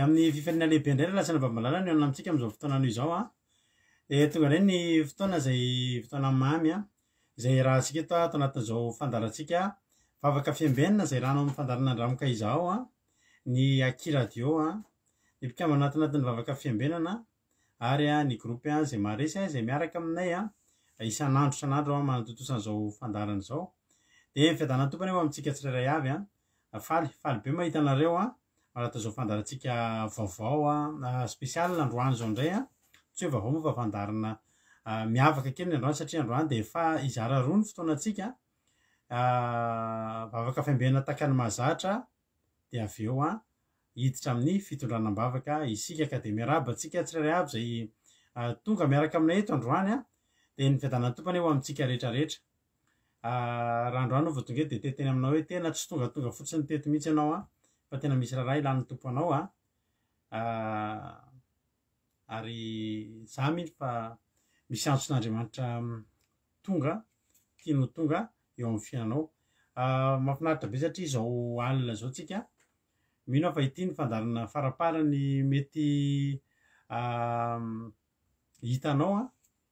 Dia amin'ny fifaliana lehibe indray ry lahy sy anabavy malala no hihaona amintsika amin'izao fotoana anio izao an. Dia tonga indray ny fotoana izay fotoana mamy an, izay iarahantsika eto ato anatin'izao fandaharantsika Vavaka Fiambenana izay iarahanao amin'ny fandaharana Andramoka Izao an, ny Aky Radio an, ny mpikambana ato anatin'ny Vavaka Fiambenana ary ny groupe izay maharesy izay miaraka aminay isan'andro isan'andro manatontosa an'izao fandaharana izao. Dia ny fiadanan'ny Tompo anie ho amintsika tsirairay avy an. Faly, faly be mahita anareo an, manatao izao fandaharantsika vaovao spécial androany izao indray an. Tsy hoe vaovao moa fa fandaharana miavaka kely ny androany satria androany dia efa hizara roa ny fotoanantsika. Vavaka fiambenana tahaka ny mahazatra dia avy eo an hiditra amin'ny fitondrana am-bavaka isika ka dia miarahaba antsika tsirairay avy izay tonga miaraka aminay eto androany an, dia ny fiadanan'ny Tompo anie ho amintsika rehetra rehetra. Raha androany aho vao tonga eto dia te-hiteny aminao hoe tena tsy tongatonga fotsiny teto mihitsy ianao an, fa tena misy raharaha ilan'ny Tompo anao an, ary za mino fa misy antson'Andriamanitra tonga, tiany ho tonga eo amin'ny fiainanao. Mahafinaritra be satria izao alina izao tsika, mino aho fa ity ny fandaharana faraparany mety hitanao an,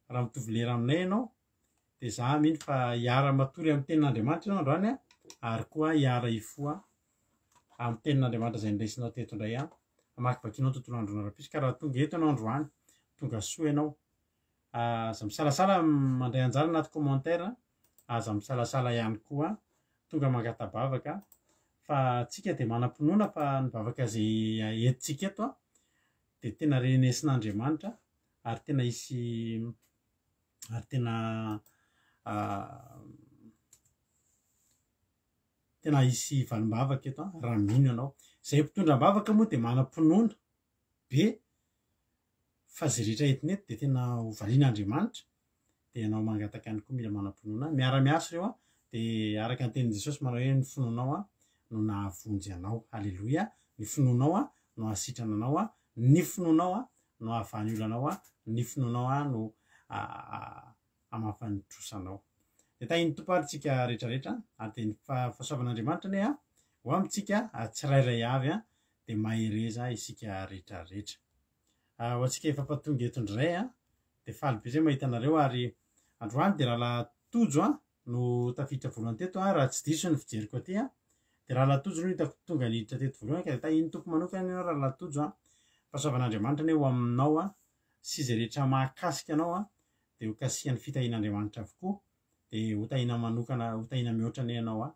raha mitovy lera aminay ianao, dia za mino fa hiara-matory amin'ny tenin'Andriamanitra ianao androany an, ary koa hiara-hifoha amin'ny tenin'Andriamanitra izay noresinao teto indray an, hamakivakianao ny tontolo andronao rahampitso, ka raha tonga eto ianao androany, tonga soa ianao. Aza misalasala mandray anjara anaty commentaire, aza misalasala ihany koa tonga mangata-bavaka fa tsika dia manam-pinoana fa ny vavaka izay entintsika eto dia tena renesin'Andriamanitra ary tena hisy ary tena tena hisy valim-bavaka eto raha mino ianao. Izay mpitondra am-bavaka moa dia manam-pinoana be fa izay rehetra entina eto dia tena ho valian'Andriamanitra, dia ianao mangataka ihany koa mila manam-pinoana, miara-miasa ireo an, dia araka ny tenin'i Jesosy manao hoe ny finoanao an no nahavonjy anao, haleloia, ny finoanao an no hahasitrana anao an, ny finoanao an no hahavaha ny olanao an, ny finoanao an no hamafa ny trosanao. Dia tahin'ny Tompo ary tsika rehetra rehetra, ary dia ny fahasoavan'Andriamanitra anie an ho amintsika tsirairay avy an, dia mahereza isika rehetra rehetra. Ho antsika efa mpatonga eto indray an, dia faly be zay mahita anareo ary androany dia rahalahy Tojo an no tafiditra voalohany teto an, raha tsy diso ny fijeriko aty an, dia rahalahy Tojo no hitako tonga niditra teto voalohany ka dia tahin'ny Tompo manokana ianao rahalahy Tojo an, fahasoavan'Andriamanitra anie ho aminao an, sy izay rehetra mahakasika anao an, dia ho kasihan'ny fitahian'Andriamanitra avokoa, dia ho tahiana manokana, ho tahiana mihoatra anie ianao an,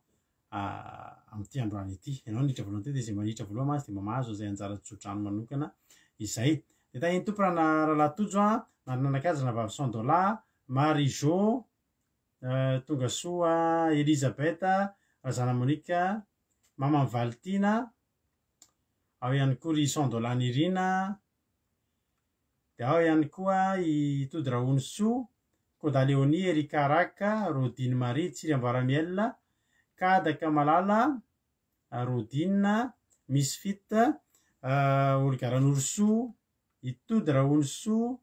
amin'ity androany ity. Ianao niditra voalohany teo dia izay maniditra voalohany mantsy dia mba mahazo an'izay anjara tsodrano manokana izay. Dia tahin'ny Tompo raha Rahalahy Tojo a, Narinanakaja Ranavavy Sandola, Marie Jo, Tongasoa Elisabeth, Razana Monica, Maman'i Valitiana, ao ihany koa ry Sandola Nirina, Dia ao ihany koa i Tody Rahonisoa, Koda Léonie, Ericka Raka, Rodine Marie, Tsiry Amboaramiel, Kadaka Malala, Rodine, Misfit, Olga Ranorosoa, i Tody Rahonisoa,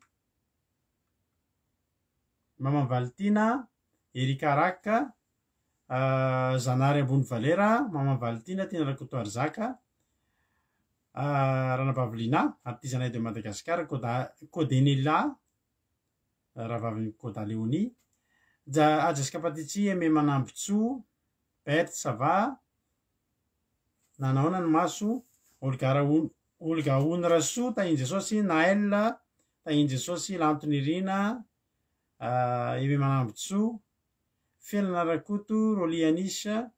Maman Valitiana, Ericka Raka, Zanahary Ambony Valera, Maman Valitiana, Tiana Rakotoarizaka, Ranabavy Lina, Artisanat de Madagascar, Koda, Kodenila, rahavavin'i Koda Léonie, Ja, Ajaska Patici, Aimé Manambotsoa, Bert ça va, Nanahoana ny maso, Olga Raon, Olga Ony Rasoa, Tahin'i Jesosy, Naël, Tahin'i Jesosy, Lanto Nirina, Aimé Manambotsoa, Felana Rakoto, Rolly Anisha,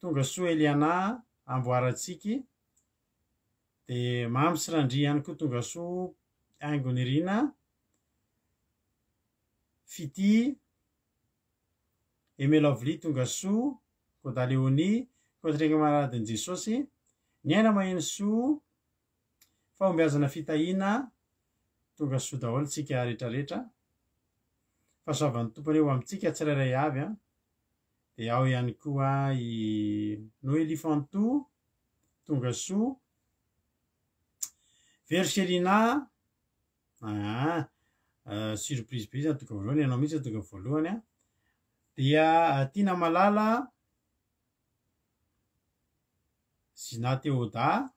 Tonga soa Eliana, Amboarantsiky, dia Mamy sy Randria ihany koa tonga soa, Haingo Nirina, Fitia, Aimé Lovely tonga soa, Koda Léonie, Kotrega Maradin'i Jesosy, Ny Aina Maheno Soa, Fahombiazana Fitahiana, tonga soa daholo tsika rehetrarehetra. Fahasoavan'ny Tompo anie ho amintsika tsirairay avy an. Dia ao ihany koa i Noelie Fantou, tonga soa. Verchelina, aa surprise be izany tonga voalohany, ianao mihitsy no tonga voalohany an. Dia Tiana Malala, Zina Théoda.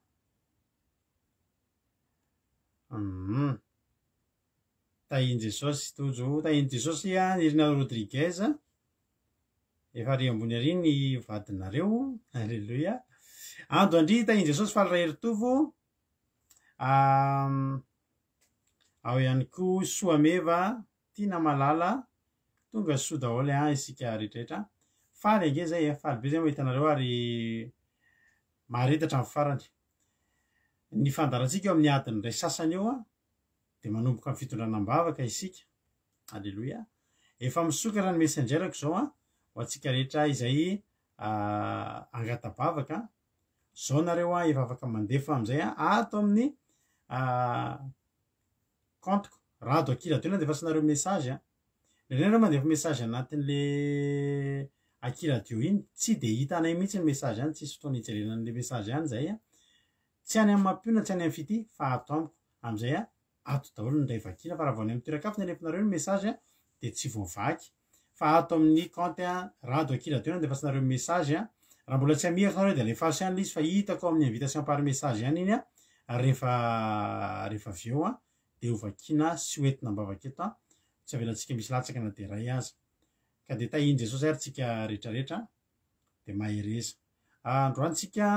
Hum. Tahin'i Jesosy Tojo, tahin'i Jesosy a Nirina Rodriguez. Efa ary ambony ary ny vadinareo. Alléluia. Ando Andria, tahin'i Jesosy faly Raheritovo. Ao ihany koa Soameva, Tiana Malala, tonga soa daholo an isika rehetrarehetra. Faly ange zay e, faly be zay mahita anareo ary mahareta hatramin'ny farany. Ny fandaharantsika eo amin'ny adiny iray sasany eo an, dia manomboka amin'ny fitondrana am-bavaka isika. Aleloia. Efa misokatra ny messenger-ko izao an, ho antsika rehetra izay angata-bavaka. Zao nareo an, efa afaka mandefa amin'izay an, ato amin'ny compte-ko. Rado Akia Radio no andefasanareo message an. Indraindray nareo mandefa message anatin'le Akia Radio iny, tsy de hitanay mihitsy ny message any, tsisy fotoana hijerena an'le message any zahay an. Tsy any amin'ny Mampionona, tsy any amin'ny Fitia fa ato amiko. Amin'izay an, ato daholo ny iray vakiana fa raha vao any amin'ny toeran-kafa ny alefanareo ny message an, dia tsy voavaky. Fa ato amin'ny compte an, Rado Akia Radio no andefasanareo message an. Raha mbola tsy amihako nareo dia alefaso ihany ilay izy fa hitako ao amin'ny invitation par message ihany iny an, rehefa rehefa avy eo an, dia ho vakiana sy ho entina am-bavaka eto an, tsy avelantsika misy latsaka na dia iray aza. Ka dia tahian'i Jesosy ary tsika rehetrarehetra dia mahereza. Androany tsika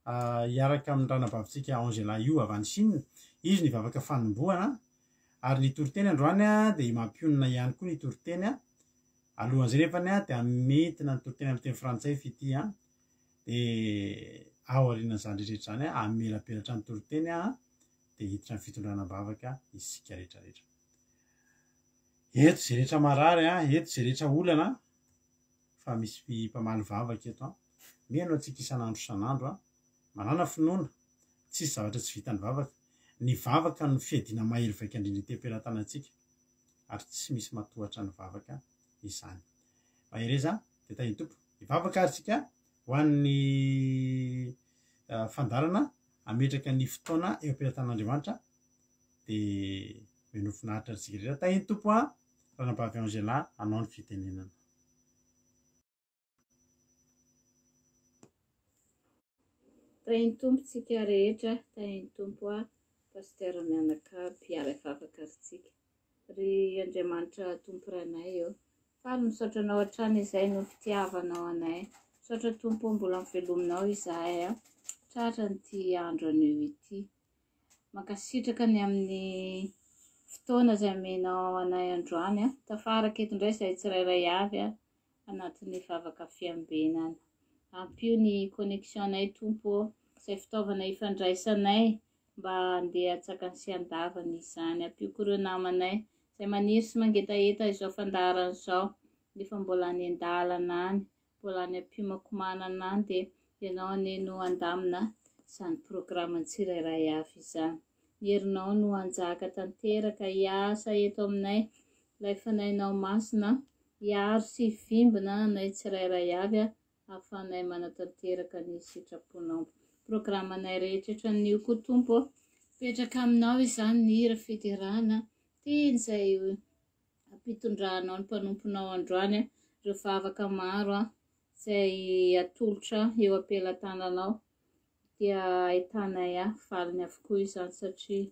hiaraka amin'ny ranabavintsika Angela Yu avy any Chine. Izy no hivavaka fanombohana ary ny toriteny androany dia i Mampionona ihany koa ny toriteny. Alohan'izay nefany dia hamintina ny toriteny amin'ny teny frantsay Fitia. Dia aorianan'izany rehetra izany hamelabelatra ny toriteny dia hiditra amin'ny fitondrana am-bavaka isika rehetrarehetra. Eto izay rehetra marary, eto izay rehetra olana fa misy mpamaly vavaka eto an. Mihaino antsika isan'andro isan'andro an. Manàna finoana, tsisy zavatra tsy vitan'ny vavaka. Ny vavaka no fiadiana mahery vaika indrindra ety am-pelatanantsika ary tsy misy matohatra ny vavaka izany. Mahereza dia tahin'ny Tompo. Hivavaka ary tsika ho an'ny fandaharana hametraka ny fotoana eo am-pelatanan'Andriamanitra dia mino finaritra antsika rehetra. Tahin'ny Tompo an, Ranabavy Angela hanao ny fitenenana. Tahin'ny Tompo tsika rehetra, tahin'ny Tompo a, Pasteur mianakavy, hiara-hivavaka ary tsika. Ry Andriamanitra Tompo Rainay ô, faly misaotra Anao hatrany izay noho ny fitiavanao anay. Misaotra Tompo ô, mbola mivelominao izahay a, tratran'ity andro anio ity. Mankasitraka ny amin'ny fotoana izay omenao anay androany a. Tafaraka eto indray izahay tsirairay avy a, anatin'ny vavaka fiambenana. Ampio ny connexion-nay Tompo ô, izay fitaovana ifandraisanay mba handeha an-tsakany sy an-davany izany. Ampio koa ireo namanay izay maniry sy mangetaheta izao fandaharana izao nefa mbola any an-dalana any. Mbola any am-piomankomanana any dia ianao anie no handamina izany programan'ny tsirairay avy izany. Ny herinao no hanjaka tanteraka hiasa eto aminay, ilay Fanahinao Masina hiaro sy hivimbina anay tsirairay avy ahafahanay manatanteraka ny sitraponao. Programanay rehetra eto anio koa Tompo ô, mipetraka aminao izany ny hira fiderana, teny izay Ampitondranao ny mpanomponao androany ireo vavaka maro izay atolotra eo am-pelatananao dia ahitanay valiny avokoa izany satria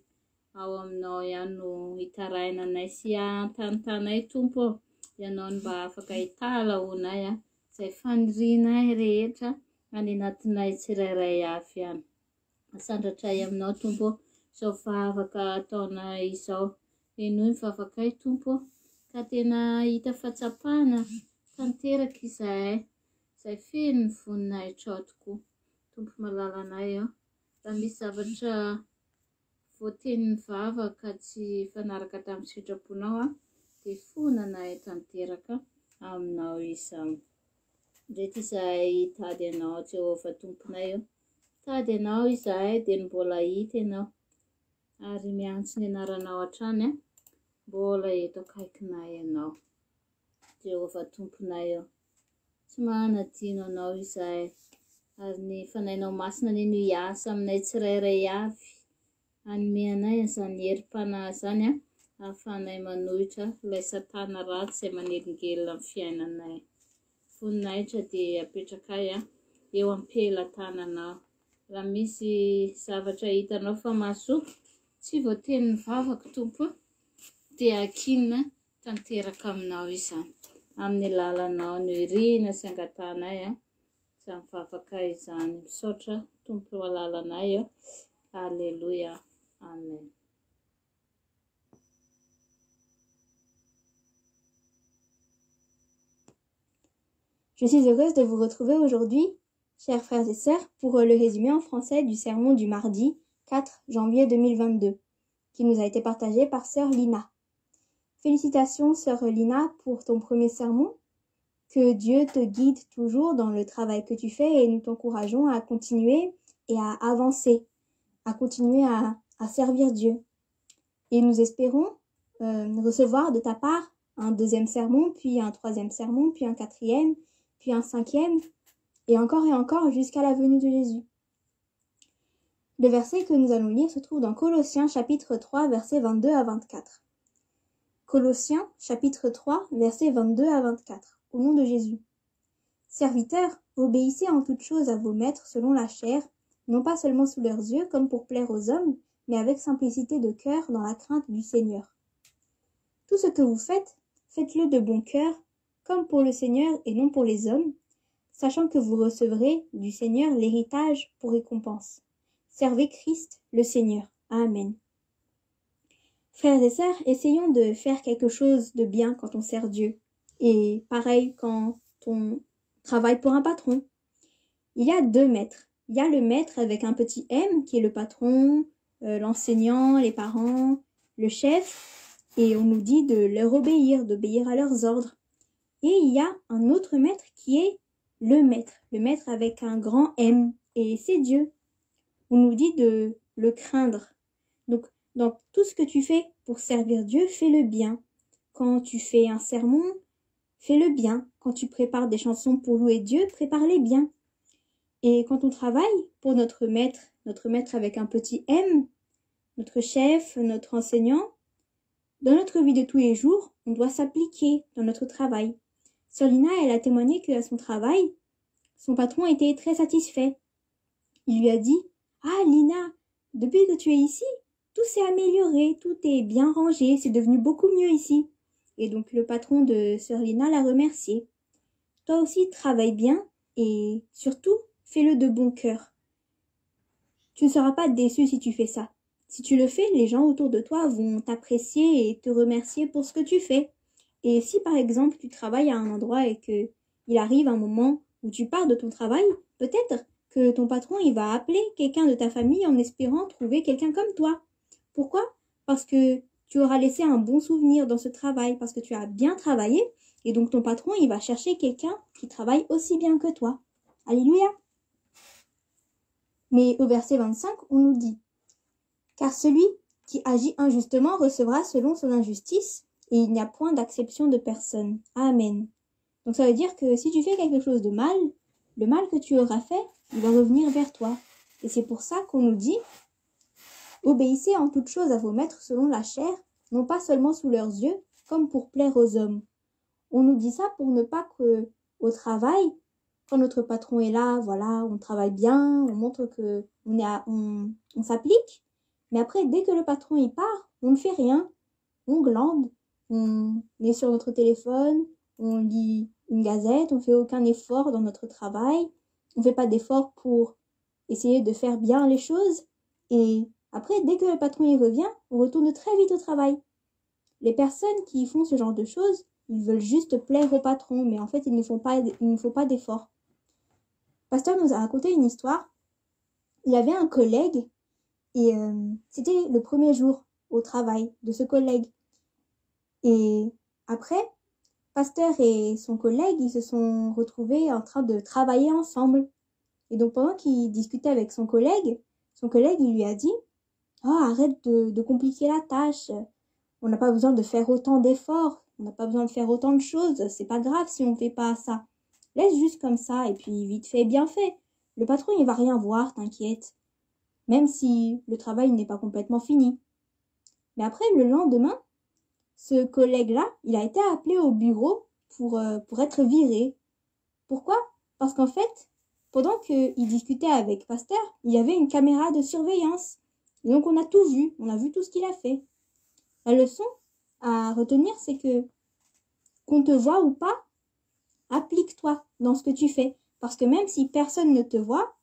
ao aminao ihany no itarainanay sy ahantantanay Tompo ô, Ianao no mba afaka hitalahoanay izay fanirianay rehetra any anatinay tsirairay avy any. Asandratray aminao Tompo ô, izao vavaka ataonay izao. Henoy ny vavakay Tompo ô, ka tena hahita fahatsapana tanteraka izahay, izay feno ny voninahitrao tokoa. Tompo malalanay ô, raha misy zavatra voatenin'ny vava ka tsy hifanaraka tamin'ny sitraponao, dia fonanay tanteraka aminao izany. Ndreto izahay hitady anao Jehovah Tomponay ô. Mitady anao izahay dia ny mbola hita ianao ary miantso ny anaranao hatrany an, mbola eto akaikinay ianao. Jehovah Tomponay ô, tsy manadino anao izahay ary ny Fanahinao Masina anie no hiasa aminay tsirairay avy Hanome anay an'izany herim-panahy izany ahafahanay manohitra ilay satana ratsy izay manelingelina ny fiainanay. Voninahitra dia apetrakay eo am-pelatananao. Raha misy zavatra hitanao fa mahasoa, Tsy voatenin'ny vavako Tompo o, dia ankinina tanteraka aminao izany. Amin'ny alalanao no irihina sy angatahanay a, izany vavaka izany. Misaotra Tompo alalanay o. Aleloia. Amen. Je suis heureuse de vous retrouver aujourd'hui, chers frères et sœurs, pour le résumé en français du sermon du mardi 4 janvier 2022, qui nous a été partagé par sœur Lina. Félicitations, sœur Lina, pour ton premier sermon. Que Dieu te guide toujours dans le travail que tu fais et nous t'encourageons à continuer et à avancer, à continuer à, à servir Dieu. Et nous espérons recevoir de ta part un deuxième sermon, puis un troisième sermon, puis un quatrième, puis un cinquième, et encore et encore jusqu'à la venue de Jésus. Le verset que nous allons lire se trouve dans Colossiens chapitre 3 versets 22 à 24. Colossiens chapitre 3 versets 22 à 24. Au nom de Jésus. Serviteurs, obéissez en toutes choses à vos maîtres selon la chair, non pas seulement sous leurs yeux comme pour plaire aux hommes, mais avec simplicité de cœur dans la crainte du Seigneur. Tout ce que vous faites, faites-le de bon cœur, comme pour le Seigneur et non pour les hommes, sachant que vous recevrez du Seigneur l'héritage pour récompense. Servez Christ le Seigneur. Amen. Frères et sœurs, essayons de faire quelque chose de bien quand on sert Dieu. Et pareil quand on travaille pour un patron. Il y a deux maîtres. Il y a le maître avec un petit M qui est le patron, l'enseignant, les parents, le chef, et on nous dit de leur obéir, d'obéir à leurs ordres. Et il y a un autre maître qui est le maître avec un grand M, et c'est Dieu. On nous dit de le craindre. Donc, dans tout ce que tu fais pour servir Dieu, fais-le bien. Quand tu fais un sermon, fais-le bien. Quand tu prépares des chansons pour louer Dieu, prépare-les bien. Et quand on travaille pour notre maître, notre maître avec un petit M, notre chef, notre enseignant, dans notre vie de tous les jours, on doit s'appliquer dans notre travail. Sœur Lina, elle a témoigné qu'à son travail, son patron était très satisfait. Il lui a dit Ah, Lina, depuis que tu es ici, tout s'est amélioré, tout est bien rangé, c'est devenu beaucoup mieux ici. Et donc le patron de Sœur Lina l'a remercié. Toi aussi, travaille bien et surtout, fais-le de bon cœur. Tu ne seras pas déçu si tu fais ça. Si tu le fais, les gens autour de toi vont t'apprécier et te remercier pour ce que tu fais. Et si par exemple tu travailles à un endroit et que il arrive un moment où tu pars de ton travail, peut-être que ton patron il va appeler quelqu'un de ta famille en espérant trouver quelqu'un comme toi. Pourquoi Parce que tu auras laissé un bon souvenir dans ce travail, parce que tu as bien travaillé, et donc ton patron il va chercher quelqu'un qui travaille aussi bien que toi. Alléluia Mais au verset 25, on nous dit Car celui qui agit injustement recevra selon son injustice, et il n'y a point d'acception de personne. Amen. Donc ça veut dire que si tu fais quelque chose de mal, le mal que tu auras fait, il va revenir vers toi. Et c'est pour ça qu'on nous dit Obéissez en toutes choses à vos maîtres selon la chair, non pas seulement sous leurs yeux, comme pour plaire aux hommes. On nous dit ça pour ne pas que, au travail, quand notre patron est là, voilà, on travaille bien, on montre que on est à- on, on s'applique. Mais après, dès que le patron y part, on ne fait rien, on glande, on est sur notre téléphone, on lit une gazette, on fait aucun effort dans notre travail, on fait pas d'effort pour essayer de faire bien les choses. Et après, dès que le patron y revient, on retourne très vite au travail. Les personnes qui font ce genre de choses, ils veulent juste plaire au patron, mais en fait, ils ne font pas, il ne faut pas d'effort. Pasteur nous a raconté une histoire. Il avait un collègue et c'était le premier jour au travail de ce collègue. Et après, Pasteur et son collègue, ils se sont retrouvés en train de travailler ensemble. Et donc pendant qu'il discutait avec son collègue, il lui a dit Oh, arrête de compliquer la tâche. On n'a pas besoin de faire autant d'efforts. On n'a pas besoin de faire autant de choses. C'est pas grave si on ne fait pas ça. Laisse juste comme ça et puis vite fait, bien fait. Le patron, il va rien voir, t'inquiète. Même si le travail n'est pas complètement fini. Mais après, le lendemain, ce collègue-là, il a été appelé au bureau pour être viré. Pourquoi Parce qu'en fait, pendant qu'il discutait avec Pasteur, il y avait une caméra de surveillance. Et donc on a tout vu, on a vu tout ce qu'il a fait. La leçon à retenir, c'est que qu'on te voit ou pas, applique-toi dans ce que tu fais. Parce que même si personne ne te voit,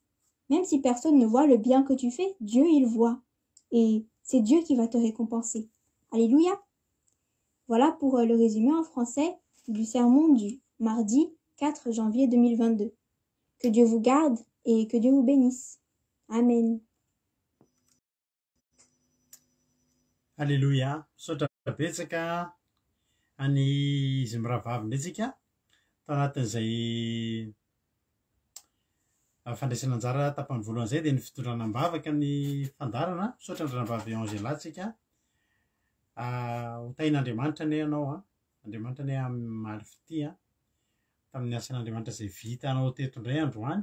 même si personne ne voit le bien que tu fais, Dieu, il voit. Et c'est Dieu qui va te récompenser. Alléluia. Voilà pour euh, le résumé en français du sermon du mardi 4 janvier 2022. Que Dieu vous garde et que Dieu vous bénisse. Amen. Alléluia. Misaotra betsaka any izy mirahavavy indray tsika tao anatin'izay fandraisana anjara tapany voalohany izay dia ny fitondrana am-bavaka ny fandaharana. Misaotra ny ranabavy Angela tsika. Ho tahin'Andriamanitra anie ianao an. Andriamanitra anie hamaly fitia tamin'ny asan'Andriamanitra izay vitanao teto indray androany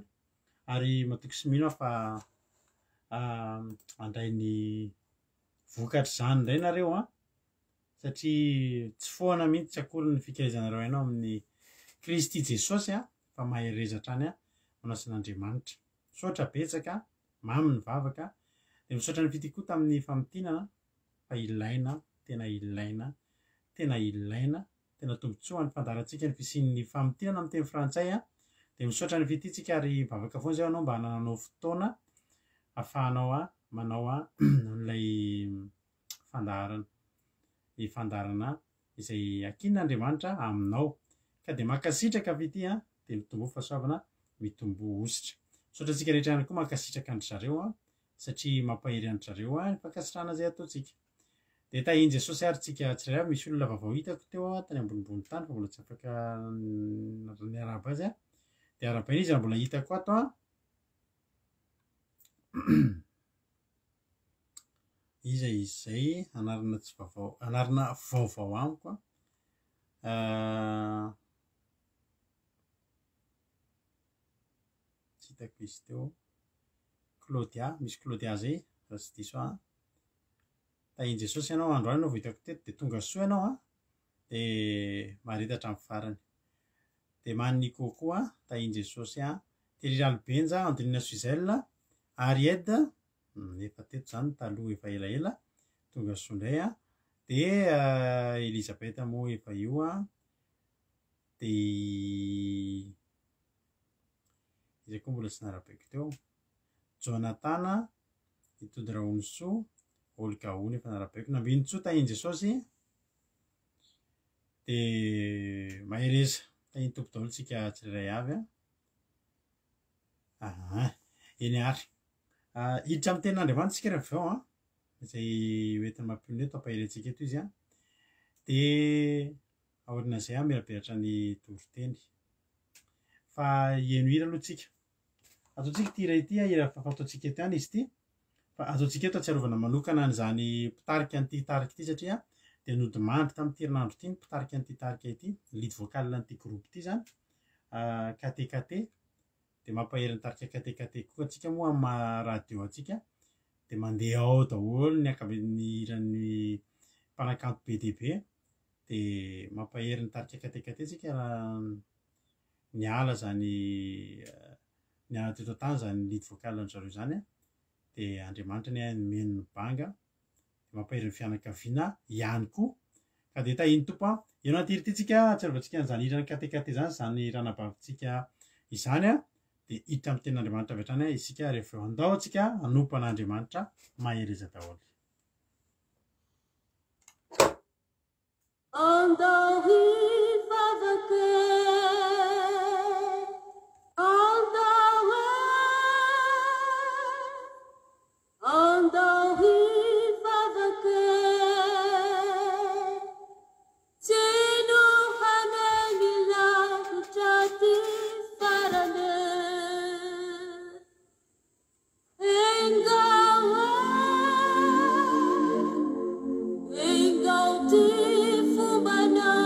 ary matoky sy mino aho fa handray ny vokatr'izany indray nareo an, satria tsy foana mihitsy tsy akory ny fikelezanareo aina ao amin'ny Kristy Jesosy an, fa mahereza hatrany an, manasan'Andriamanitra. Misaotra betsaka, mamy ny vavaka, dia misaotra ny fitia koa tamin'ny famintinana fa ilaina, tena ilaina, tena ilaina Tena tombotsoa ny fandaharantsika ny fisian'ny famintinana amin'ny teny frantsay a! Dia misaotra ny fitia tsika ary mivavaka foana izay ho anao mba hanananao fotoana afahanao a manao a an'ilay fandaharana, ny fandaharana izay ankinin'Andriamanitra aminao. Ka dia mankasitraka fitia a, dia mitomboa fahasoavana, mitomboa hosotra. Misaotra antsika rehetra ihany koa mankasitraka an-dry zareo a, satria mampahery an-dry zareo a ny fankasitrahana izay ataontsika. Dia tahin'i Jesosy ary tsika tsirairay avy. Misy olona vaovao hitako teo tany ambonimbony tany fa mbola tsy afaka niarahaba azy aho. Dia arahabaina izy raha mbola hitako ato an. Iza izy izay? Anarana tsy vaovao, anarana vaovao amiko an. Tsy hitako izy teo. Claudia, misy Claudia zay raha tsy diso aho. Tahin'i Jesosy ianao androany ianao vao hitako teto dia tonga soa ianao an, dia mahareta hatramin'ny farany. Dia many Nico koa, tahin'i Jesosy an. Thierry Ralibenja, Andrina Suzelle, Aried, efa teto izany taloha efa elaela, tonga soa indray an. Dia Elisabeth moa efa io an. Dia iza koa mbola tsy narabaiko teo. Jonatana, i Tody Rahonisoa, Olga Ony efa narabaiko, Nambinintsoa Tahin'i Jesosy, dia mahereza, tahin'ny Tompo daholo tsika tsirairay avy an. Aha, eny ary. Ah, hiditra amin'ny tenin'Andriamanitra tsika rehefa avy eo an, izay hoentina mampionona eto, ampahery antsika eto izy an. Dia aorian'izay hamelabelatra ny toriteny. Fa hihaino hira aloha tsika. Ataontsika ity hira ity, hira efa fataontsika eto ihany izy ity, fa ataontsika eto ahatsiarovana manokana an'izany mpitarika an'ity tarika ity satria dia nodimandry tamin'ity herinandro ity ny mpitarika an'ity tarika ity, lead vocal an'ity groupe ity izany, KTKT, dia mampahery ny tarika KTKT koa antsika moa amin'ny maha radio antsika dia mandeha ao daholo ny ankabeazan'ny hiran'ny mpanakanto be dia be, dia mampahery ny tarika KTKT tsika raha niala zany niala teto an-tany zany lead vocal an-dry zareo zany dia Andriamanitra anie nomeny ny banga dia mampahery ny fianakaviana ihany koa ka dia tahin'ny Tompo an eo anaty hira ity tsika ahatsiarovantsika an'izany hiran'ny KTKT zany izany ranabavintsika izany an dia hiditra amin'ny tenin'Andriamanitra avy hatrany isika rehefa eo andao tsika hanompo an'Andriamanitra mahereza daholo. Andao hivavaka Andao e Andao hivavaka Tsy no hanengy lavitra ty farany Engao e, engao ty fombanao.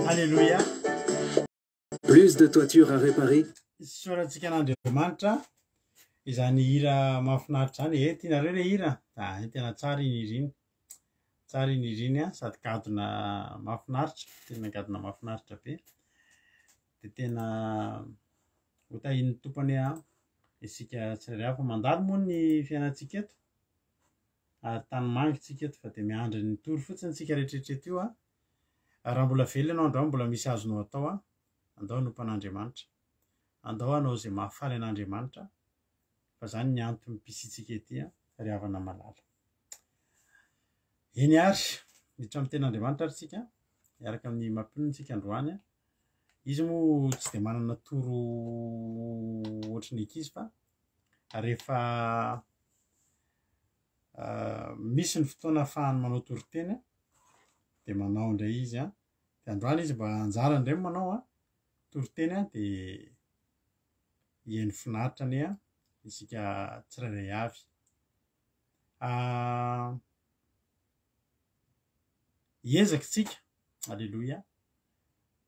Alléluia. Plus de toitures à réparer. Isaorantsika an'Andriamanitra izany hira mahafinaritra izany. Eh, tianareo ilay hira? Ah, tena tsara iny hira iny. Tsara iny hira iny, sady gadona mahafinaritra, tena gadona mahafinaritra be. Dia tena ho tahian'ny Tompo anie isika tsirairay avy. Fa mandalo moa ny fiainantsika eto, ary tany manga isika eto fa dia miandry ny tory fotsiny isika rehetrarehetra eto io. Raha mbola velona ianao androany, mbola misy azonao atao, andao hanompo an'Andriamanitra. Andao hanao izay mahafaly an'Andriamanitra, fa izany ny antom-pisiantsika ety, ry havana malala. Eny ary, miditra amin'ny tenin'Andriamanitra ary tsika, miaraka amin'ny mampinono tsika androany. Izy moa tsy dia manana toro ohatry ny ankizy fa rehefa Misy ny fotoana ahafahany manao toriteny dia manao indray izy an. Dia androany izy mba anjarany indray no manao an, toriteny an, dia hihaino finaritra anie an isika tsirairay avy. Hiezaka isika, aleloia.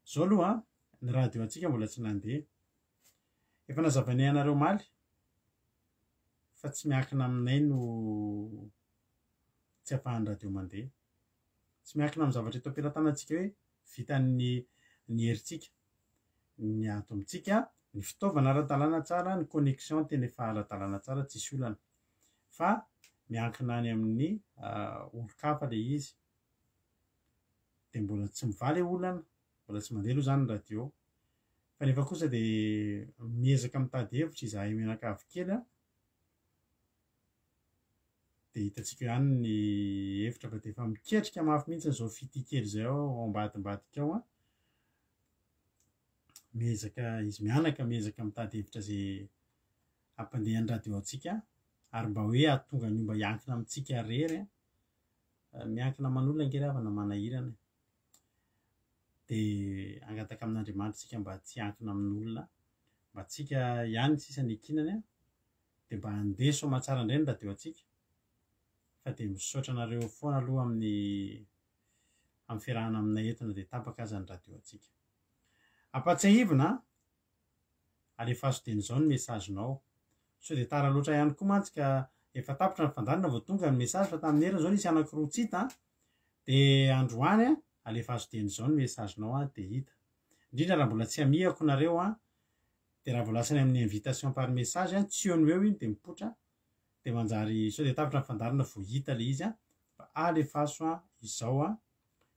Izao aloha an, ny radio antsika mbola tsy nandeha. Efa nazavainay anareo omaly fa tsy miankina aminay no tsy ahafahan'ny radio mandeha. Tsy miankina amin'ny zavatra eto am-pelatanantsika hoe vitan'ny ny herintsika, ny ato amintsika, ny fitaovana ara-dalàna tsara, ny connexion tena efa ara-dalàna tsara, tsisy olana. Fa miankina any amin'ny olon-kafa ilay izy. Dia mbola tsy mivaha ilay olana, mbola tsy mandeha aloha izany ny radio. Fa nefa kosa dia miezaka mitady hevitra izahay mianakavy kely an, dia hitantsika eo ihany ny hevitra fa dia efa miketrika mafy mihitsy izao fitia kely izay ao ao ambadimbadika ao an. Miezaka izy mianaka miezaka mitady hevitra izay hampandeha ny radio antsika ary mba hoe hahatonga ny mba hiankina amintsika irery an. Miankina aman'olona ange ry havana manahirana e. Dia hangataka amin'Andriamanitra isika mba tsy hiankina amin'olona, mba tsika ihany sisa ny iankinany an, dia mba handeha soamatsara indray ny radio antsika, fa dia misaotra anareo foana aloha amin'ny amin'ny fiarahana aminay eto na dia tapaka aza ny radio antsika. Ampatsiahivina an, alefaso dieny izao ny message-nao. Sao dia tara loatra ihany koa mantsy ka efa tapitra ny fandaharana vao tonga ny message fa tamin'ny heriny izao nisy anankiroa tsy hita an, dia androany an, alefaso dieny izao ny message-nao an, dia hita. Indrindra raha mbola tsy amihako nareo an, dia raha vao lasa any amin'ny invitation par message an, tsy eo no eo iny dia mipoitra, dia manjary sao dia tapitra ny fandaharana vao hita ilay izy an, fa alefaso an izao an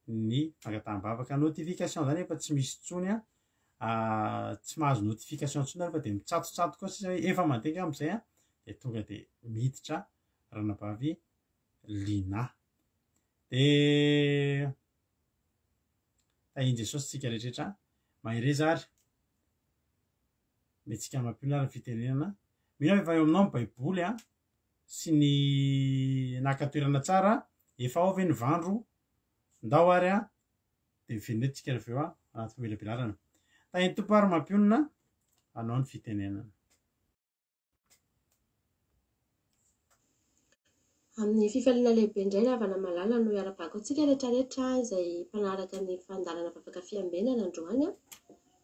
ny fangataham-bavaka. Notification izany efa tsy misy intsony an, tsy mahazo notification intsony nareo fa dia mitsatotsatoka eo sisa hoe efa mandeha angamba izay an, dia tonga dia miditra ranabavy Lina. Dia tahian'i Jesosy tsika rehetra, mahereza ary mihetsika mampionona ary ny fitenenana. Mino aho efa eo aminao ny Baiboly an, sy ny naka toerana tsara, efa ao ve ny vandro? Ndao ary an, dia miverina eto tsika avy eo an, anaty famelabelarana. Tahian'ny Tompo ary mampionona anao ny fitenenana. Amin'ny fifaliana lehibe indray ry havana malala no iarabako antsika rehetrarehetra izay mpanaraka ny fandaharana Vavaka Fiambenana androany.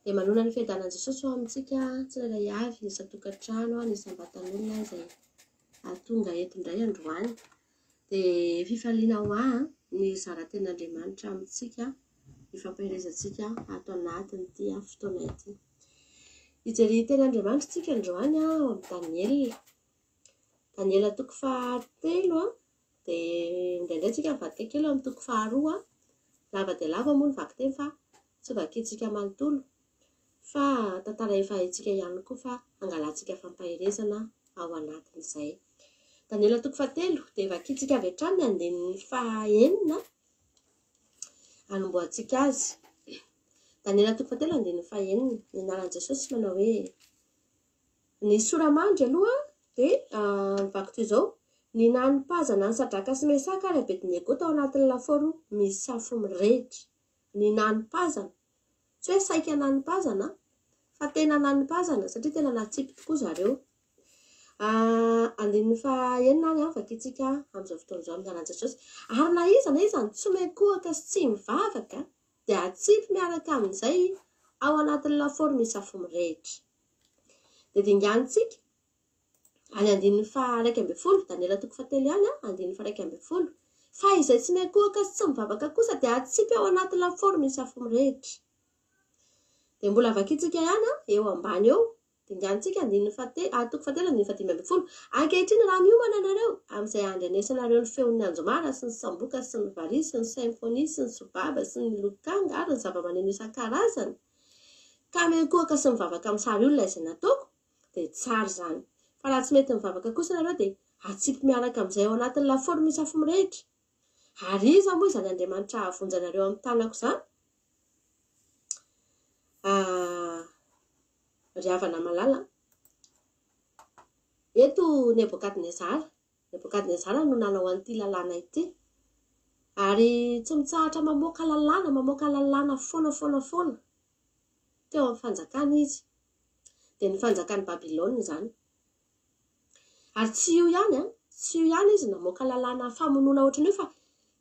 Dia manona ny fiadanan'i Jesosy ho amintsika tsirairay avy, ny isan-tokantrano, ny isam-batan'olona izay tonga eto indray androany. Dia fifaliana ho ahy ny hizara tenin'Andriamanitra amintsika, ny fampaherezantsika ato anatin'ity fotoana ity. Hijery tenin'Andriamanitra isika androany ao amin'ny Daniela. Daniela toko fahatelo dia indraindray isika mivadika kely ao amin'ny toko faharoa. Lava dia lava moa ny vakiteny fa tsy vakintsika manontolo fa tantara efa haintsika ihany koa fa hangalantsika fampaherezana ao anatin'izay. Daniela toko fahatelo dia vakintsika avy hatrany ny andininy fahaenina hanombohantsika azy. Daniela toko fahatelo andininy fahenina, ny anaran'i Jesosy manao hoe ny soramandry aloha dia mivaky toy izao, ny nanipazana an'i Sadraka sy Mesaka ary Abednego tao anatin'ny lafaoro misy afo mirehitra. Ny nanipazana, tsy hoe saika nanipazana fa tena nanipazana satria tena natsipy tokoa zareo. Andininy fahaenina ary vakintsika amin'izao fotoana izao amin'ny anaran'i Jesosy. Ary na iza na iza tsy miankohoka sy tsy mivavaka dia atsipy miaraka amin'izay ao anatin'ny lafaoro misy afo mirehitra. Dia dinganintsika any andininy faha-11, Daniela toko fahatelo ihany, andininy faha-11. Fa izay tsy miankohoka sy tsy mivavaka kosa dia atsipy ao anaty lafaoro misy afo mirehitra. Dia mbola vakintsika ihany eo ambany eo, dinganintsika andininy fahatelo, ah, toko fahatelo andininy fahadimy ambin'ny folo. Ankehitriny raha miomana ianareo amin'izay handrenesanareo ny feon'ny anjomara sy ny samboka sy ny valiha sy ny symfonia sy ny sobaba sy ny lokanga ary ny zavamaneno isan-karazany, ka miankohoka sy mivavaka amin'ny sary olona izay nataoko, dia tsara izany. Fa raha tsy mety mivavaka kosa ianareo dia atsipy miaraka amin'izay ao anatin'ny lafaoro misy afo mirehitra. Ary iza moa izany Andriamanitra hahavonjy anareo amin'ny tanako izany? Ah, ry havana malala, eto Nebokadnezara. Nebokadnezara no nanao an'ity lalàna ity. Ary tsy mitsahatra mamoaka lalàna, mamoaka lalàna foana foana foana teo amin'ny fanjakany izy. Dia ny fanjakan'i Babylona izany. Ary tsy io ihany an, tsy io ihany izy namoaka lalàna famonoana ohatran'io fa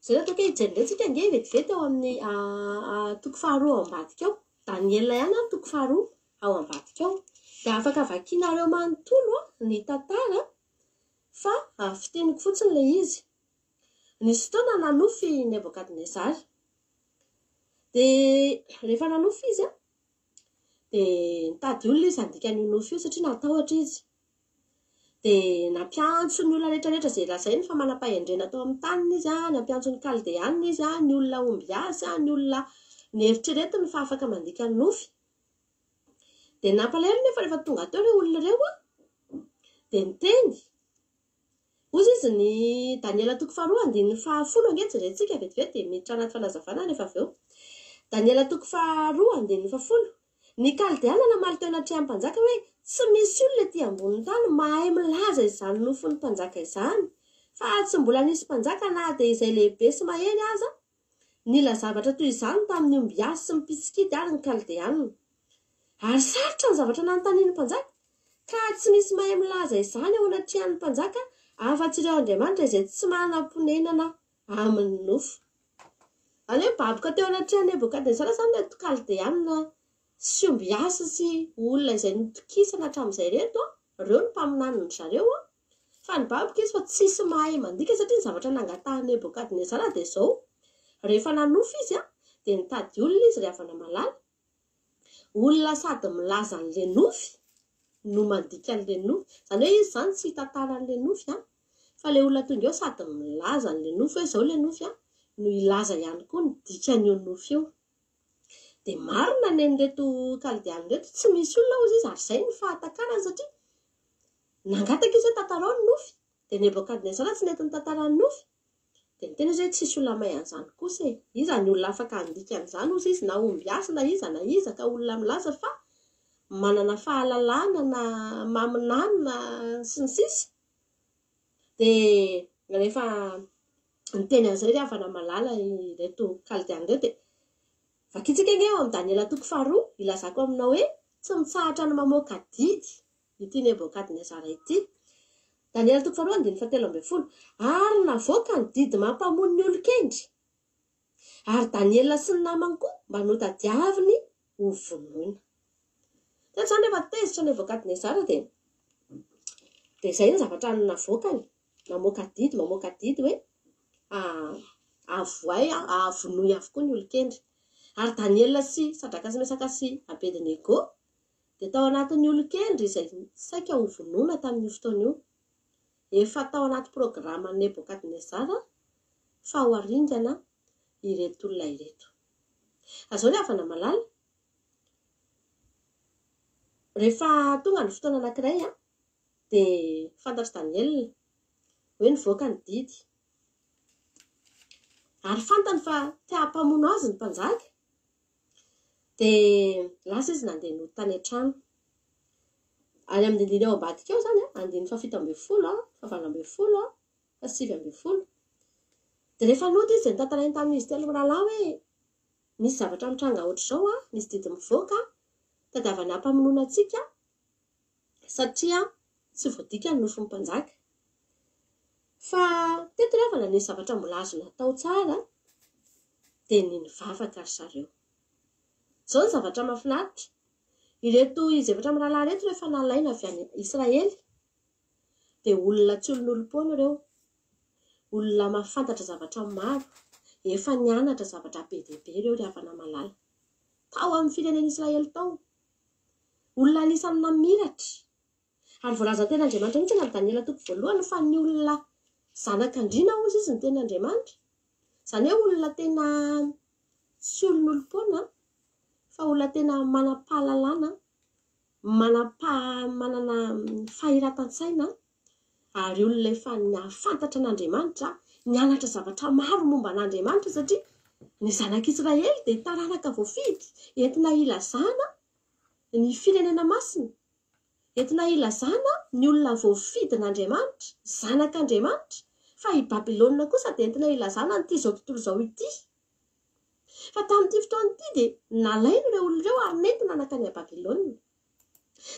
izay no ataoko hoe hijery indray tsika ange vetivety ao amin'ny toko faharoa ao ambadika ao. Daniela ihany an, toko faharoa ao ambadika ao. Dia afaka vakianareo manontolo an ny tantara fa fintiniko fotsiny ilay izy. Nisy fotoana nanofy i Nebokadnezara. Dia rehefa nanofy izy an, dia nitady olona izy handika an'io nofy io satria natahotra izy. Dia nampiantso ny olona rehetra rehetra izay lazainy fa manam-pahendrena tao amin'ny taniny izy, nampiantso ny Kaldeanina izy, ny olona ombiasy, ny olona neritreretiny fa afaka mandika ny nofy. Dia nampalahelo nefa rehefa tonga teo ireo olona ireo dia niteny. Hoy izy ny Daniela toko faharoa andininy fahafolo ange jerentsika vetivety dia miditra anaty fanazavana rehefa avy eo. Daniela toko faharoa andininy fahafolo. Ny Kaldeana namaly teo anatrehan'ny mpanjaka hoe, Tsy misy olona ety ambonin'ny tany mahay milaza izany nofin'ny mpanjaka izany, fa tsy mbola nisy mpanjaka na dia izay lehibe sy mahery aza nila zavatra toy izany tamin'ny ombiasy sy ny mpisikidy ary ny Kaldeana. Ary sarotra ny zavatra nanontanian'ny mpanjaka, ka tsy misy mahay milaza izany eo anatrehan'ny mpanjaka afa-tsy ireo andriamanitra izay tsy manam-ponenana amin'ny nofo. Izany hoe baboka teo anatrehan'i Nebokadnezara izany ireto Kaldeana sy ombiasy sy olona izay nitokisana hatramin'izay ireto, ireo no mpaminanin-dry zareo, fa nibaboka izy fa tsisy mahay mandika satria ny zavatra nangatahan'i Nebokadnezara dia izao, rehefa nanofy izy dia nitady olona izy ry havana malala, Olona sady milaza an'ilay nofy no mandika an'ilay nofy. Izany hoe izy izany tsy hitantara an'ilay nofy an, fa ilay olona tonga eo sady milaza an'ilay nofy hoe izao ilay nofy an, no hilaza ihany koa ny dikan'io nofy io. Dia marina ny an'ireto Kaldeana ireto, tsy misy olona hozy izy ary izay no fahatakarany satria nangataka izy hoe tantarao ny nofy, dia Nebokadnezara tsy nety nitantara ny nofy, Dia niteny izy hoe tsisy olona mahay an'izany kosa e! Iza ny olona afaka handika an'izany hozy izy na ombiasy na iza na iza ka olona milaza fa manana fahalalana na maminany na sy ny sisa Dia rehefa niteny an'izay ry havana malala ireto Kaldeana ireto dia vakintsika ange ao amin'ny Daniela toko faharoa ilazako aminao hoe tsy mitsahatra ny mamoaka didy ity Nebokadnezara ity. Daniela toko faharoa andininy fahatelo ambin'ny folo. Ary navoaka ny didy mampamono ny olon-kendry, ary Daniela sy ny namany koa mba notadiaviny ho vonoina. Teto izany rehefa tezitra Nebokadnezara dia dia izay ny zavatra navoakany, namoaka didy, mamoaka didy hoe avoay, vonoy avokoa ny olon-kendry. Ary Daniela sy Sadraka sy Mesaka sy Abednego dia tao anatin'ny olon-kendry izay saika ho vonoina tamin'io fotoana io. Efa tao anaty programan'i Nebokadnezara fa ho aringana ireto olona ireto. Azao ry havana malala, rehefa tonga ny fotoana anankiray dia fantatr'i Daniela hoe nivoaka ny didy. Ary fantany fa te hampamono azy ny mpanjaka. Dia lasa izy nandeha nody tany an-trano. Any amin'ny andininy ao ambadika ao izany, andininy fahafito ambin'ny folo, fahavalo ambin'ny folo, fahasivy ambin'ny folo. Dia rehefa nody izy dia notantarainy tamin'izy telo mirahalahy hoe misy zavatra mitranga ohatr'izao, misy didy mivoaka, tadiavana hampamonoana antsika satria tsy voadika ny nofin'ny mpanjaka. Fa teto ry havana nisy zavatra mbola azo natao tsara dia ny nivavaka ry zareo. Izao ny zavatra mahafinaritra, ireto izy efatra mirahalahy ireto rehefa nalaina avy any Israely dia olona tsy olon'olom-poana ireo, olona mahafantatra zavatra maro, efa nianatra zavatra be dia be ireo ry havana malala. Tao amin'ny firenen'Israely tao, olona anisan'ny namiratra Ary voalazan'ny tenin'Andriamanitra mihitsy any amin'ny Daniela toko voalohany fa ny olona zanak'andriana hozy izy ny tenin'Andriamanitra. Izany hoe olona tena tsy olon'olom-poana fa olona tena manam-pahalalana, manam-paha- manana fahiratan-tsaina ary olona efa nahafantatra an'Andriamanitra, nianatra zavatra maro momba an'Andriamanitra satria ny zanak'Israely dia taranaka voafidy entina hilazana ny firenena masina. Entina ilazana ny olona voafidin'Andriamanitra, zanak'Andriamanitra, fa i Babylona kosa dia entina ilazana an'ity izao tontolo izao ity. Fa tamin'ity fotoana ity dia nalaina ireo olona ireo ary nentina nankany Babylona.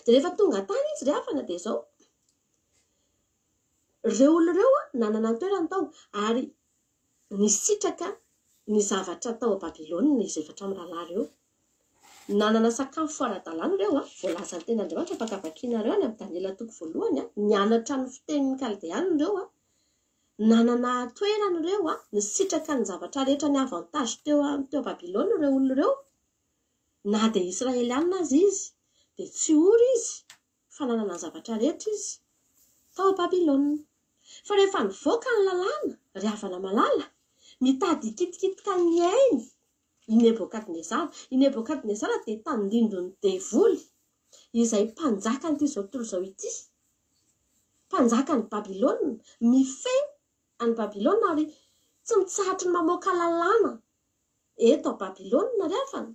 Dia rehefa tonga tany izy ry havana dia izao, ireo olona ireo nanana ny toerany tao ary nisitraka ny zavatra tao Babylona izy efatra mirahalahy ireo. Nanana sakafo ara-dalàna ireo, voalazan'ny Tenin'Andriamanitra afaka vakianareo any amin'ny Daniela toko voalohany, nianatra ny fitenin'ny Kaldeana ireo, nanana toerana ireo, nisitraka ny zavatra rehetra, ny avantage teo teo Babylona ireo olona ireo. Na dia Israelianina aza izy, dia tsy ory izy fa nanana ny zavatra rehetra izy tao Babylona. Fa rehefa nivoaka ny lalàna, ry havana malala, mitady hikitikitika ny ainy i Nebokadnezara. I Nebokadnezara dia tandindon'ny devoly, izay mpanjakan'ity izao tontolo izao ity. Mpanjakan'i Babylona, mifehy an'i Babylona ary tsy mitsahatry ny mamoaka lalàna eto a Babylona ry havana.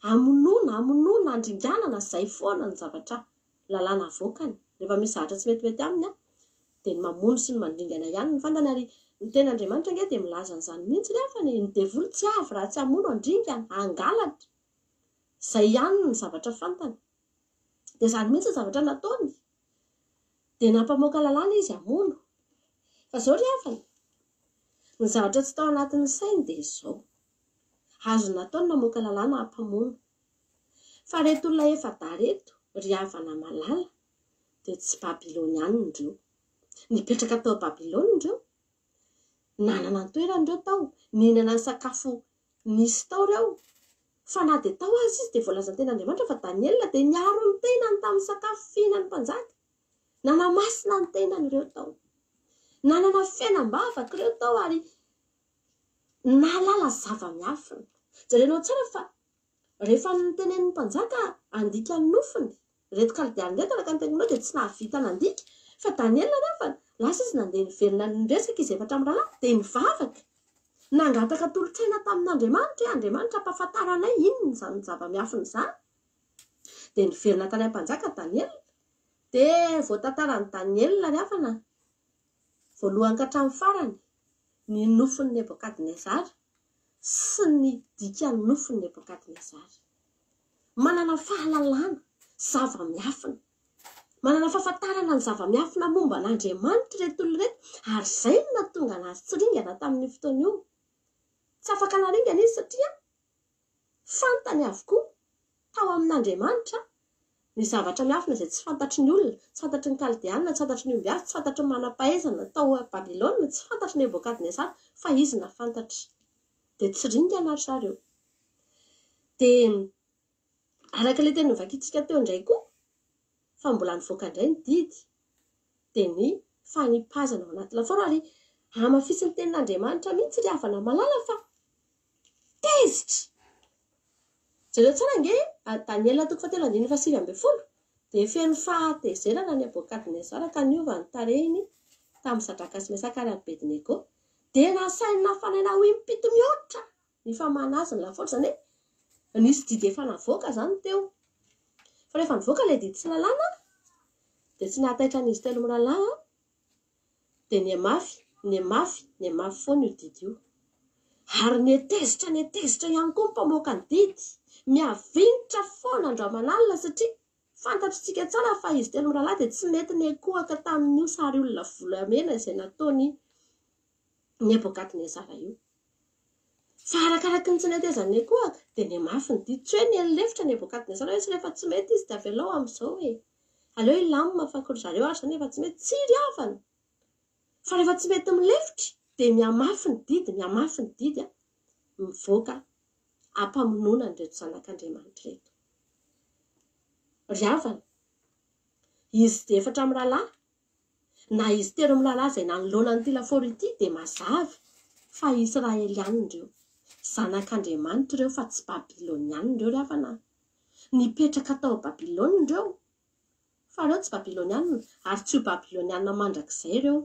Hamonoana, hamonoana, handringanana, izay foana ny zavatra lalàna avoakany. Rehefa misy zavatra tsy metimety aminy dia ny mamono sy ny mandringana ihany no fantany ary ny tenin'Andriamanitra ange dia milaza an'izany mihitsy ry havana e, ny devoly tsy avy raha tsy hamono, handringana, hangalatra. Izay ihany ny zavatra fantany. Dia izany mihitsy ny zavatra nataony. Dia nampamoaka lalàna izy hamono. Fa izao ry havana, ny zavatra tsy tao anatin'ny sainy dia izao. Azony natao ny namoaka lalàna hampamono. Fa ireto olona efa-dahy ireto, ry havana malala, dia tsy Babylonianina ireo. Nipetraka tao Babylona ireo. Nanana ny toerany ireo tao. Nihinana ny sakafo nisy tao ireo. Fa na dia tao aza izy dia voalazan'ny Tenin'Andriamanitra fa Daniela dia niaro ny tenany tamin'ny sakafo fihinan'ny mpanjaka. Nanamasina ny tenany ireo tao. Nanana fiainam-bavaka ireo tao ary nahalala zava-miafina. Jerenao tsara fa rehefa notenenin'ny mpanjaka handika ny nofiny, ireto Kaldeana ireto araka ny teninao dia tsy nahavita nandika. Fa Daniela anefa, lasa izy nandeha niverina niresaka izy efatra mirahalahy dia nivavaka. Nangataka tolo-tsaina tamin'Andriamanitra hoe, Andriamanitra ampahafantaro anay inona izany zava-miafina izany. Dia niverina tany amin'ny mpanjaka Daniela. Dia voatantaran'i Daniela ry havana, voalohany ka hatramin'ny farany, ny nofin'i Nebokadnezara sy ny dikan'ny nofin'i Nebokadnezara. Manana fahalalana zava-miafina, manana fahafantarana ny zava-miafina momba an'Andriamanitra ireto olona ireto, ary izay no nahatonga an'azy tsy ringana tamin'io fotoana io. Tsy afaka naringana izy satria fantany avokoa tao amin'Andriamanitra ny zavatra miafina izay tsy fantatry ny olona, tsy fantatry ny Kaldeana, tsy fantatry ny ombiasy, tsy fantatry ny manam-pahaizana tao Babylona, tsy fantatry Nebokadnezara, fa izy nahafantatra. Dia tsy ringana ry zareo. Dia araka ilay teny novakintsika teo indray koa, fa mbola nivoaka indray ny didy, dia ny fanipazana ao anaty lafaoro, ary hamafisin'ny tenin'Andriamanitra mihitsy ry havana malala fa tezitra. Jereo tsara ange Daniela toko fahatelo andininy faha-19, dia feno fahatezerana Nebokadnezara ka niova ny tarehiny tamin'i Sadraka sy Mesaka ary Abednego, dia nasainy nafanaina ho impito mihoatra ny famahana azy ny lafaoro, izany hoe nisy didy efa navoaka izany teo. Fa rehefa nivoaka ilay didy tsy lalàna dia tsy nahataitra an'izy telo mirahalahy dia nihamafy, nihamafy, nihamafy foana io didy io. Ary nihetezitra, nihetezitra ihany koa ny mpamoaka ny didy. Mihavinitra foana andro aman'alina satria fantatr'tsika tsara fa izy telo mirahalahy dia tsy nety niankohoka tamin'io sary olona volamena izay nataon'i Nebokadnezara io. Fa arakaraky ny tsy netezan'i Nekohaka dia nihamafy ny didy. Tsy hoe niha-lefitra Nebokadnezara hoe tsy rehefa tsy mety izy dia avelao amin'izao e. Aleo hilamina fa ko ry zareo ary izany efa tsy mety. Tsia ry havana! Fa rehefa tsy mety milefitra dia mihamafy ny didy, mihamafy ny didy mivoaka hampamonoana an'ireto zanak'Andriamanitra ireto. Ry havana, izy efatra mirahalahy Na izy telo mirahalahy izay nanoloana an'ity lafaoro ity dia mazava fa Israelianina ireo. Zanak'Andriamanitra ireo fa tsy Babylonianina ireo ry havana a. Nipetraka tao Babylona ireo fa ireo tsy Babylonianina ary tsy ho Babylonianina mandrakizay ireo.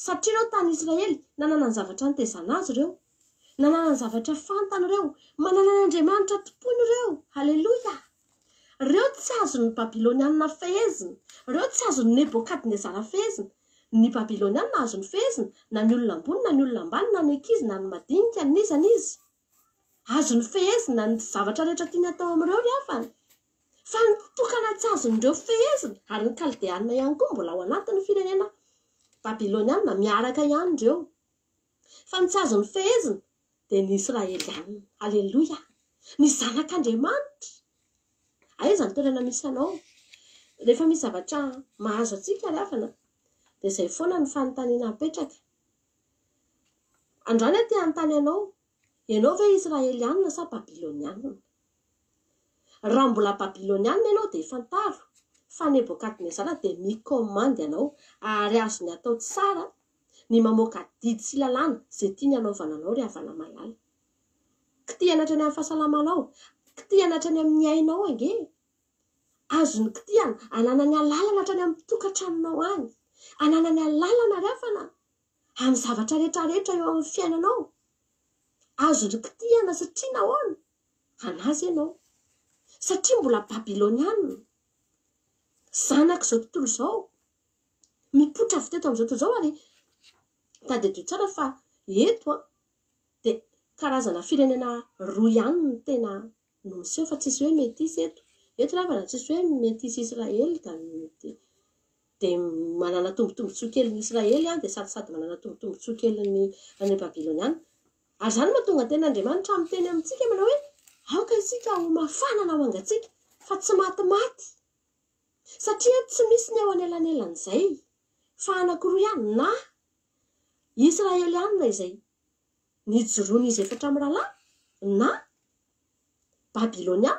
Satria ireo tany Israely nanana ny zavatra nitezana azy ireo. Nanana ny zavatra fantany ireo. Manana an'Andriamanitra tompoiny ireo. Haleloia! Ireo tsy azon'ny Babylonianina fehezina. Ireo tsy azon'i Nebokadnezara fehezina. Ny Babylonianina azony fehezina, na ny olona ambony na ny olona ambany, na ny ankizy na ny madinika, n'iza n'iza. Azony fehezina ny zavatra rehetra tiany atao amin'ireo ry havana. Fa ny tokana tsy azon'ireo fehezina, ary ny Kaldeanina ihany koa mbola ao anatin'ny firenena Babylonianina, miaraka ihany ireo. Fa ny tsy azony fehezina dia ny Israelianina. Aleloia! Ny zanak'Andriamanitra! Aiza ny toerana misy anao? Rehefa misy zavatra mahazo antsika ry havana, dia izay foana ny fanontaniana apetraka. Androany aho te hanontany anao, ianao ve Israelianina sa Babylonianina? Raha mbola Babylonianina ianao dia fantaro fa Nebokadnezara dia mikaomandy anao ary azony atao tsara ny mamoaka didy sy lalàna izay tiany hanaovana anao ry havana malala. Kitihana hatrany amin'ny fahasalamanao, kitihana hatrany amin'ny ainao ange e! Azony kitihana, ananany alalana hatrany amin'ny tokantranonao any, ananany alalana ry havana amin'ny zavatra rehetra rehetra eo amin'ny fiainanao. Azony kitihana satria nahoana? An'azy ianao. Satria mbola Babylonianina, zanak'izao tontolo izao, mipoitra avy teto amin'izao tontolo izao ary tadidio tsara fa eto an, dia karazana firenena roa ihany no tena no miseho fa tsisy hoe metisy eto. Eto ry havana tsisy hoe metisy Israely da dia manana tombotombotsoa kely ny Israely an, dia sady sady manana tombotombotsoa kely ny any Babyloniana. Ary izany no mahatonga tena Andriamanitra miteny amintsika manao hoe aoka isika ho mafana na ho mangatsiaka fa tsy matimaty. Satria tsy misy ny eo anelanelan'izay fa anankiroa ihany na Israelianina izay nijoroan'izy efatra mirahalahy na Babylonia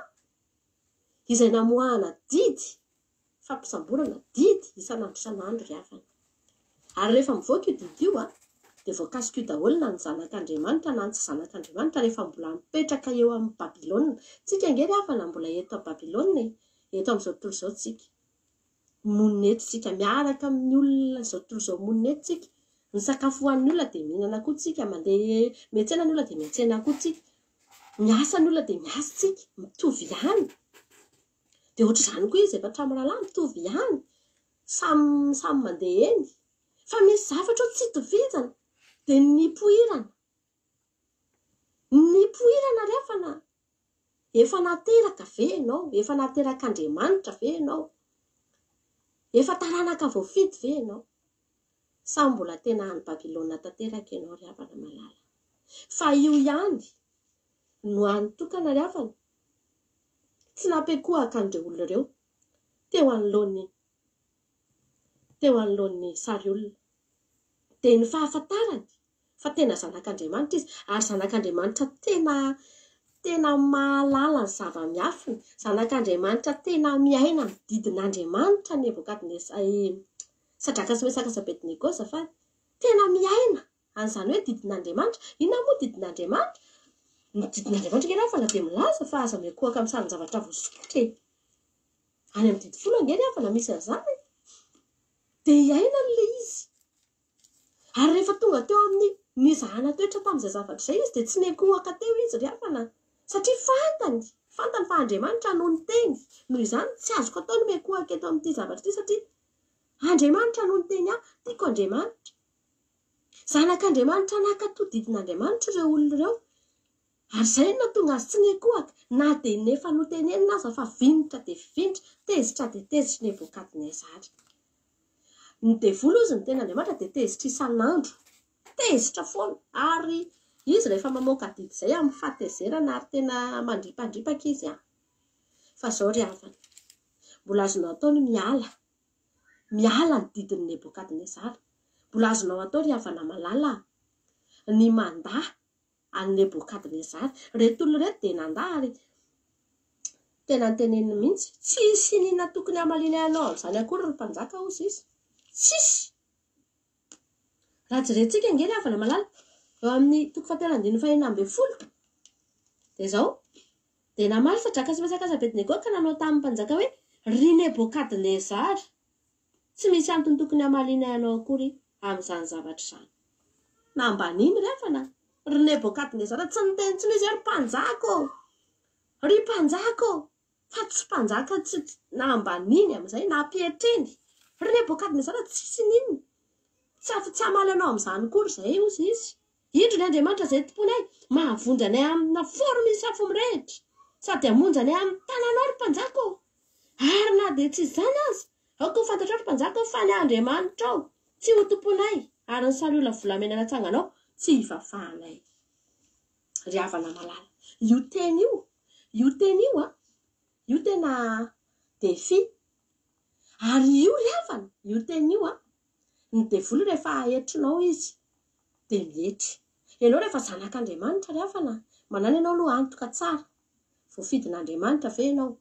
izay namoahana didy fampisamborana, didy isan'andro isan'andro ry havana. Ary rehefa mivoaka io didy io dia voakasika io daholo na ny zanak'Andriamanitra na ny tsy zanak'Andriamanitra rehefa mbola mipetraka eo amin'i Babylona. Tsika ange ry havana mbola eto Babylona e! Eto amin'izao tontolo izao tsika. Monina eto tsika, miaraka amin'ny olona izao tontolo izao monina eto tsika. Ny sakafo hohanin'ny olona dia mihinana koa tsika, mandeha miantsena ny olona dia miantsena koa tsika. Miasa ny olona dia miasa tsika, mitovy ihany. Dia ohatr'izany koa izy efa hatramin'ny rahalahy, mitovy ihany. Samy samy mandeha eny. Fa misy zavatra ao tsy itovizana, dia ny nipoirana. Ny nipoirana ry havana, efa nateraka ve ianao? Efa naterak'Andriamanitra ve ianao? Efa taranaka voafidy ve ianao? Sa mbola tena any Babylona tanteraka ianao ry havana malala? Fa io ihany no hany tokana ry havana, tsy nampiankohaka an'ireo olona ireo teo anoloan'ny teo anoloan'ny sary olona. Dia ny fahafantarany fa tena zanak'Andriamanitra izy, ary zanak'Andriamanitra tena tena mahalala ny zava-miafina, zanak'Andriamanitra tena miaina ny didin'Andriamanitra Nebokadneza, i Sadraka sy Mesaka sy Abednego azafady, tena miaina an'izany hoe didin'Andriamanitra. Inona moa didin'Andriamanitra? Ny didin'Andriamanitra ange ry havana dia milaza fa aza miankohoka amin'ny sarin-javatra voasokitra e. Any amin'ny didy folo ange ry havana misy an'izany e. Dia iainany ilay izy. Ary rehefa tonga teo amin'ny nizahana toetra tamin'izay zavatra izay izy dia tsy niankohoka teo izy ry havana satria fantany, fantany fa Andriamanitra no niteny. Noho izany tsy azoko atao ny miankohoka eto amin'ity zavatra ity satria Andriamanitra no niteny ahy, tiako Andriamanitra. Zanak'Andriamanitra nankatò didin'Andriamanitra ireo olona ireo. Ary izay no nahatonga azy tsy niankohoka na dia ny efa notenenina aza fa vinitra dia vinitra, tezitra dia tezitra Nebokadnezara. Ny devoly hozy ny tenin'Andriamanitra dia tezitra isan'andro, tezitra foana, ary izy rehefa mamoaka didy izay amin'ny fahatezerana ary tena mandripandripaka izy an! Fa izao ry havana, mbola azonao atao ny miala, miala ny didin'i Nebokadnezara, mbola azonao atao ry havana malala ny mandà an'i Nebokadnezara. Ireto olona ireto dia nandà ary tena noteneniny mihitsy, Tsisy iniana tokony hamaliana anao amin'izany akory ry mpanjaka, hozy izy. Tsisy! Raha jerentsika ange ry havana malala, eo amin'ny toko fahatelo andininy fahenina ambin'ny folo, dia izao, Dia namaly Sadraka sy Mesaka sy Abednego ka nanao tamin'ny mpanjaka hoe, Ry Nebokadnezara, Tsy misy antony tokony hamalianay anao akory amin'izany zavatra izany. Nambaniny ry havana, ry Nebokadnezara, tsy niteny intsony izy hoe, Ry mpanjaka ô! Ry mpanjaka ô! Fa tsy mpanjaka tsy na ambaniny amin'izay na ampietreny. Ry Nebokadnezara tsisy n'inona. Tsy afa tsy hamaly anao amin'izany akory izay hozy izy. Indro ny Andriamanitra izay tomponay, mahavonjy anay amin'ny lafaoro misy afo mirehitra, sady hamonjy anay amin'ny tananao, ry mpanjaka ô! Ary na dia tsy izany aza, aoka ho fantatrao, ry mpanjaka ô, fa ny Andriamanitrao tsy ho tomponay, ary ny sariola volamena natsanganao tsy hivavahanay. Ry havana malala, io teny io, io teny io an, io tena défi. Ary io ry havana, io teny io an, ny devoly rehefa aetrinao izy dia mietry. Ianao rehefa zanak'Andriamanitra ry havana, manana ianao aloha antoka tsara. Voafidin'Andriamanitra ve ianao?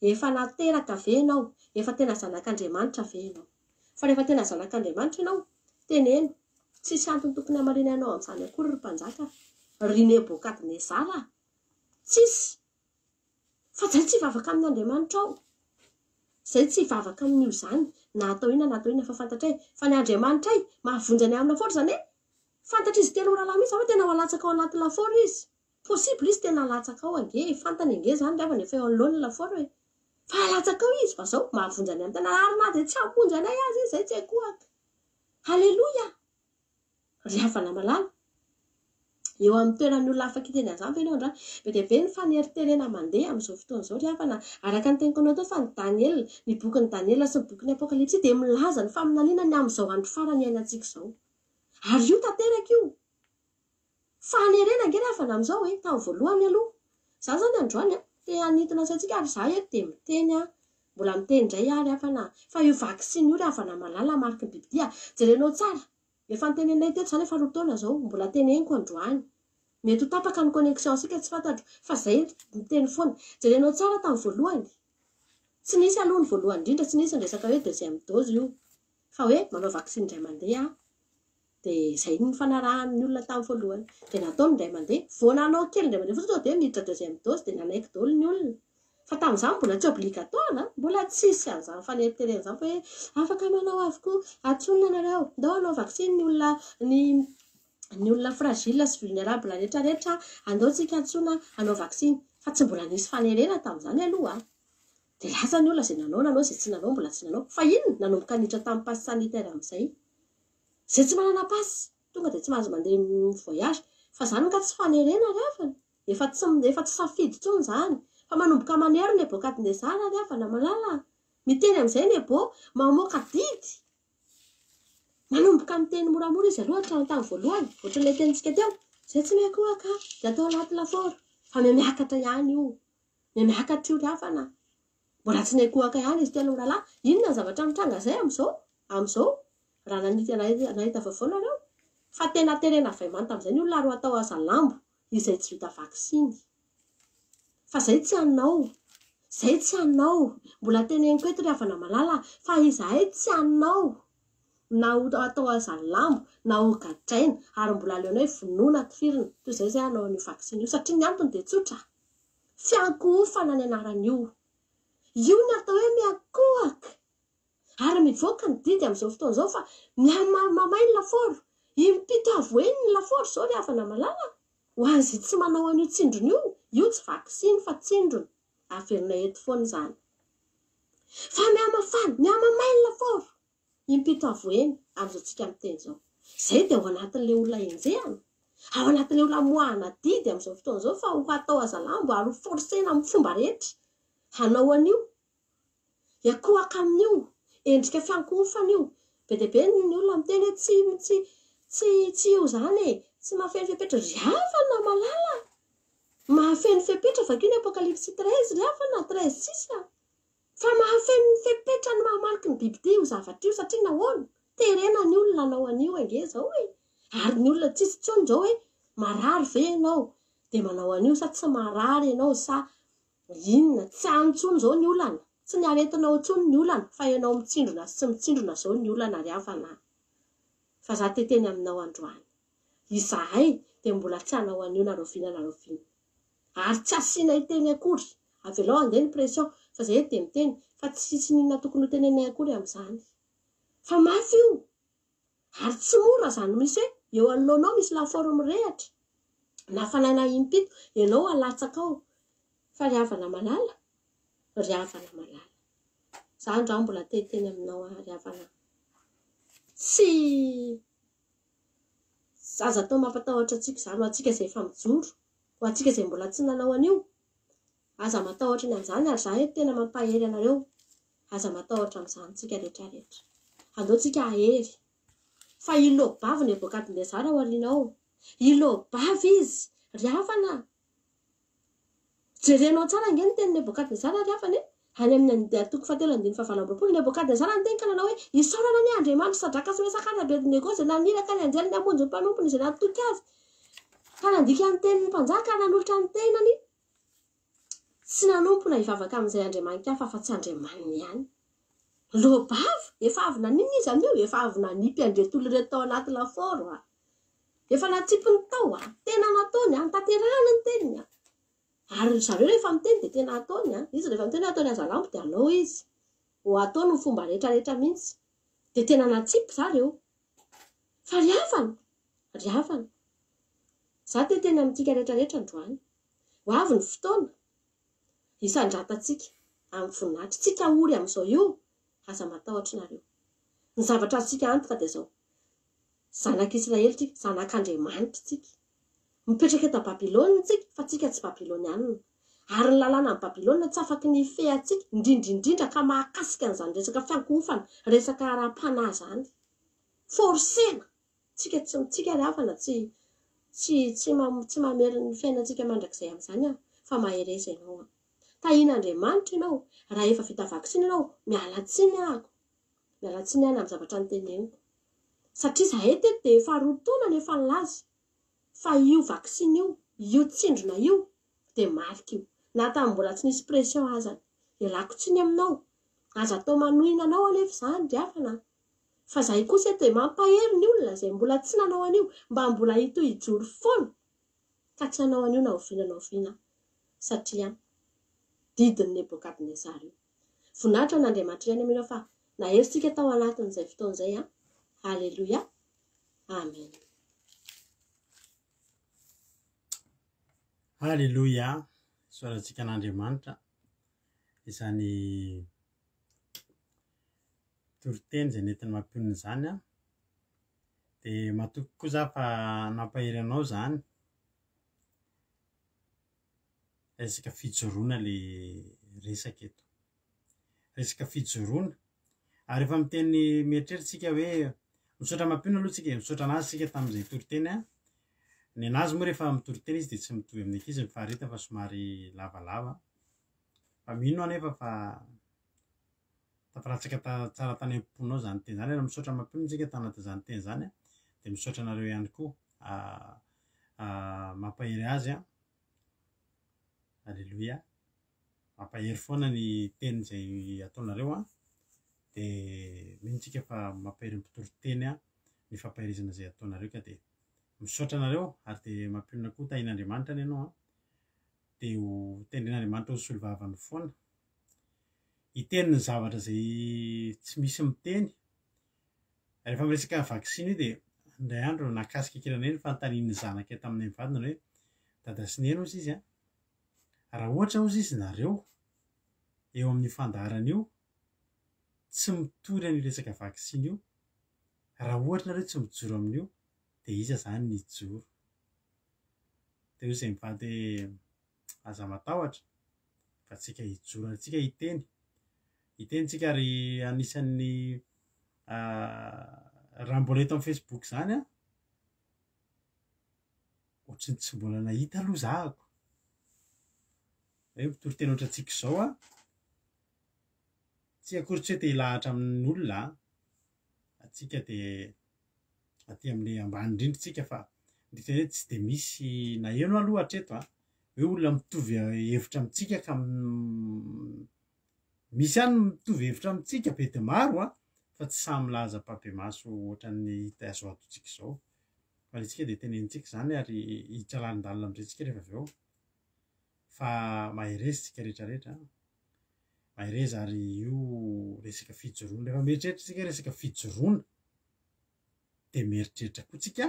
Efa nateraka ve ianao? Efa tena zanak'Andriamanitra ve ianao? Fa rehefa tena zanak'Andriamanitra ianao, teneno, tsisy antony tokony hamaliana anao amin'izany akory ry mpanjaka, ry Nebokadnezara, tsisy. Fa zay tsy hivavaka amin'Andriamanitrao. Zay tsy hivavaka amin'io izany na atao inona na atao inona fa fantatray fa ny Andriamanitray mahavonjy anay amin'ny lafaoro izany e! Fantatr'izy telo rahalahy mihitsy fa tena ho alatsaka ao anaty lafaoro izy. Possible izy tena alatsaka ao ange e! Fantany ange izany ry havana efa eo anoloany ny lafaoro e! Fa alatsaka ao izy fa zao mahavonjy anay amin'ny tanàna ary na dia tsy hamonjy anay aza izy zay tsy haikohaka. Haleloia! Ry havana malala, eo amin'ny toeran'ny olona afaka hiteny an'izany ve ianao androany? Be dia be ny faneriterena mandeha amin'izao fotoana izao ry havana. Araka ny teniko anao teo fa ny Daniela, ny bokin'i Daniela sy ny bokin'ny Apokalypsy dia milaza ny faminaniana ny amin'izao andro farany iainantsika izao. Ary io tanteraka io. Fanerena ange ry havana amin'izao e, tamin'ny voalohany aloha. Izaho izany androany an, te hanintona saintsika ary izaho eto dia miteny an, mbola miteny indray aho ry havana, fa io vaksiny io ry havana malala mariky ny bibidia, jerenao tsara, efa noteneninay teto izany efa 2 taona izao, mbola teneniko androany. Mety ho tapaka ny connexion-tsika tsy fantatro, fa izay miteny foana. Jerenao tsara tamin'ny voalohany, tsy nisy aloha ny voalohany indrindra, tsy nisy ny resaka hoe deuxième dose io, fa hoe manao vaksiny indray mandeha Dia izay no nifanarahan'ny olona tamin'ny voalohany. Dia nataony indray mandeha. Vao nanao kely indray mandeha fotsiny tonga dia miditra deuxième dose dia nanaiky daholo ny olona. Fa tamin'izany mbola tsy obligatoire an! Mbola tsisy an'izany faneriterena izany fa hoe afaka manao avokoa, antsonina nareo, ndao hanao vaksiny ny olona ny ny olona fragile sy vulnerable rehetra rehetra, andao tsika antsoina hanao vaksiny. Fa tsy mbola nisy fanerena tamin'izany aloha an! Dia lasa ny olona izay nanao nanao, izay tsy nanao mbola tsy nanao. Fa inona? Nanomboka niditra tamin'ny passe sanitaire amin'izay. Izay tsy manana passe tonga dia tsy mahazo mandeha mi-voyage. Fa izany nga tsy fanerena ry havana? Efa tsy efa tsy safidy intsony izany. Fa manomboka manery Nebokadnezara ry havana malala a! Miteny amin'izay Nebo, mamoaka didy. Manomboka miteny moramora izy aloha hatramin'ny tamin'ny voalohany, ohatran'ilay tenintsika teo. Izay tsy miankohoka dia atao anaty lafaoro. Fa mihamiakatra ihany io. Mihamiakatra io ry havana a! Mbola tsy niankohoka ihany izy telo mirahalahy. Inona ny zavatra mitranga izay amin'izao? Amin'izao? Raha nanity nahita vaovao nareo? Fa tena terena vay manta amin'izay ny olona ary ho atao hazalambo izay tsy vita vaksiny. Fa izay tsy hanao. Izay tsy hanao. Mbola teneniko eto ry havana malala fa izahay tsy hanao na ho atao hazalambo na ho gadraina ary mbola aleonay vonoina tifirina toy izay izay hanao an'io vaksiny io satria ny antony dia tsotra. Fiankohofana ny anaran'io. Io ny atao hoe miankohoka. Ary mivoaka ny didy amin'izao fotoana izao fa mihamamay ny lafaoro. Impito avo heny ny lafaoro izao ry havana malala a! Ho an'izay tsy manao an'io tsindrona io, io tsy vaksiny fa tsindrona. Averina eto foana izany. Fa mihamafana, mihamamay ny lafaoro. Impito avo heny amin'izao tsika miteny izao. Izay dia ao anatin'ilay olona enjehana. Ao anatin'ilay olona amoahana didy amin'izao fotoana izao fa ho hatao hazalambo ary ho forcer-na amin'ny fomba rehetra hanao an'io. Hiankohoka amin'io endrika fiankohofana io. Be dia be ny olona miteny hoe tsy tsy tsy tsy io izany e, tsy mahafeno fepetra. Ry havana malala a! Mahafeno fepetra, vakio ny Apokalypsy 13 ry havana, 13 six a! Fa mahafeno ny fepetra ny maha-mariky ny bibidia io zavatra io satria nahoana? Terena ny olona hanao an'io ange izao e! Ary ny olona tsisy intsony izao hoe marary ve ianao dia manao an'io sa tsy marary ianao sa Inona? Tsy any intsony izao ny olana. Tsy ny aretinao intsony ny olana fa ianao mitsindrona sy tsy mitsindrona izao ny olana ry havana a! Fa za te teny aminao androany. Izahay dia mbola tsy hanao an'io na rahoviana na rahoviana. Ary tsy asianay teny akory. Avelao handeha ny pression fa zay eto dia miteny fa tsisy n'inona tokony ho teneninay akory amin'izany. Fa mafy io! Ary tsy mora izany misy hoe eo anoloanao misy lafaoro mirehatra, nafanaina impito, ianao alatsaka ao. Fa ry havana malala, Ry havana malala. Za andrao mbola te hiteny aminao aho ry havana. Tsy aza atao mampatahotra antsika izany ho antsika izay efa mijoro, ho antsika izay mbola tsy nanao an'io. Aza matahotra ny amin'izany ary za eto tena mampahery anareo. Aza matahotra amin'izany tsika rehetra rehetra. Andao tsika hahery. Fa i Lobavy Nebokadnezara ao aoriana ao. I Lobavy izy, ry havana. Jerenao tsara ange ny tenin'i Nebokadnezara ry havana e! Any amin'ny andiany toko fahatelo andininy fahavalo amby 20, Nebokadnezara niteny ka nanao hoe, Isaorana anie Andriamanitry Sadraka sy Mesaka ary Abednego izay naniraka ny anjeliny hamonjy ny mpanompony izay natoky azy ka nandika ny tenin'ny mpanjaka ary nanolotra ny tenany tsy nanompo na hivavaka amin'izay andriamani-kafa afa-tsy Andriamaniny ihany. Loa-bava! Efa avy naninona izy amin'io? Efa avy nanipy an'ireto olona ireto tao anaty lafaoro a! Efa natsipiny tao a! Tena nataony a! Notanterahany ny teniny a! Ary ry zareo rehefa miteny dia tena ataony a! Izy rehefa miteny hoe ataony hazalambo dia hanao izy. Ho ataony ny fomba rehetra rehetra mihitsy. Dia tena natsipy zareo. Fa ry havana! Ry havana! Za te hiteny amintsika rehetra rehetra androany. Ho avy ny fotoana hisandratantsika amin'ny voninahitra. Tsika ory amin'izao io, aza matahotra nareo. Ny zavatra azontsika antoka dia izao, Zanak'Israely tsika, zanak'Andriamanitra tsika. Mipetraka eto Babylona tsika, fa tsika tsy Babylonianina. Ary ny lalànan'i Babylona tsy afaky ny hifehy antsika, indrindra indrindra ka mahakasika an'izany resaka fiankohofana, resaka ara-panahy izany. Forcena! Tsika tsy, tsika ry havana tsy, tsy, tsy, tsy mamery ny fiainantsika mandrakizay amin'izany aho, fa mahereza ianao an. Tahian'Andriamanitra ianao, raha efa vita vaksiny ianao, miala tsiny ahako. Miala tsiny aho ny amin'ny zavatra noteneniko. Satria izahay teto dia efa roa taona no efa nilaza fa io vaksiny io, io tsindrona io dia marika io. Na tamin'ny mbola tsy nisy pression azany. Ialako tsiny aminao. Aza atao manohina anao anefa izany ry havana a. Fa izahay kosa eto dia mampahery ny olona izay mbola tsy nanao an'io mba mbola hitohy hijoro foana ka tsy hanao an'io na oviana na oviana satria didin'i Nebokadnezara io. Voninahitra an'Andriamanitra ihany anie fa nahery tsika tao anatin'izay fotoana izay an! Aleloia! Amen. Aleloia! Isaorantsika an'Andriamanitra izany toriteny izay nentiny mampionona izany an. Dia matoky koa za fa nampahery anao izany. Resaka fijoroana le resaka eto. Resaka fijoroana. Ary efa miteny mieritreritra tsika hoe misaotra mampionona aloha tsika e, misaotra anazy tsika tamin'izay toriteny an. Ny anazy moa rehefa mitory teny izy dia tsy mitovy amin'ny ankizy ny faharetany fa somary lavalava. Fa mino aho nefa fa tafalatsaka tsara tany am-ponao izany teny izany. Ary misaotra mampionona tsika tanatin'izany teny izany an. Dia misaotra anareo ihany koa mampahery azy an. Aleloia. Mampahery foana ny teny izay ataonareo an. Dia mino tsika fa mampahery ny mpitory teny an ny fampaherezana izay ataonareo ka dia misaotra anareo ary dia mampionona koa tahian'Andriamanitra anie ianao an. Dia ho tendren'Andriamanitra ho solovavany foana. Hiteny ny zavatra izay tsy misy miteny. Rehefa miresaka vaksiny io dia indray andro nahakasika kely anay ny fanontanian'ny zanakay taminay mivady nanao hoe dada sy neny hozy izy an, raha ohatra hozy izy nareo eo amin'io fandaharana io tsy mitory an'io resaka vaksiny io, raha ohatra nareo tsy mijoro amin'io dia iza izany ny hijoro? Dia hoy izahay mivady hoe aza matahotra fa tsika hijoro ary tsika hiteny, hiteny tsika ary anisan'ny raha mbola eto amin'ny Facebook izany an, ohatran'ny tsy mbola nahita aloha zahako hoe mpitory teny ohatrantsika izao an, tsy akory tsy hoe te hilahatra amin'olona an, antsika dia aty amin'ilay ambany indrindra tsika fa ny dikany hoe tsy dia misy naheno aloha hatreto an, hoe olona mitovy hevitra amintsika ka misy ihany ny mitovy hevitra amintsika be dia maro an, fa tsy sahy milaza ampahibemaso ohatran'ny hita azo antotsika izao. Fa ny antsika dia tenenintsika izany ary hiditra lalindalina amin'izay tsika rehefa avy eo. Fa mahereza tsika rehetra rehetra an. Mahereza ary io resaka fijoroana, rehefa mieritreritra tsika resaka fijoroana dia mieritreritra koa tsika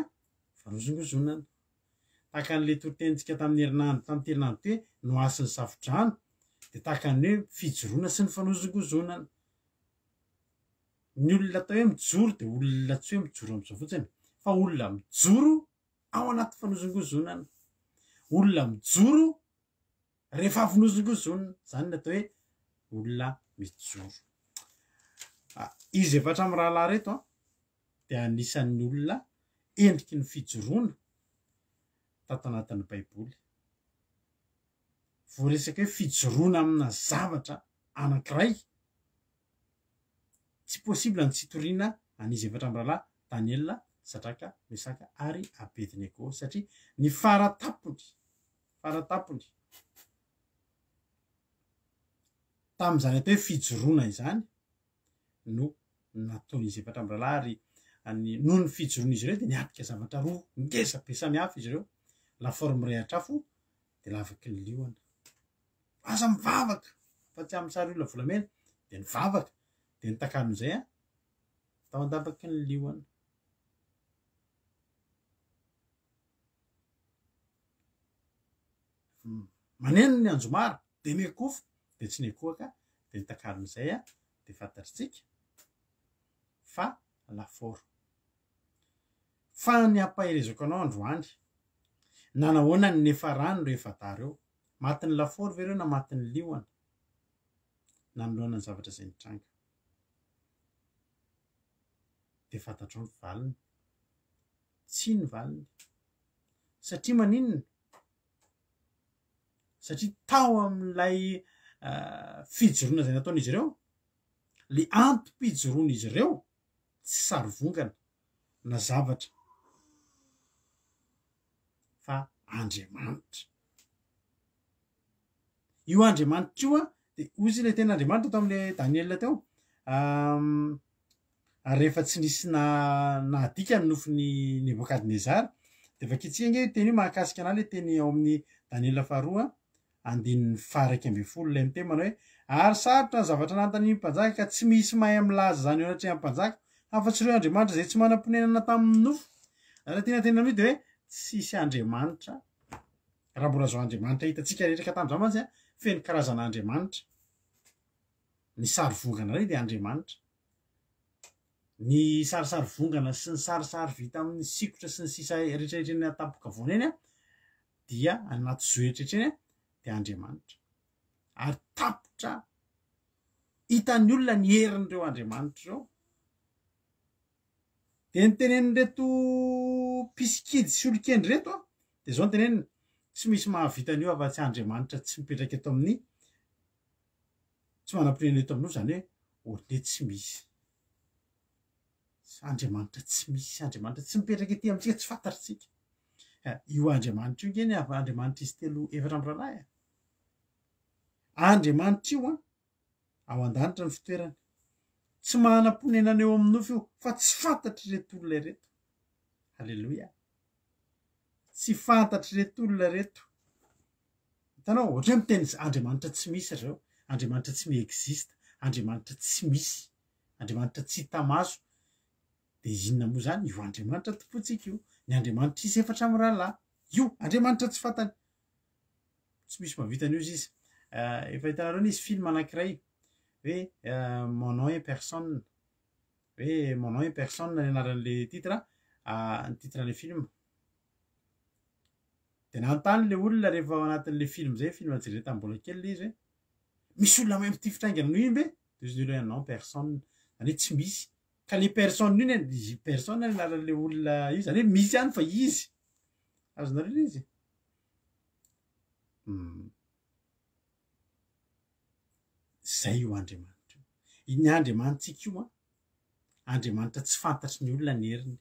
fanozongozonana. Tahaka an'ilay toritenintsika tamin'ny herinandro, tamin'ity herinandro ity hoe nohasin'ny safodrano. Dia tahaka ny hoe fijoroana sy ny fanozongozonana. Ny olona atao hoe mijoro dia olona tsy hoe mijoro amin'izao fotsiny fa olona mijoro ao anaty fanozongozonana. Olona mijoro rehefa avy nozongozonina. Izany no atao hoe olona mijoro. Ah, izy efatra amin'ny rahalahy ireto an, dia anisan'ny olona endriky ny fijoroana tato anatin'ny Baiboly. Voaresaka hoe fijoroana amina zavatra anankiray, tsy possible ny tsy hitoriana an'izy efatra mirahalahy, Daniela, Sadraka, Mesaka ary Abednego satria ny fara-tampony, fara-tampony tamin'izany atao hoe fijoroana izany no nataon'izy efatra mirahalahy ary ny noho ny fijoroan'izy ireo dia niatrika zavatra roa ngeza be samihafa izy ireo, lafaoro mirehitra afo dia lavaky ny liona. Aza mivavaka fa tsy amin'ny sary olona volamena dia nivavaka dia ny takalon'izay a tao an-davaky ny liona. Maneno ny anjomara dia miankofa dia tsy niankohoka dia ny takalon'izay a dia fantatritsika fa lafaoro. Fa ny ampaherezako anao androany, nanahoana ny niafarany ireo efa-dahy ireo? Matin'ny lafaoro ve ireo na matin'ny liona? Nanoloana ny zavatra izay nitranga. Dia fantatrao ny valiny. Tsia ny valiny. Satria maninona? Satria tao amin'ilay fijoroana izay nataon'izy ireo, le antom-pijoroan'izy ireo tsy sarivongana na zavatra fa Andriamanitra. Io Andriamanitra io a, de hoy izy ilay tena Andriamanitra tao amin'ilay Daniela teo, ary rehefa tsy nisy na nahadika ny nofin'i Nebokadnezara, de vakintsika ange io teny io mahakasika anah le teny ao amin'ny Daniela faharoa andininy faha-11 ilay miteny manao hoe, Ary sarotra ny zavatra nanontanian'ny mpanjaka ka tsy misy mahay milaza izany eo anatrehan'ny mpanjaka, afa-tsy ireo andriamanitra izay tsy manam-ponenana tamin'ny nofo. Raha tiana tenenina amin'io dia hoe tsisy andriamanitra, raha mbola izao andriamanitra hitantsika rehetra ka tamin'izany mantsy an, feno karazana andriamanitra. Ny sary vongana indray dia andriamanitra. Ny sarisary vongana sy ny sarisary vita amin'ny sikotra sy ny sisa rehetrarehetra eny an-tampon-kavoana eny an, dia any anaty zohy rehetra eny dia Andriamanitra. Ary tapitra hitan'ny olona ny herin'ireo Andriamanitra ireo. Dia ny tenenin'ireto mpisikidy sy olon-kendry ireto an, dia izao ny teneniny, tsy misy mahavita an'io afa-tsy Andriamanitra tsy mipetraka eto amin'ny, tsy manam-ponenana eto amin'ny nosy, izany hoe ohatran'ny hoe tsy misy. Andriamanitra tsy misy, Andriamanitra tsy mipetraka ety amintsika, tsy fantatritsika. Io Andriamanitra io nge ny Andriamanitra izy telo efatra amby rahalahy e. Andriamanitra io an, ao an-danitra ny fitoerany. Tsy manam-ponenana eo amin'ny nofo io, fa tsy fantatr'ireto olona ireto. Aleloia. Tsy fantatr'ireto olona ireto. Hitanao, ohatra hoe miteny Andriamanitra tsy misy ry zareo, Andriamanitra tsy mi-existe, Andriamanitra tsy misy. Andriamanitra tsy hita maso, dia inona moa izany? Io Andriamanitra tompontsika io, ny Andriamanitra izy efatra mirahalahy, io Andriamanitra tsy fantany, tsy misy mahavita an'io izy izy. Eh, efa hitanareo nisy film anankiray hoe eh, Mon nom est personne, hoe Mon nom est personne ny anaran'le titre, ah, ny titre an'le film. Dia nanontany le olona rehefa ao anatin'le film zay, film jerena tamin'ny mbola kely le izy hoe misy olona mahay mitifitra haingana noho iny ve? Dia hoy izy hoe non personne, zany hoe tsy misy. Ka le personne io ne, izy personne ny anaran'le olona io, zany hoe misy ihany fa izy. Azonareo le izy? Hmm. Zay io Andriamanitra io. Ny Andriamanitsika io an, Andriamanitra tsy fantatry ny olona ny heriny.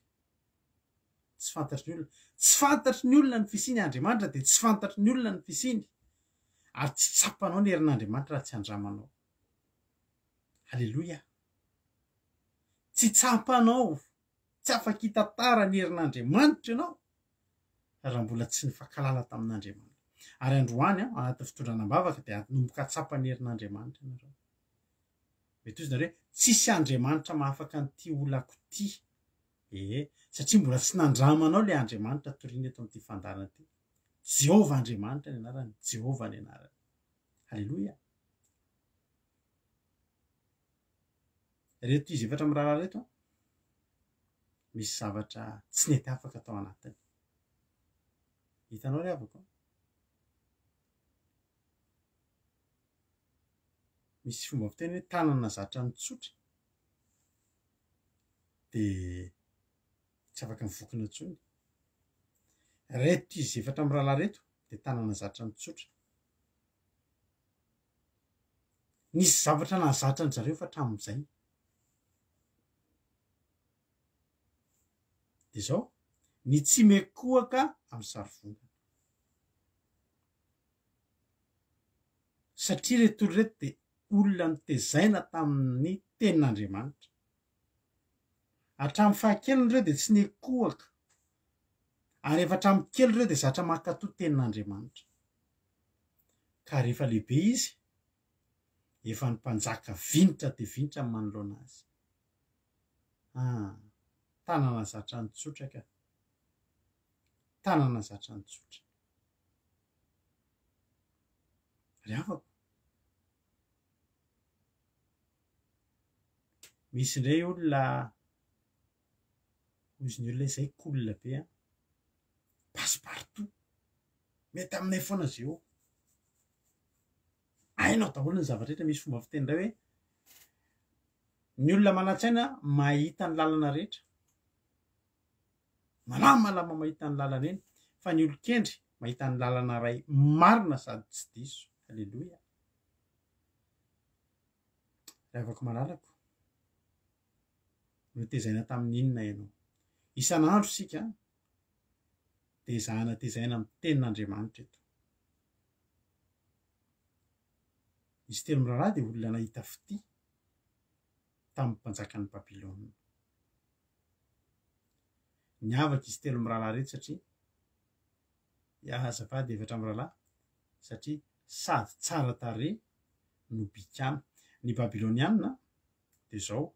Tsy fantatry ny olona. Tsy fantatry ny olona ny fisiany Andriamanitra dia tsy fantatry ny olona ny fisiany. Ary tsy tsapanao ny herin'Andriamanitra raha tsy andramanao. Aleloia. Tsy tsapanao, tsy afaka hitantara ny herin'Andriamanitra ianao raha mbola tsy nifankalala tamin'Andriamanitra. Ary androany, anatin'ny fitondrana am-bavaka dia hanomboka hahatsapa ny herin'Andriamanitra ianareo. Mety hozy nareo hoe tsisy Andriamanitra mahafaka an'ity olako ity. Ee, satria mbola tsy nandramanao ilay Andriamanitra toriana eto amin'ity fandaharana ity. Jehovah Andriamanitra ny anarany, Jehovah ny anarany. Haleloia. Ireto izy efatra miraharaha ireto an, misy zavatra tsy nety afaka tao anatiny. Hitanao ry havako? Misy fomba fiteny hoe tanana zatra mitsotra dia tsy afaka mivokona intsony. Ireto izy efatra mirahalahy ireto dia tanana zatra mitsotra. Nisy zavatra nahazatra an-dry zareo fa hatramin'izay. Dia izao, ny tsy mikohaka amin'ny sarivongana. Satria ireto olona ireto dia olona notezaina tamin'ny tenin'Andriamanitra. Hatramin'ny fahakeliny ireo dia tsy nikohaka. Ary efa hatramin'ny kely ireo dia zatra mankatò tenin'Andriamanitra. Ka rehefa lehibe izy, efa ny mpanjaka vinitra dia vinitra ny manoloana azy. Ah, tanana zatra nitsotra ka. Tanana zatra nitsotra. Ry havako, misy indray olona, hozy ny olona izay cool be an, passe partout. Mety aminay foana zay eo. Hainao daholo ny zavatra rehetra, misy fomba fiteny indray hoe ny olona manan-tsaina mahita ny lalana rehetra. Malamalama mahita ny lalana eny, fa ny olon-kendry mahita ny lalana iray marina sady tsy diso. Aleloia. Ry havako malalako, notezaina tamin'ny inona ianao? Isan'andro isika dia ezahana tezaina amin'ny tenin'Andriamanitra eto. Izy telo miraharaha dia olona nahita fitia tamin'ny mpanjakan'i Babylona. Niavaka izy telo miraharaha ireto satria azafady efatra miraharaha satria sady tsara tarehy no bikàna. Ny Babyloniana dia izao,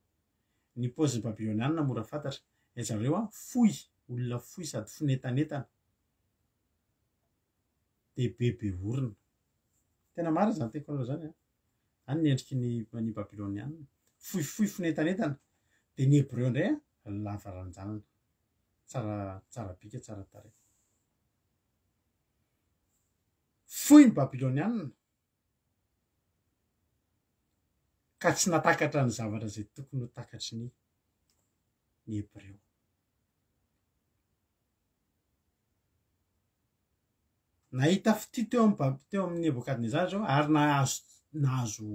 ny paozin'ny Babyloniana mora fantatra, ry zareo an, fohy, olona fohy sady fonentanentana, dia bebe orona. Tena marina izany teniko anareo izany an. Izany ny endriky ny ny Babyloniana. Fohifohy fonentanentana. Dia ny Hebreo indray an, lava ranjanana. Tsara tsara bika, tsara tarehy. Fohy ny Babyloniana, ka tsy natakatra ny zavatra izay tokony ho takatry ny ny Hebreo. Nahita fitia teo amin'ny Bab- teo amin'ny Nebokadnezara izao ary nahazo nahazo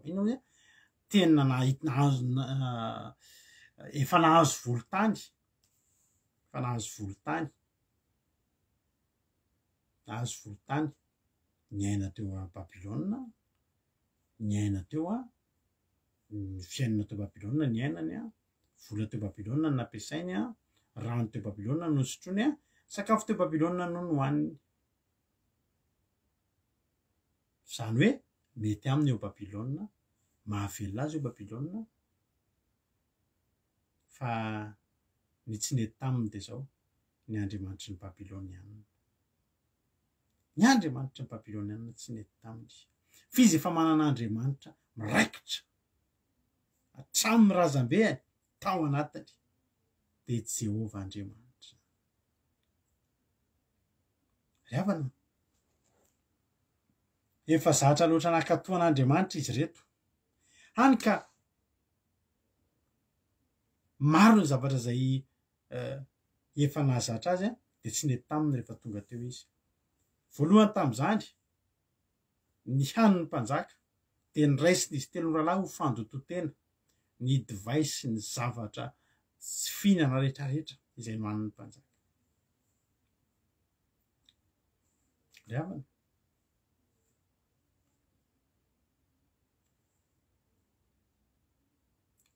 inona moa izany? Tena nahit- nahazo na- efa nahazo volontany, efa nahazo volontany, nahazo volontany. Niaina teo a Babylona, niaina teo a, ny fiainana teo Babylona niainany a, vola teo Babylona no nampiasainy a, rano teo Babylona no nosotroiny a, sakafo teo Babylona no nohaniny. Izany hoe mety aminy eo Babylona, mahavelona azy eo Babylona, fa ny tsy nety taminy dia izao, ny andriamanitry ny Babylonianina. Ny andriamanitry ny Babylonianina tsy nety taminy. Fa izy efa manana andriamanitra miraikitra hatramin'ny razambeany tao anatiny, dia Jehovah Andriamanitra. Ry havana, efa zatra loatra nankatò an'Andriamanitra izy ireto, hany ka maro ny zavatra izay efa nahazatra azy dia tsy nety taminy rehefa tonga teo izy. Voalohany tamin'izany, ny hanin'ny mpanjaka dia niraisin'izy telo mirahalahy ho fandotoan-tena ny divay sy ny zavatra tsy fihinana rehetrarehetra izay nohanin'ny mpanjaka. Ry havana.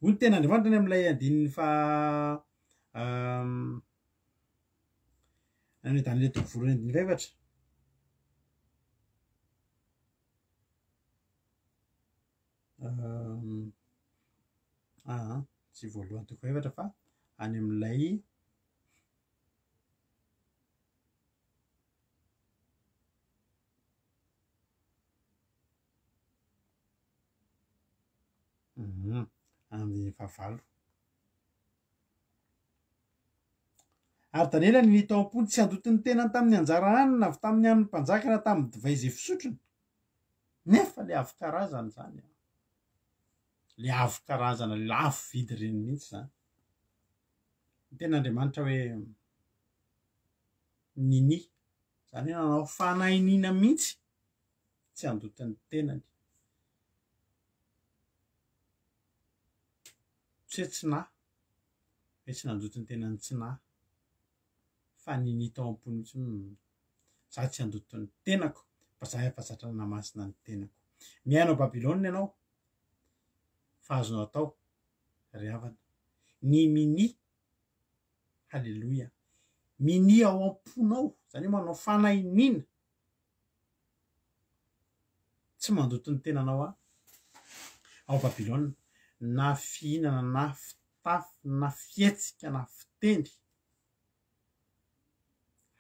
Hoy ny tenin'Andriamanitra any amin'ilay andininy faha any Daniela toko voalohany andininy fahefatra. Aa tsy voalohany toko fahefatra fa any amin'ilay Amin'ny andininy fahavalo. Ary Daniela ninia tao am-pony tsy handoto ny tenany tamin'ny anjara hanina avy tamin'ny hanin'ny mpanjaka na tamin'ny divay izay fisotrony. Nefa le avo karazana izany an. Le avo karazana, le lafo vidy ireny mihitsy izany. Ny tenin'Andriamanitra hoe ninia, izany hoe nanao fanahiniana mihitsy tsy handoto ny tenany. Tsy hoe tsy nahy, hoe tsy nandoto ny tenany tsy nahy, fa ninia tao am-pony mihitsy hoe za tsy handoto ny tenako fa za efa zatra nanamasina ny tenako. Miaina ao Babylona ianao fa azonao atao ry havana ny minia, haleloia, minia ao am-ponao, zany hoe manao fanahiniana Tsy mandoto ny tenanao aho ao Babylona, na fihinana na fitafy na fihetsika na fiteny.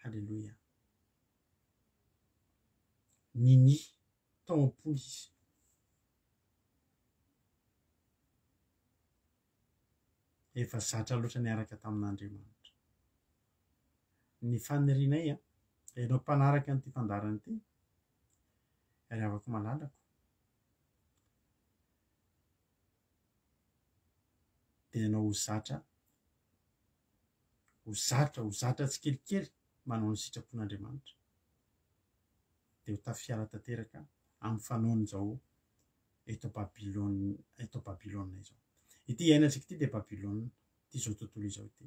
Haleloia. Ninia tao am-pony izy. Efa zatra loatra niaraka tamin'Andriamanitra. Ny fanirianay an, ianao mpanaraka an'ity fandaharana ity, ry havako malalako, dia ianao ho zatra, ho zatra, ho zatra tsikelikely manao ny sitrapon'Andriamanitra, dia ho tafiala tanteraka amin'ny fanaon'izao eto Babylona, eto Babylona izao. Ity iainantsika ity dia Babylona, ity izao tontolo izao ity.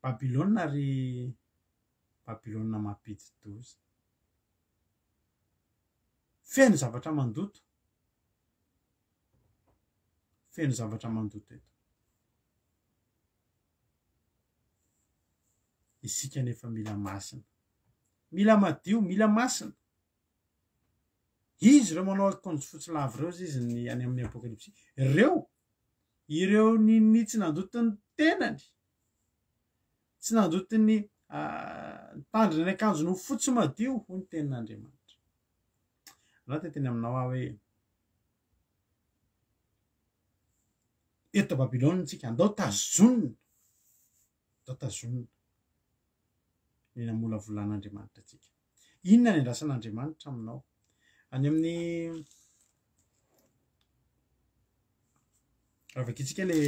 Babylona ry Babylona mampidi-doza. Feno zavatra mandoto. Feno zavatra mandoto eto. Isika nefa mila masina. Mila madio, mila masina. Izy ireo manao akanjo fotsy lava ireo izy ny any amin'ny apokalypsy. Ireo, ireo nini tsy nandoto ny tenany, tsy nandoto ny nitandrina ny akanjony ho fotsy madio, hoy ny tenin'Andriamanitra. Raha te teny aminao aho hoe eto Babylona tsika, andao tazonina, andao tazonina ny namolavolan'Andriamanitra antsika. Inona ny andrasan'Andriamanitra aminao? Any amin'ny raha vakintsika le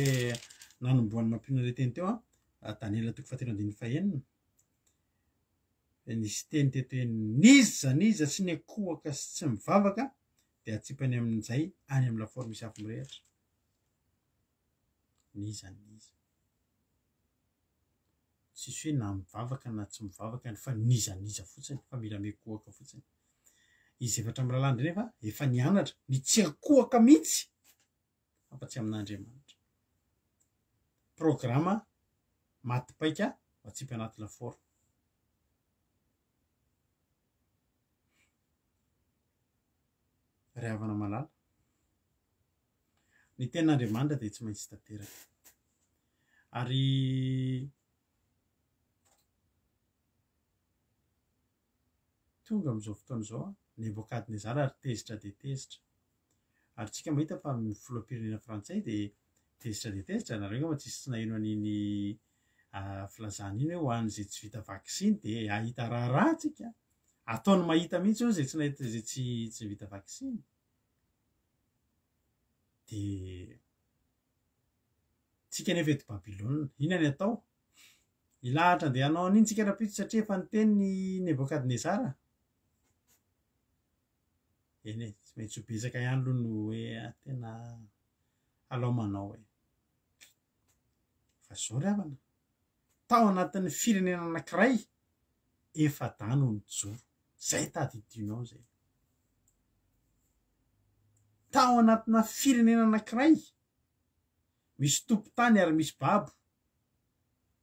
nanombohan'ny mampionona le teny teo a, Daniela toko fahatelo andininy fahenina. Nisy teny teto hoe n'iza n'iza tsy niankohoka sy tsy mivavaka dia atsipany amin'izay any amin'ny lafaoro misy afo mirehitra. N'iza n'iza. Tsisy hoe na mivavaka na tsy mivavaka fa n'iza n'iza fotsiny fa mila mikohaka fotsiny. Izy efatra mirahalahy indray nefa efa nianatra ny tsy ankohaka mihitsy afa-tsy amin'Andriamanitra. Programa maty paika atsipy anaty lafaoro. Ry havana malala, ny tenin'Andriamanitra dia tsy maintsy tanteraka. Ary tonga amin'izao fotoana izao Nebokadnezara ary tezitra dia tezitra. Ary tsika mahita fa ny filoham-pirenena frantsay dia tezitra dia tezitra, nareo angamba tsisy tsy naheno an'iny filazana iny hoe ho an'izay tsy vita vaksiny dia hahita raharaha tsika. Ataony mahita mihitsy hono izay tsy nahita izay tsy tsy vita vaksiny. Dia tsika nefa eto Babylona. Inona ny atao? Hilahatra andeha hanao an'iny tsika rahampitso satria efa niteny ny Nebokadnezara. Eny e, tsy maintsy ho betsaka ihany aloha no hoe ah, tena alao manao e. Fa zao ry havana, tao anatin'ny firenena anankiray, efa-dahy no nijoro. Zay tadidinao zay. Tao anatina firenena anankiray, misy tompon-tany ary misy babo,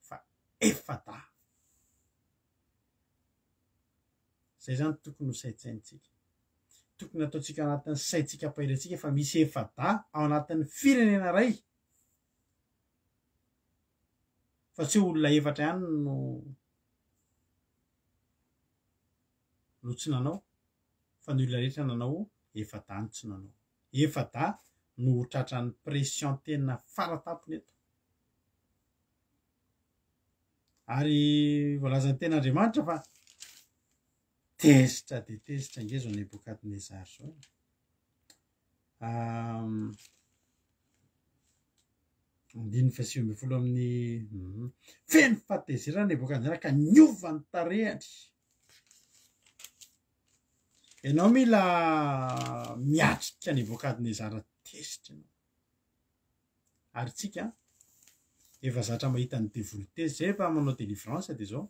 fa efa-dahy. Zay zany tokony ho saintsaintsika. Tokony ataontsika anatin'ny saintsika ampahery antsika fa misy efa-dahy ao anatin'ny firenena iray. Fa tsy hoe olona efatra ihany no no tsy nanao fa ny olona rehetra nanao efa-dahy no tsy nanao. Efa-dahy no ho tratran'ny pression tena faratampony eto. Ary voalazan'ny tenin'Andriamanitra fa tezitra dia tezitra ange izao Nebokadnezara izao e. Andininy faha-19 amin'ny mhm. feno fahatezerana Nebokadnezara ka niova ny tarehany. Ianao mila miatrika Nebokadnezara tezitra ianao. Ary tsika efa zatra mahita ny devoly tezitra, zay efa manao délivrance de zao,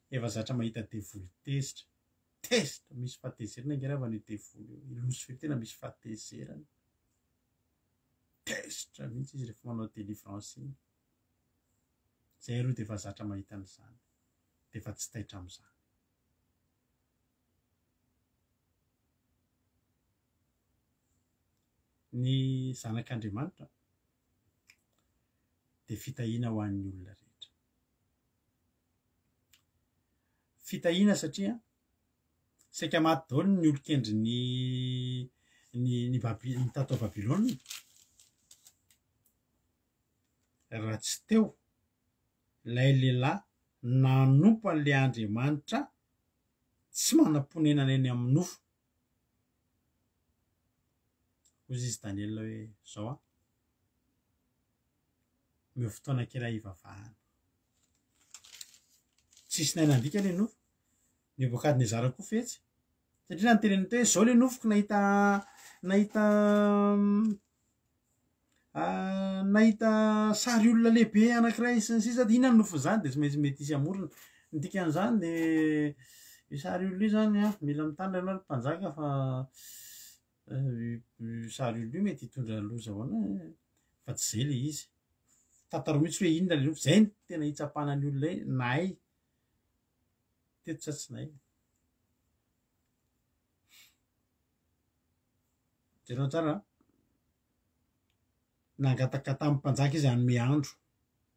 efa zatra mahita devoly tezitra, tezitra, misy fahatezerana ange raha io devoly io, i Lucifer tena misy fahatezerana, tezitra mihitsy izy rehefa manao délivrance iny, zay aloha de efa zatra mahita an'izany, de efa tsy taitra amin'izany. Ny zanak'Andriamanitra dia fitahiana ho an'ny olona rehetra. Fitahiana satria saika maty daholo ny olon-kendrin'ny ny ny Babi ny tato Babylona raha tsy teo ilay lehilahy nanompo an'ilay Andriamanitra tsy manam-ponenana eny amin'ny nofo. Hoy izy Daniela hoe zao an, omeo fotoana kely aho hivavahana. Tsisy nahay nandika le nofo. Nebokadnezara koa fetsy. Satria nanoteneniny teo hoe zao le nofoko nahita nahita nahita sary olona lehibe anankiray sy ny sisa, inona ny nofin'izany de tsy maintsy mety hisy hamorona. Ny dikan'izany de io sary olona io zany an, mila mitandrina ianao ry mpanjaka fa io sary olona io mety hitondra loza ho anao e, fa tsy zay le izy. Tantarao mihitsy hoe inona le nofy, zay no tena hitsapana ny olona hoe nahay teto sa tsy nahay. Jereo tsara an. Nangataka tamin'ny mpanjaka izy hanome andro.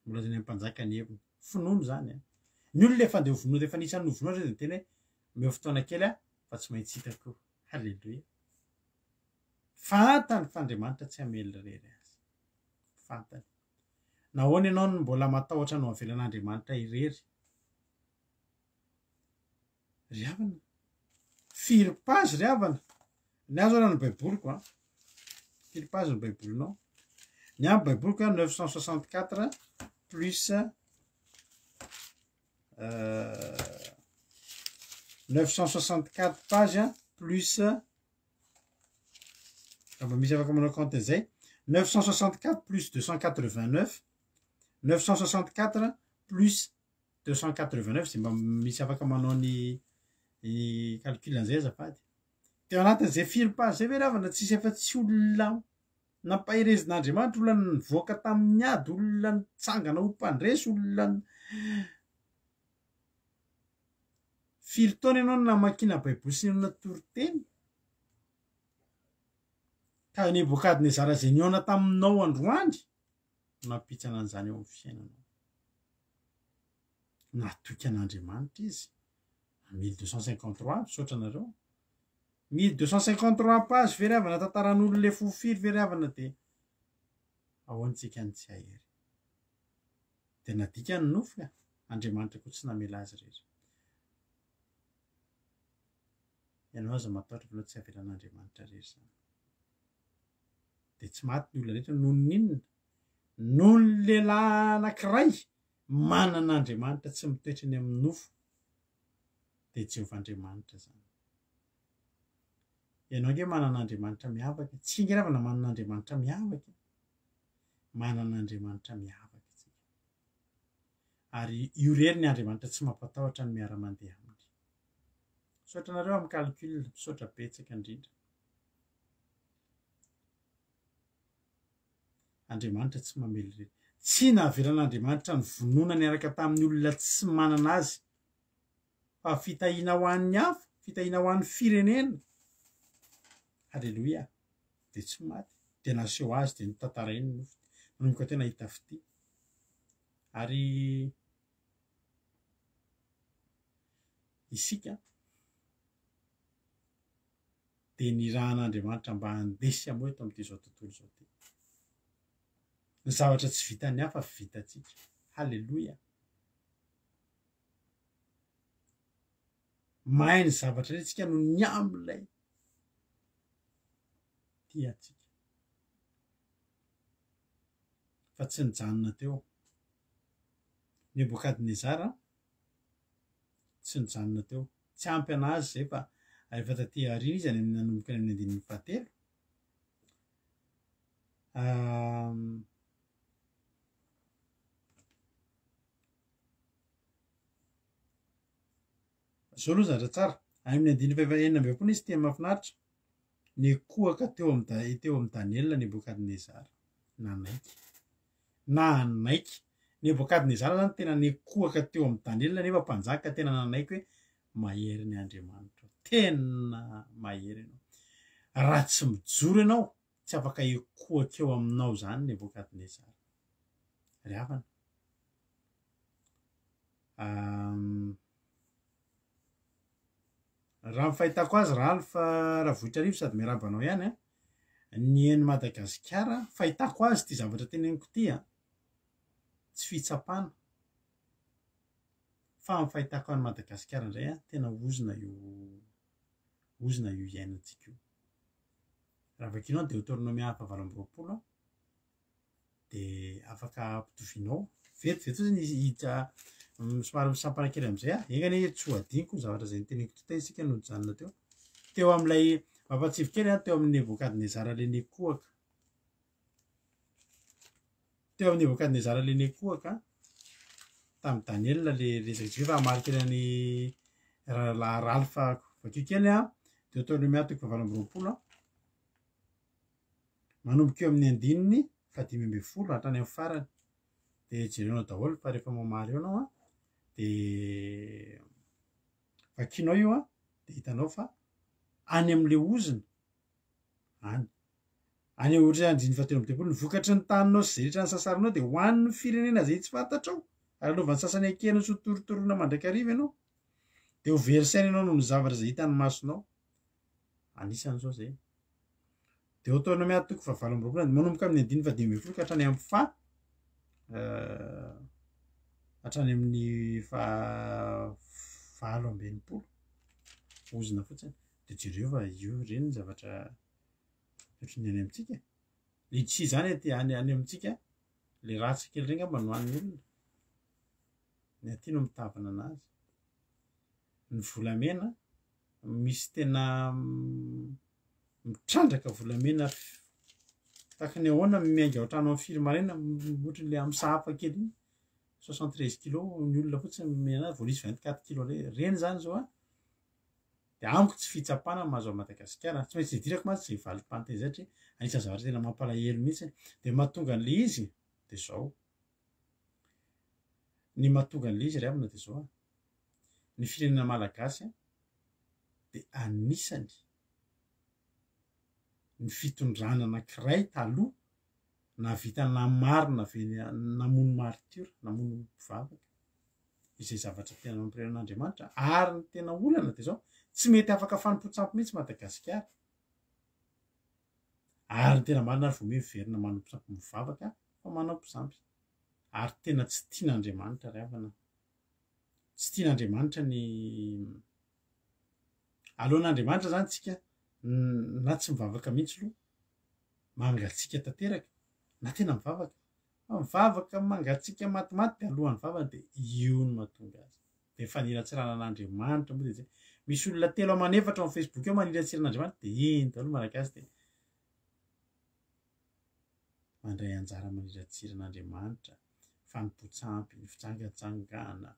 Nolazainy amin'ny mpanjaka ny heviny. Finoana izany an. Ny olona efa andeha hovonoina, efa nisy novonoina izay dia niteny hoe omeo fotoana kely aho fa tsy maintsy hitako io. Haleloia. Fantany fa Andriamanitra tsy hamely irery azy. Fantany. Nahoana ianao no mbola matahotra ny ho avelan'Andriamanitra irery? Ry havana, firy page ry havana? Ny ahy zao raha ny baiboliko an, firy page ny baibolinao? Ny ahy ny baiboliko an 964 plus 964 page plus raha mba misy afaka manao compte an'izay 964 plus 289 964 plus 289 zay mba misy afaka manao ny ny calcul an'izay azafady. Teo anatin'izay firy page zay ve ry havana tsisy afa-tsy olona nampaherezin'Andriamanitra, olona nivoaka tamin'ny ady, olona nitsangana ho mpandresy, olona firy taona ianao no namakiana baiboly sy nihainoana toriteny? Ka Nebokadnezara izay nihaona taminao androany no nampitsana an'izany eo amin'ny fiainanao. Natoky an'Andriamanitra izy. 1253, misaotra anareo. 1253 pages ve ry havana tantaran'olona lefo firy ve ry havana dia ahoana tsika ny tsy hahery. Dia nadika ny nofy ka Andriamanitra koa tsy namela azy irery. Ianao aza matahotra fa ianao tsy avelan'Andriamanitra irery izany. Dia tsy maty ny olona rehetra noho ny inona? Noho ny lehilahy anankiray manana Andriamanitra tsy mitoetra eny amin'ny nofo, dia Jehovah Andriamanitra izany. Ianao ange manana Andriamanitra miavaka. Tsika ange ravana manana Andriamanitra miavaka. Manana Andriamanitra miavaka tsika. Ary io irery ny Andriamanitra tsy mampatahotra ny miara-mandeha aminy. Misaotra anareo amin'ny calcul, misaotra betsaka indrindra. Andriamanitra tsy mamely irery. Tsy navelan'Andriamanitra nivonona niaraka tamin'ny olona tsy manana azy fa fitahiana ho an'ny hafa, fitahiana ho an'ny firenena. Haleloia. Dia tsy maty. Dia naseho azy dia notantarainy ny nofy. Nanomboka teo nahita fitia. Ary isika. dia nirahan'Andriamanitra mba handeha sy hamoha eto amin'ity izao tontolo izao ity. Ny zavatra tsy vitan'ny hafa vitantsika. Haleloia! Mahay ny zavatra rehetra isika noho ny amin'ilay tia antsika. Fa tsy nijanona teo. Nebokadnezara tsy nijanona teo. Tsy ampy anazy izay fa rehefa taty aoriana izy any amin'ny nanomboka any amin'ny andininy fahatelo. Zao aloha zavatra tsara. Any amin'ny andininy fahefa 46 izy teny mahafinaritra. Nikohaka teo amin'ny Da- teo amin'i Daniela Nebokadnezara. Nanaiky. Nanaiky. Nebokadnezara zany tena nikohaka teo amin'i Daniela nefa mpanjaka tena nanaiky hoe mahery ny Andriamanitra. Tena mahery ianao. Raha tsy mijoro ianao, tsy afaka hikohaka eo aminao zany Nebokadnezara. Ry havana. Raha ny fahitako azy Ralph Ravohitrarivo sady miarahaba anao ihany an, ny eny Madagasikara fahitako azy ity zavatra teneniko ity an, tsy fitsapana fa ny fahitako an'i Madagasikara indray an, tena ozona io ozona io iainantsika io. Raha vakianao ny Deoteronomia faha 28 an, de afaka ampitovianao vetivety fotsiny izy hiditra somary misampana kely am'izay ah, enga anie tsy ho adinoko ny zavatra izay noteneniko teo, taiza isika no nijanona teo? Teo amin'ilay mampatsivo kely ah, teo amin'ny Nebokadnezara le nikohaka, teo amin'ny Nebokadnezara le nikohaka tamin'i Daniela le resaka jereo fa hamaly kely an'i rahalahy Ralph vakio kely ah, Deoteronomia toko fahavalo amby roapolo ah. Manomboka eo amin'ny andininy faha-15 hatrany amin'ny farany. Dia jerenao daholo fa rehefa mamaly eo ianao an, dia vakinao io an, dia hitanao fa any amin'ilay ozona any. Any ohatra hoe andininy fahatelo amby telopolo, ny vokatry ny taninao sy izay rehetra nisasaranao dia ho an'ny firenena izay tsy fantatrao, ary hanaovan'ny sasany an-keriny sy ho torotoroina mandrakariva ianao. Dia ho very saina ianao noho ny zavatra izay hitan'ny masonao. Anisan'izao izay. Deoteronomia toko faha 28, manomboka amin'ny andininy faha 15 ka hatrany amin'ny faha hatrany amin'ny faha 68. Ozona fotsiny. Dia jereo fa io ireny ny zavatra ohatry ny any amintsika. Litchi izany aty any any amintsika, le ratsy kely ireny angamba no hanin'ny olona. Ny aty no mitavana anazy. Ny volamena misy tena mitrandraka volamena tahaka ny ahoana miainga ao an-trano amin'ny firy maraina ohatry ny amin'ny sahafa kely iny 73 kilo ny olona fotsiny omena azy vao nisy 24 kilo ireny zany zao an de amiko tsy fitsapana ny mahazo an'i Madagasikara tsy maintsy nidirako mantsy izay valim-panontaniana izay satria anisan'ny zavatra tena mampalahelo mihitsy de mahatonga an'le izy de zao ny mahatonga an'le izy ry havana de zao an ny firenena malagasy dia anisany ny fitondrana anankiray taloha nahavita namarina ve namono martiora, namono mpivavaka, izay zavatra tena nampirehan'Andriamanitra. Ary ny tena olana dia izao, tsy mety afaka fanompoan-tsampy mihitsy Madagasikara. Ary ny tena marina ary vao miverina manompo sampy mivavaka fa manompo sampy. Ary tena tsy tian'Andriamanitra ry havana. Tsy tian'Andriamanitra ny alohan'Andriamanitra zany tsika na tsy mivavaka mihitsy aloha, mangatsiaka tanteraka na tena mivavaka. Fa mivavaka mangatsiaka matimaty de alohan'ny vavany de io no mahatonga azy. De faniratsirana an'Andriamanitra moa de zay. Misy olona telo aman'efatra ao amin'ny Facebook ao maniratsira an'Andriamanitra de iny daholo Malagasy de mandray anjara maniratsira an'Andriamanitra, fanompoan-tsampy, ny fijangajangana,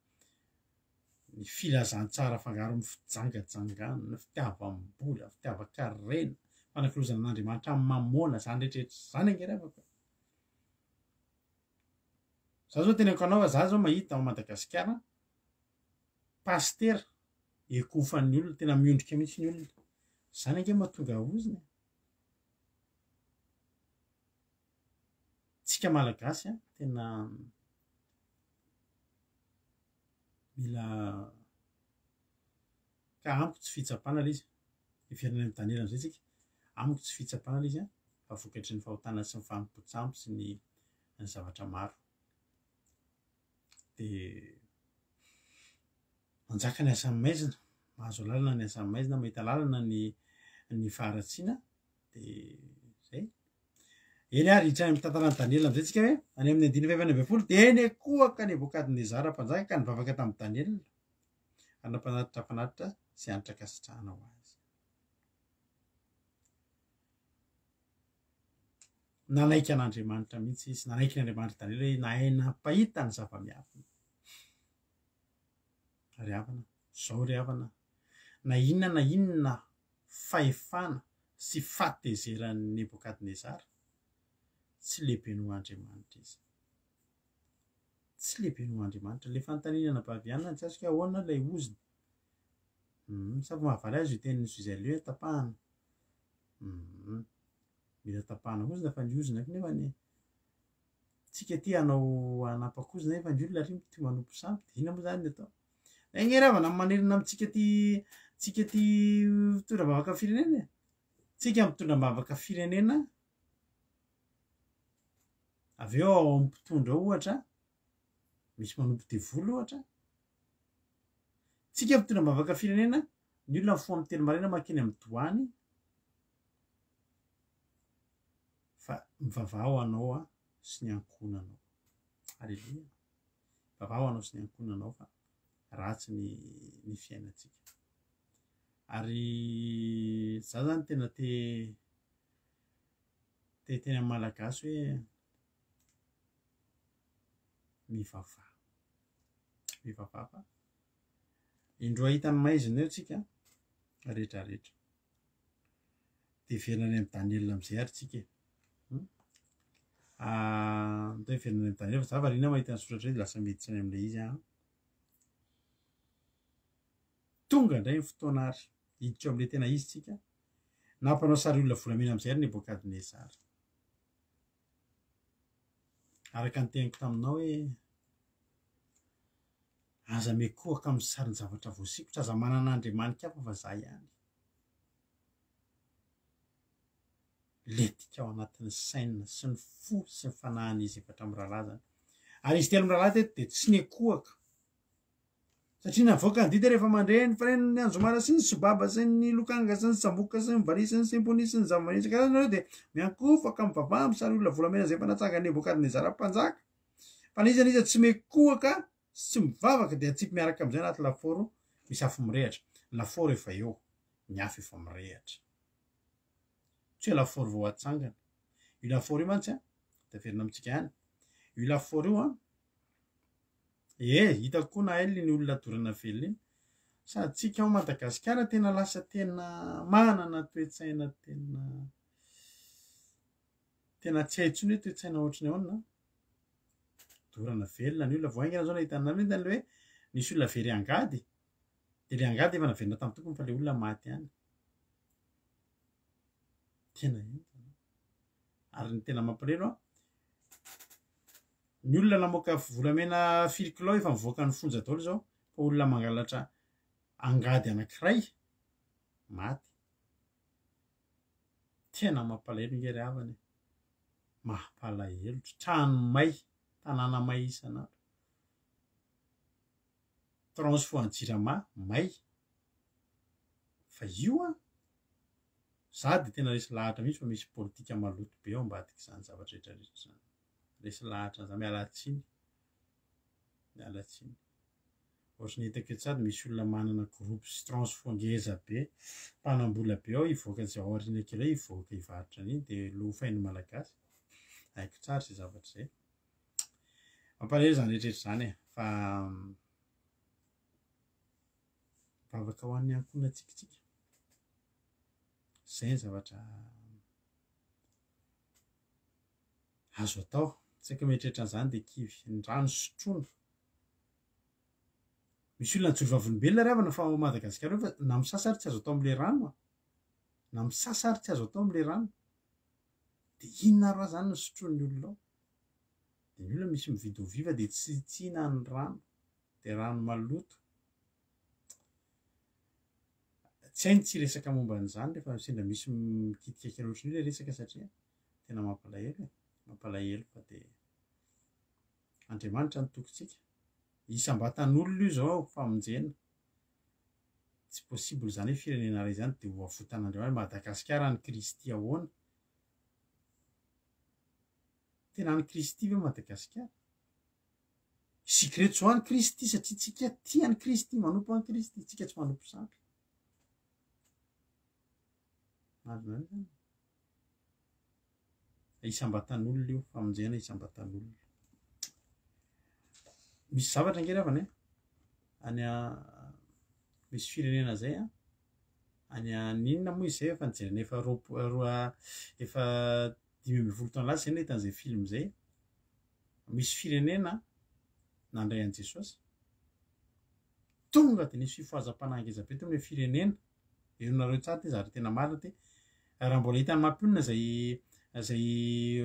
ny filazantsara afangaro amin'ny fijangajangana, ny fitiavam-bola, fitiavan-karena, fanakalozana an'Andriamanitra amin'ny mamôna, zany rehetrarehetra zany ange ry havako e. Za zao teneniko anao fa za zao mahita ao Madagasikara pasitera ekofan'ny olona, tena miondrika mihitsy ny olona. Zany ange mahatonga ozona e. Tsika Malagasy a, tena mila ka amiko tsy fitsapana le izy. Hiverina any amin'i Daniela amin'izay tsika. Amiko tsy fitsapana ilay izy an, fa vokatry ny fahotana sy ny fanompoan-tsampy sy ny ny zavatra maro. Dia manjaka ny asan'ny maizina, mahazo alalana ny asan'ny maizina, mahita lalana ny ny faharatsiana, dia zay. Eny ary, hiditra any amin'ny tantaran'i Daniela amin'izay tsika hoe, any amin'ny andininy faha 14, dia nikohaka Nebokadnezara mpanjaka ka nivavaka tamin'i Daniela, ary nampanatitra fanatitra sy hanitra ankasitrahana ho azy. Nanaiky an'Andriamanitra mihitsy izy, nanaiky ny Andriamanitra Daniela hoe nahay nampahita ny zava-miafina. Ry havana, zao ry havana, na inona na inona fahefana sy fahatezeran'i Nebokadnezara, tsy lehibe noho Andriamanitra izy. Tsy lehibe noho Andriamanitra. Ilay fanontaniana anabavy Anna tsy azoko hoe ahoana ilay ozona. Hum, sa fa mahavaly azy io tenin'i Gisèle io hoe tapahana. Hum, mila tapahana ozona fa ny ozona koa nefa ny tsika aty hanao hanapaka ozona nefa ny olona ary tia manompo sampy dia inona moa zany ny atao? Enga ry havana manerana amintsika aty tsika aty mitondra am-bavaka firenena e. Tsika mitondra am-bavaka firenena avy eo ao amin'ny mpitondra ao ohatra misy manompo devoly ohatra. Tsika mitondra am-bavaka firenena ny olona mifoha amin'ny telo maraina mankeny amin'ny doany fa mivavaha ho anao a sy ny ankohonanao. Aleloia. Vavaha ho anao sy ny ankohonanao fa ratsy ny ny fiainantsika. Ary za zany tena te te hiteny amin'ny Malagasy hoe mivavaha. Mivavaha fa indroa hita ny maizina eo tsika rehetrarehetra. Dia hiverina any amin'i Daniela amin'izay ary tsika e. Andao hiverina any amin'i Daniela fa za variana mahita ny soratra hoe lasa miditra any amin'ilay izy aho. Tonga indray ny fotoana ary hiditra eo amin'ilay tena izy tsika. Nampanao sary olona volamena amin'izay ary Nebokadnezara. Araka ny teniko taminao hoe aza mikohaka amin'ny sarin-javatra voasikotra, aza manana andriamanika hafa fa za ihany. Lentika ao anatin'ny saina sy ny fo sy ny fanahin'izy efatra mirahalahy zany. Ary izy telo mirahalahy teto dia tsy nikohaka. Satria navoaka ny didy rehefa mandre ny faren'ny anjomara sy ny sobaba sy ny lokanga sy ny samboka sy ny valiha sy ny symphony sy ny zavamaneno isan-karazany nareo dia miankohoka mivavaha amin'ny sary olona volamena izay efa natsangan'i Nebokadnezara mpanjaka. Fa na iza na iza tsy mikohaka sy tsy mivavaka dia atsipy miaraka amin'izay anaty lafaoro misy afo mirehatra. Ny lafaoro efa eo, ny afo efa mirehatra. Tsy hoe lafaoro vao atsangana. Io lafaoro io mantsy an, taverina amintsika ihany. Io lafaoro io an, e, hitako koa na iny olona dorana velona iny. Sady tsika ao Madagasikara tena lasa tena manana toe-tsaina tena tena tsy hay intsony hoe toe-tsaina ohatry ny ahoana. Dorana velona ny olona. Vao haingana zao nahita an'ilay hoe hoe nisy olona very angady. Dia ilay angady efa naverina tamin'ny tompony fa ilay olona maty ihany. Tena henjana. Ary ny tena mampalahelo an, ny olona namoaka volamena firy kilao efa mivoaka ny fonja daholo izao, fa olona mangalatra angady anankiray maty. Tena mampalahelo nge ry havana e. Mampalahelo, trano may, tanàna may isan'andro. Transfo an'i Jirama may. Fa io an, za dia tena resy lahatra mihitsy fa misy politika maloto be ao ambadik'izany zavatra rehetra rehetra izany. Resy lahatra an'izany, miala tsiny, miala tsiny. Ohatry ny hitako etsy sady misy olona manana groupe sy transfo ngeza be, mpanam-bola be ao hivoaka tsy ao aoriana kely ao hivoaka hivarotra an'iny dia lofain'ny Malagasy. Haiko tsara izay zavatra izay. Mampalahelo izany rehetra rehetra izany e, fa mivavaka ho an'ny ankohonantsika isika. Izay ny zavatra azo atao. Tsy haiko mieritreritra an'izany dia kivy. Ny rano sotroina. Misy olona nijoro vavolombelona ry havana fa ao Madagasikara io fa na misasa ary tsy azo atao amin'ilay rano a. Na misasa ary tsy azo atao amin'ilay rano. Dia inona ary hoa izany no sotroin'ny olona ao? Dia ny olona misy mividy eau vive dia tsy tsitsiana ny rano. Dia rano maloto. Tsy hay ny tsy hiresaka momba an'izany rehefa sendra misy mikitika kely ohatran'io ilay resaka satria tena mampalahelo e, mampalahelo fa dia Andriamanitra no tokintsika. Isam-batan'olona io izao famonjena. Tsy possible izany hoe firenena iray izany dia ho avotan'Andriamanitra. Madagasikara an'i Kristy ahoana? Tena an'i Kristy ve Madagasikara? Isika ireto izao an'i Kristy satria tsika tia an'i Kristy, manompo an'i Kristy, tsika tsy manompo sampy. Marina izany. Isam-batan'olona io, famonjena isam-batan'olona. Misy zavatra ange ry havana e, any misy firenena zay an, any an'inona moa izy zay efa nijerena efa roapo- roa efa 15 taona lasa zay nahita an'izay film zay. Misy firenena nandray an'i Jesosy, tonga de nisy fifohazam-panahy ngeza be teo amin'ilay firenena. Henonareo tsara ity zavatra tena marina ity. Raha mbola hitan'ny mampionona zay zay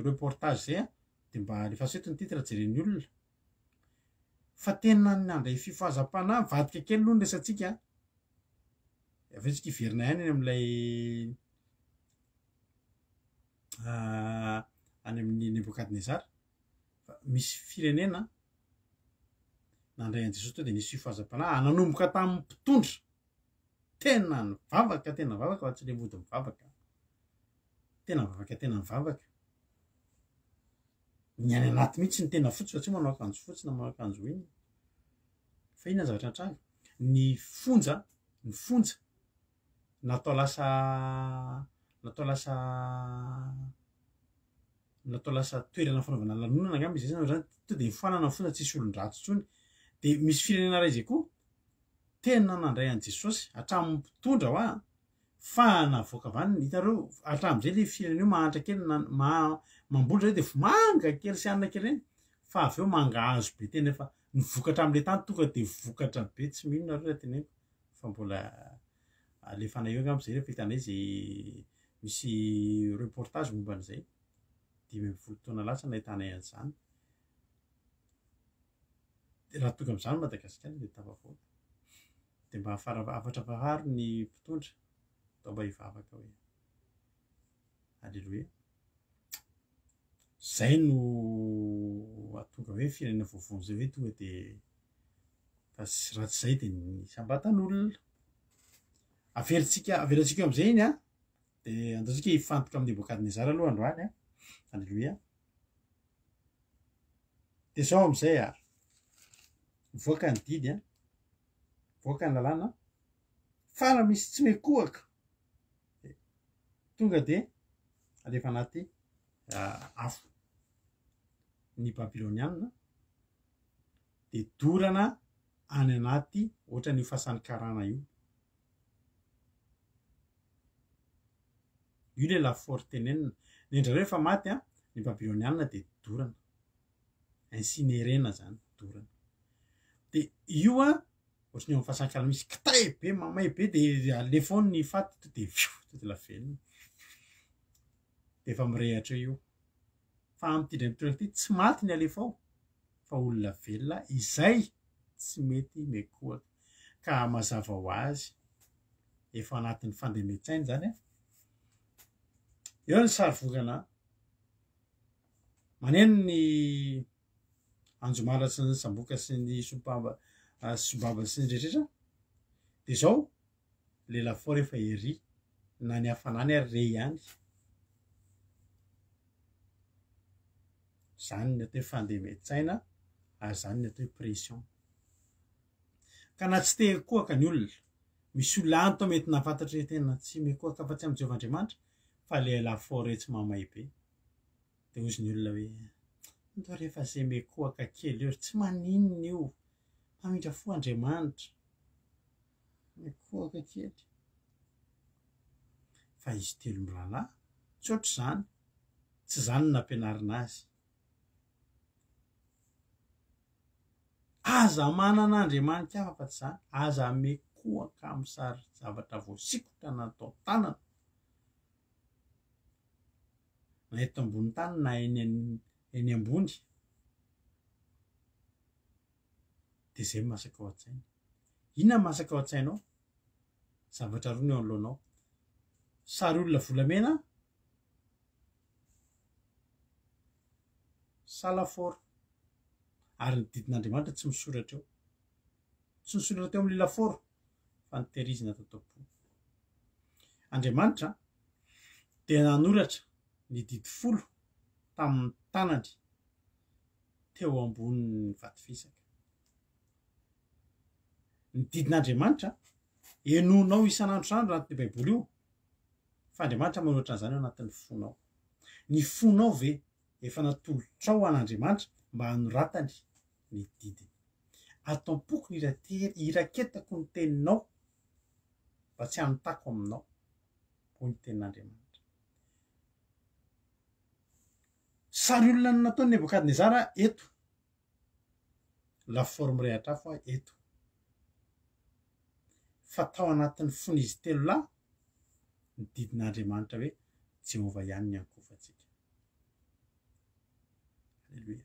reportage zay an, de mba alefaso eto ny titre jeren'ny olona. Fa tena nandray fifohazam-panahy, mivadika kely aloha ny resatsika an. Avy eo tsika hiverina ihany any amin'ilay any amin'ny Nebokadnezara. Fa misy firenena nandray an'i Jesosy teo dia nisy fifohazam-panahy nanomboka tamin'ny mpitondra. Tena nivavaka, tena nivavaka fa tsy le mody mivavaka. Tena nivavaka, tena nivavaka. Ny any anaty mihitsy ny tena fotsy fa tsy hoe manao akanjo fotsy na manao akanjo inona. Fa inona ny zavatra nitranga? Ny fonja, ny fonja natao lasa natao lasa natao lasa toerana fanaovana lanonana angamba izy izay zany, tonga de nifoanana ny fonja tsisy olon-dratsy intsony. De misy firenena iray izay koa tena nandray an'i Jesosy hatramin'ny mpitondra hoa fa navoaka avy any, hitanareo hatramin'izay le firenena io mahantra kely na ma- mamboly zareo de vomanga kely sy anona kely ireny fa avy eo mangahazo be tena efa ny vokatra am'le tany tonga de vokatra be tsy mino nareo raha teneniko fa mbola alefanay eo angamba zay rehefa hitanay zay misy reportage momba an'izay, 15 taona lasa nahitanay an'izany. De raha tonga am'zany Madagasikara de tafavoaka. De mba afara- afatrafaharo ny mpitondra atao mba hivavaka hoe aleloia. Zay no ahatonga hoe firenena vaovao zay hoe tonga de fa s- raha tsy zay de ny isam-batan'olona. Averintsika avelantsika eo am'zay iny an, de andaontsika hifantoka amin'ny Nebokadnezara aloha androany an, aleloia. De zao am'zay ary, mivoaka ny didy an, mivoaka ny lalàna fa raha misy tsy mikohaka de tonga de alefa anaty afo. Ny Babyloniana de dorana any anaty ohatran'io fasan'ny karana io. Io le lafaoro tenenina. Ny an-dry zareo efa maty an, ny Babyloniana de dorana. Incinerena zany, dorana. De io an, ohatran'ny eo amin'ny fasan'ny karana misy kitay be mamay be de alefa ao ny faty to de fioo, to de lavenona. De efa mirehatra eo io. Fa amin'ity indray mitoraka ity tsy maty ny alefa ao fa olona velona izay tsy mety mikohaka. Ka mazava ho azy efa anatin'ny fandemen-tsaina zany an. Eo ny sary vongana maneno ny anjomara sy ny samboka sy ny sobaba sobaba sy ny rehetra de zao le lafaoro efa ery na ny hafanany ary re ihany. Zany ny atao hoe fandemen-tsaina ary zany ny atao hoe pression. Ka na tsy te hikohaka ny olona, misy olona any toa mety nahafantatra hoe tena tsy mikohaka afa-tsy amin'i Jehovah Andriamanitra fa le lafaoro etsy mamay be. De hozy ny olona hoe ndao rehefa ze mikohaka kely eo ry tsy maninona io, mpamindra fo Andriamanitra. Mikohaka kely. Fa izy telo mirahalahy, tsy ohatr'izany, tsy izany no nampianarina azy. Aza manana andriamani-kafa fa tsy izany, aza mikohaka amin'ny sary zavatra voasikotra natao tanana, na eto ambony tany na eny eny ambony. De zay no masaka ao an-tsaina. Inona no masaka ao an-tsainao? Zavatra roa no eo anoloanao. Sary olona volamena sa lafaoro. Ary ny didin'Andriamanitra tsy misoratra eo. Tsy nisoratra teo amin'ilay lafaoro fa notehirizina tato am-po. Andriamanitra dia nanoratra ny didy folo tamin'ny tanany teo ambonin'ny vato fisaka. Ny didin'Andriamanitra henoinao isan'andro isan'andro anatin'io Baiboly io, fa Andriamanitra manoratra an'izany ao anatin'ny fonao. Ny fonao ve efa natolotrao ho an'Andriamanitra mba hanoratany ny didiny? Ato am-poko ny iraketako ny teninao mba tsy hanotako aminao, hoy ny tenin'Andriamanitra. Sary olona no nataon'i Nebokadnezara eto. Lafaoro mirehatra afo aho eto. Fa tao anatin'ny fon'izy telo lahy ny didin'Andriamanitra hoe Jehovah ihany ny ankofantsika. Aleloia.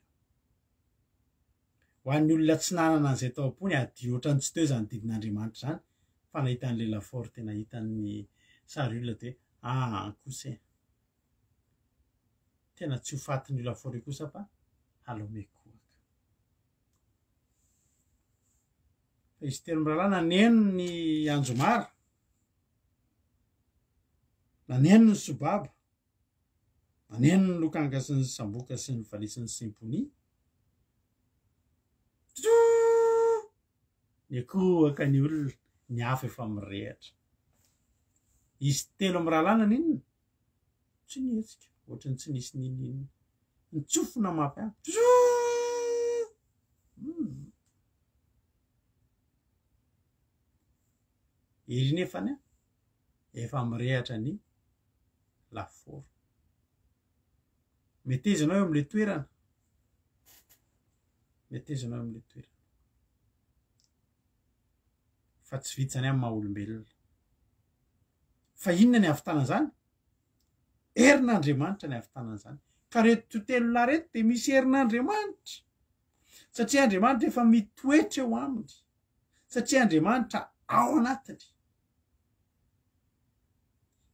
Ho an'ny olona tsy nanana an'izay tao am-pony, hadio ohatran'ny tsy teo izany didin'Andriamanitra izany, fa nahita an'ilay lafaoro tena hitan'ny sary olona dia ah kosa e. Tena tsy ho fatin'io lafaoro io kosa fa aleo mikohaka. Fa izy telo mirahalahy naneno ny anjomara, naneno ny sobaba, Naneno ny lokanga sy ny samboka sy ny valiha sy ny simponia. Totoo! Nikohaka ny olona, ny afo efa mirehatra. Izy telo mirahalahy naninona? Tsy nihetsika, ohatran'ny tsy nisy n'inon'inona. Nitsofina mafy ihany. Totoo! Hmm. Ery nefany efa mirehatra ny lafaoro. Meteza ianao eo amin'ilay toerana. Meteza ianao eo amin'ilay toerana. Fa tsy vita izany amin'ny maha olombelona. Fa inona ny hahavitana an'izany? Herin'Andriamanitra ny hahavitana an'izany. Ka reto telo lahy reto dia misy herin'Andriamanitra. Satria Andriamanitra efa mitoetra eo aminy. Satria Andriamanitra ao anatiny.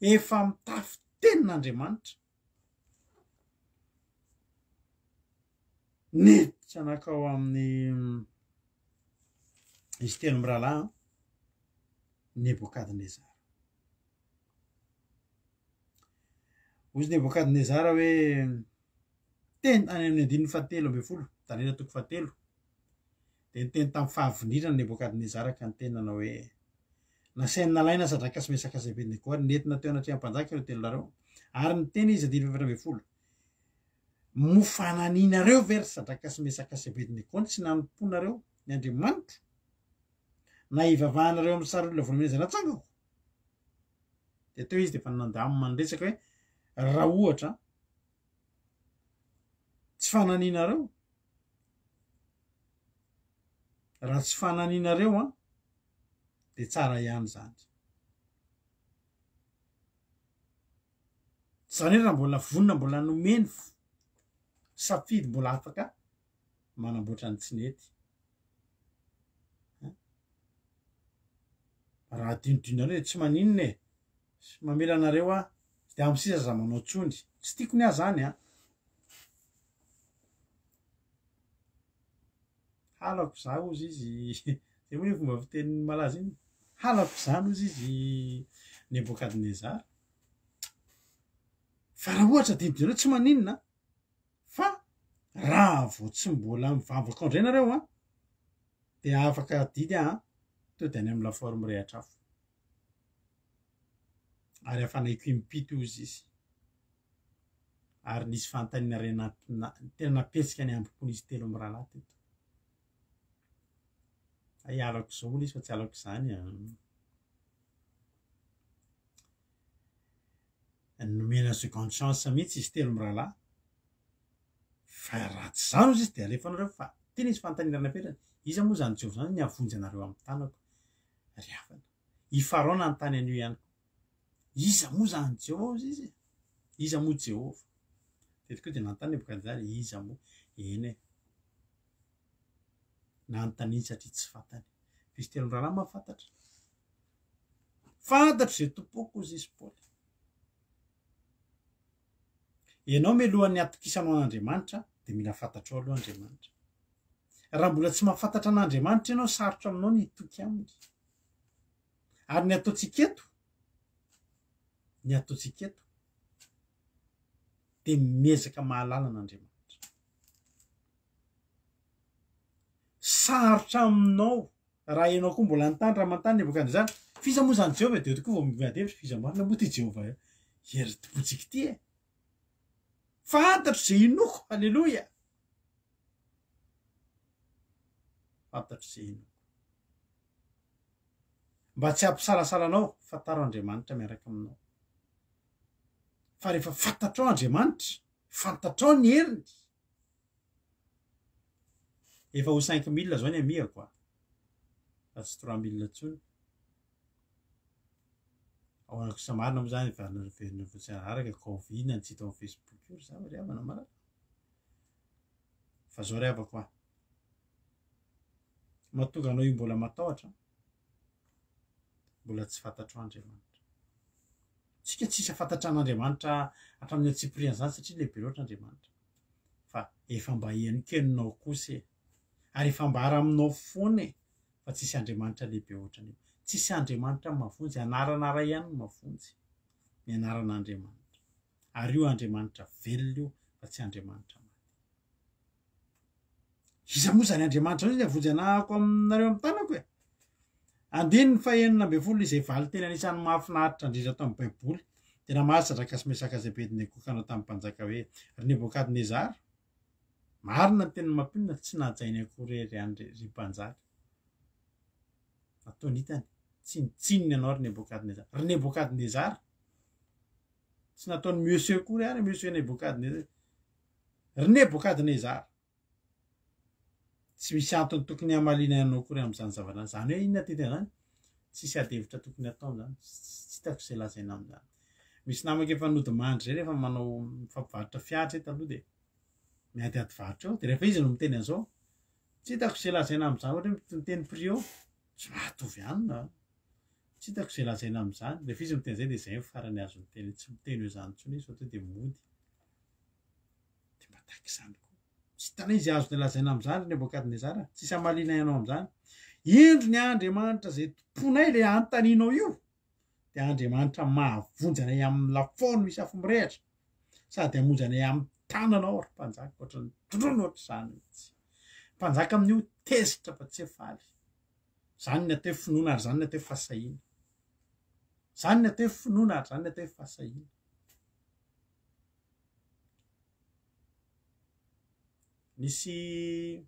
Efa mitafy tenin'Andriamanitra. Niditra nankao amin'ny izy telo mirahalahy Nebokadnezara. Hoy Nebokadnezara hoe teny any amin'ny andininy fahatelo ambin'ny folo, Daniela toko fahatelo, Dia niteny tamin'ny fahavinirana Nebokadnezara ka niteny nanao hoe, Nasainy nalaina Sadraka sy Mesaka sy Abednego ary nentina teo anatrehan'ny mpanjaka ireo telo lahy ireo. Ary niteny izy, andininy faha-14, Moa fananianareo ve ry Sadraka sy Mesaka sy Abednego ny tsy nanompoanareo ny Andriamanitro, na hivavahanareo amin'ny sary olona volamena izay natsangako? Dia teo izy dia efa nandamina ny resaka hoe, raha ohatra tsy fananianareo, Raha tsy fananianareo an, de tsara ihany zany. Zany hoe raha mbola vonona mbola nomeny safidy mbola afaka manamboatra ny tsy nety. Raha adinodinonareo de tsy maninona e, mamela anareo aho de amin'ny sisa aza manao tsony, tsy tiako ny ahy zany an. Halako za hozy izy, zay moa iny fomba fitenin'ny malaza iny, halako zany hozy izy Nebokadnezara. Fa raha ohatra adinodinonareo tsy maninona fa raha vao tsy mbola mivavaka ao indray nareo an, de afaka adidy aho an, to de any amin'ny lafaoro mirehatra afo. Ary hafanaiko impito hozy izy. Ary nisy fanontaniana re tena nampihetsika ny hambom-pon'izy telo mirahalahy teto. Hay halako izao hono izy fa tsy halako izany an. Nomena seconde chance mihitsy izy telo mirahalahy. Fa raha tsy izany hozy izy dia alefanareo fa tena izy fanontaniana napetrany. Iza moa izany Jehovah izany ny hahavonjy anareo amin'ny tanako? Ry havana. I Farao nanontany an'io ihany koa. Iza moa izany Jehovah hozy izy e? Iza moa Jehovah? Teto koa dia nanontany Nebokadnezara, iza moa? Eny e. Nanontaniany satria tsy fantany. Fa izy telo mirahalahy mahafantatra. Fantatro izay tompoako, hozy izy Paoly. Ianao mialohan'ny hatokisanao an'Andriamanitra dia mila fantatrao aloha Andriamanitra. Raha mbola tsy mahafantatra an'Andriamanitra ianao, sarotra aminao ny hitoky aminy. Ary ny ataontsika eto, ny ataontsika eto dia miezaka mahalala an'Andriamanitra. Sarotra aminao raha ianao koa mbola nitany raha manontany Nebokadnezara, f'iza moa izany Jehovah e? Dia tokoa vao miady hevitra, f'iza marina moa ity Jehovah hery tompontsika ity e? Fantatro izay inoako, haleloia! Fantatro izay inoako. Mba tsy hampisalasala anao, fantaro Andriamanitra miaraka aminao. Fa rehefa fantatrao Andriamanitra, fantatrao ny heriny, Efa ho 5000 zao ny amihako a! Fa tsy 3000 intsony. Ao anako sa marina moa zany efa noverina fotsiny araka ka oviana ny tsy hita ao Facebook io ry zava ry havana malala. Fa zao ry havako a! Mahatonga anao io mbola matahotra, mbola tsy fantatrao Andriamanitra. Tsika tsisy afantatra an'Andriamanitra hatramin'ny antsipiriany zany satria lehibe loatra Andriamanitra. Fa efa mba henokenonao kosa e! Ary efa ambara aminao foana e! Fa tsisy Andriamanitra lehibe ohatran'io. Tsisy Andriamanitra mahavonjy, anarana iray ihany no mahavonjy, ny anaran'Andriamanitra. Ary io Andriamanitra velona io fa tsy Andriamanitra maty. Iza moa izany Andriamanitra izany izay vonjy anahako aminareo amin'ny tanako e? Andininy fahenina ambin'ny folo izay valin-teny anisan'ny mahafinaritra indrindra ato amin'ny Baiboly dia namaly Sadraka sy Mesaka sy Abednego ka nanao tamin'ny mpanjaka hoe, Ry Nebokadnezara, marina ny tenin'ny mampionona, tsy nahajainy akory ry andry ry mpanjaka. Nataony hitany, tsinontsinona ianao ry Nebokadnezara. Ry Nebokadnezara, tsy nataony monsieur akory ary monsieur Nebokadnezara. Ry Nebokadnezara, Tsy misy antony tokony hamaliana anao akory amin'izany zavatra izany. Izany hoe inona ty tena izany? Tsisy ady hevitra tokony hatao amin'izany. Tsy hitako izay lazaina amin'izany. Misy namako efa nodimandry izay rehefa manao mifampivarotra fiara izay taloha dia miadiady varotra eo. Dia rehefa izy no miteny an'izao, tsy hitako izay lazaina amin'izany ohatra hoe miteny prix eo, tsy mahatovy anona. Tsy hitako izay lazaina amin'izany. Rehefa izy miteny izay dia izay ny farany azony teny. Tsy miteny hoe izany intsony izy fa tonga dia mody. Dia mba tahaka izany koa. Tsy hitanay izay azony lazaina amin'izany, ry Nebokadnezara. Tsisy hamalianay anao amin'izany. Indro ny Andriamanitra izay tomponay, ilay anontanianao io, dia Andriamanitra mahavonjy anay amin'ny lafaoro misy afo mirehitra, sady hamonjy anay amin'ny tananao, ry mpanjaka. Ohatran'ny trondro ohatr'izany mihitsy. Mpanjaka amin'io tezitra fa tsy faly. Izany ny atao hoe finoana ary izany ny atao hoe fahasahiana. Izany ny atao hoe finoana ary izany ny atao hoe fahasahiana. Nisy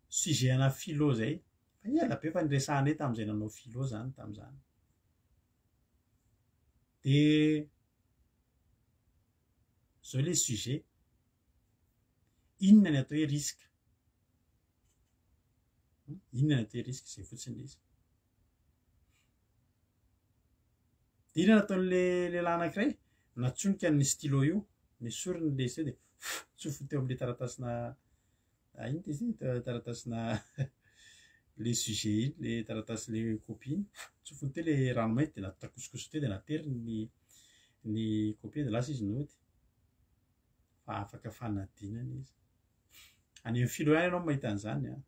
sujet ana philo zay, fa ela be fa niresahanay tamin'izay nanao philo zany tamin'izany. De zao le sujet, inona ny atao hoe risque? Inona ny atao hoe risque? Zay fotsiny le izy. Dia inona nataon'le lehilahy anankiray? Natsonika ny stylo io, nesoriny le stylo dia tsofiny teo amin'le taratasina ah, inona izy ity? Taratasina le sujet iny, le taratasy le copie iny, tsofiny teo le rano mainty dia natakosikosiny teo dia nateriny ny ny copie dia lasa izy nody. Fa afaka fanadinana izy. Any amin'ny philo ihany ianao no mahita an'izany an.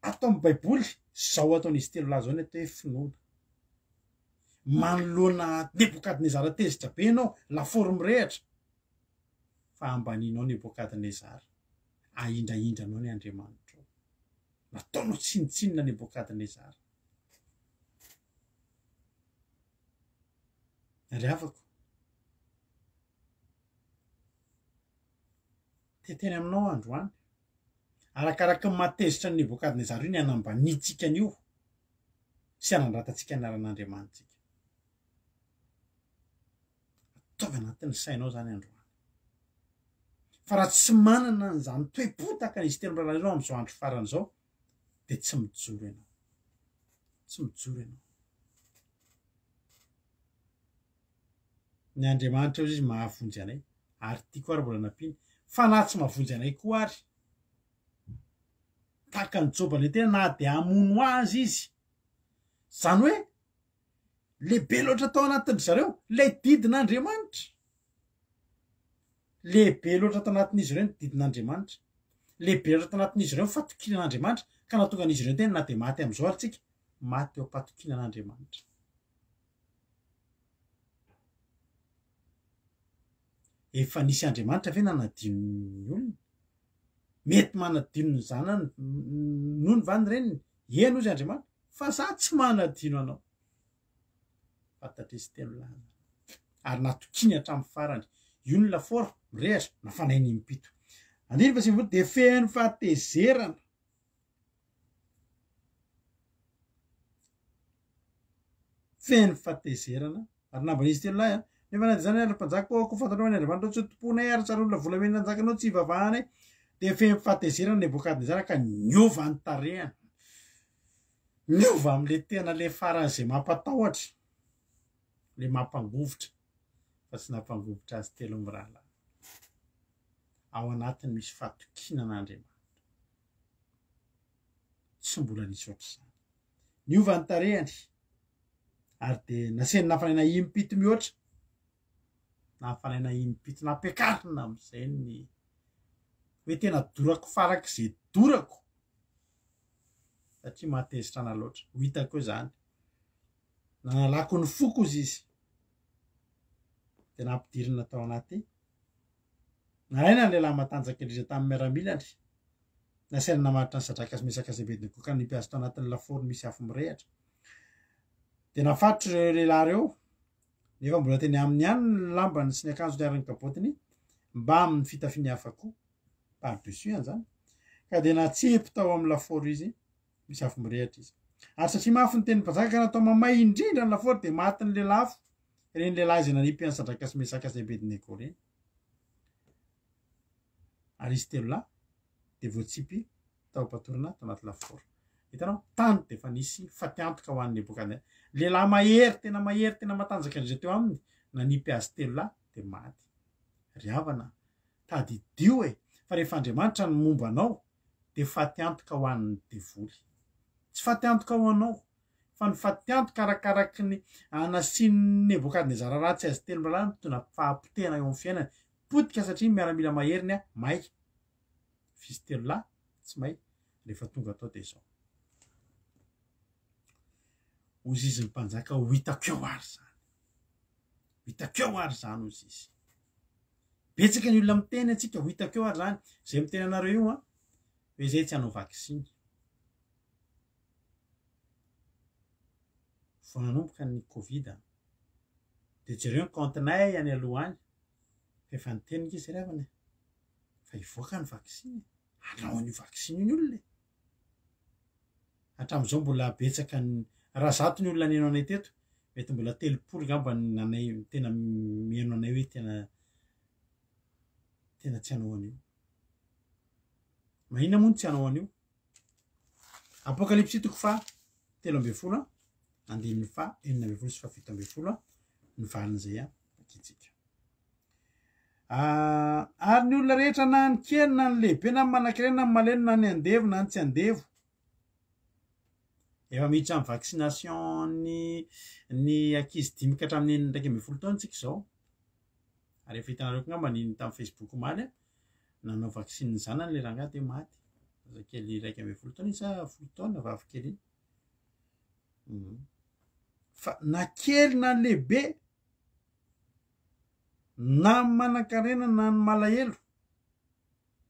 Ato amin'ny Baiboly, izao ataon'izy telo lahy izao ny atao hoe finoana. Manoloana Nebokadnezara tezitra be ianao, lafaoro mirehitra, fa ambaninao Nebokadnezara, ahindrahindranao ny Andriamanitrao. Nataonao tsinontsinona Nebokadnezara. Ry havako, te hiteny aminao aho androany, Arakaraky ny maha tezitra an'i Nebokadnezara io ny hanambaniantsika an'io sy hanandratantsika ny anaran'Andriamanitsika. Ataovy anatin'ny sainao izany androany. Fa raha tsy manana an'izany toe-po tahaka an'izy telo mirahalahy ireo amin'izao andro farany izao, dia tsy mijoro ianao. Tsy mijoro ianao. Ny Andriamanitra hozy izy mahavonjy anay, ary tiako ary mbola nampiany, fa na tsy mahavonjy anay koa ary. Tahaka an'i Joba nentena na dia hamono azy izy. Izany hoe lehibe loatra tao anatin-dry zareo ilay didin'Andriamanitra. Lehibe loatra tao anatin'izy ireo ny didin'Andriamanitra. Lehibe loatra tao anatin'izy ireo ny fatokiana an'Andriamanitra ka nahatonga an'izy ireo niteny na dia maty amin'izao ary tsika, maty eo am-patokiana an'Andriamanitra. Efa nisy Andriamanitra ve nanadino ny olona? Mety manadino ny zanany nony va ny reniny? Eny hozy Andriamanitra, fa za tsy manadino anao. Fantatr'izy telo lahy zany. Ary natokiany hatramin'ny farany. Io ny lafaoro mirehatra, nafanainy impito. Andininy faha-90 dia feno fahatezerana. Feno fahatezerana. Ary namban'izy telo lahy an. Nefa na dia izany ary ry mpanjaka ô, koa fantatrao fa ny Andriamanitra tsy ho tompoinay ary tsaroan'ilay volamena nanjakanao tsy hivavahanay. Dia feno fahatezerana Nebokadnezara ka niova ny tarehiny. Miova amin'ilay tena ilay faran'izay mampatahotra, ilay mampangovitra, fa tsy nampangovitra azy telo mirahalahy. Ao anatiny misy fahatokiana an'Andriamanitra. Tsy mbola nisy ohatr'izany. Niova ny tarehiny ary dia nasainy nafanaina impito mihoatra. Nafanaina impito, nampiakarina amin'izay ny hoe tena dorako farak'izay dorako. satria mahatezitra anah loatra, ho hitako eo zany, nanalako ny foko ozy izy, de nampidirina tao anaty, nalaina ny lehilahy matanjaka indrindra tamin'ny miaramilany, nasaina namaritra ny Sadraka sy Mesaka sy Abednego ka nipy azy tao anatin'ny lafaoro misy afo mirehatra, de nafatotro ireo lehilahy ireo, nefa mbola teny aminy ihany ny lambany sy ny akanjony ary ny kabotiny, mbamin'ny fitafiany hafa koa. par dessus an'izany, ka dia natsipy tao amin'ny lafaoro izy, misy afo mirehitra izy. Ary satria mafy ny tenin'ny mpanjaka ka natao mamay indrindra ny lafaoro, dia matin'ny lelafo ireny lehilahy izay nanipy an'i Sadraka sy Mesaka sy Abednego ireny. Ary izy telo lahy dia voatsipy tao am-patorana tao anaty lafaoro. Hitanao, tany dia efa nisy fatiantoka ho an'i Nebokadnezara. Lehilahy mahery, tena mahery, tena matanjaka indrindra teo aminy, nanipy azy telo lahy dia maty. Ry havana, Tadidio e, fa rehefa Andriamanitra no momba anao dia faty antoka ho an'ny devoly. Tsy faty antoka ho anao, fa ny faty antoka arakaraky ny nasian'i Nebokadnezara ratsy azy telo mirahalahy no mitondra fahapotehana eo amin'ny fiainany. Potika satria ny miaramila maheriny a, may. F'izy telo lahy tsy may. Rehefa tonga tao dia izao. Hozy izy ny mpanjaka ho hitako eo ary izany. Ho hitako eo ary izany hozy izy. Betsaka ny olona miteny antsika ho hitako eo ary zany. Zay miteny anareo io an, hoe zay tsy hanao vaksiny. Vao nanomboka ny covid an, de jereo ny compte-nay any aloha any, fa efa niteny nge zay ry havana e, fa hivoaka ny vaksiny e, hanao an'io vaksiny io ny olona e. Hatramin'izao mbola betsaka ny, raha zato ny olona nihaino anay teto, mety mbola 30 angamba ny nanay tena mihaino anay hoe tena tena tsy hanao an'io. Maninona moa no tsy hanao an'io? Apokalypsy toko faha 13 andininy faha 16 sy faha 17 ny valin'izay vakintsika. Ary ny olona rehetra na ny kely na ny lehibe na ny manankarena na ny malemy na ny andevo na ny tsy andevo. Efa miditra amin'ny vaccination ny ny ankizy dimy ka hatramin'ny 11 taona tsika izao. Ary efa hitanareo koa angamba ny tamin'ny Facebook omaly, nanao vaksiny ny zanany ilay rangahy dia maty. Zazakely 11 taona izy sa 10 taona vavikely iny. Fa na kely na lehibe Na ny manankarena na ny malahelo,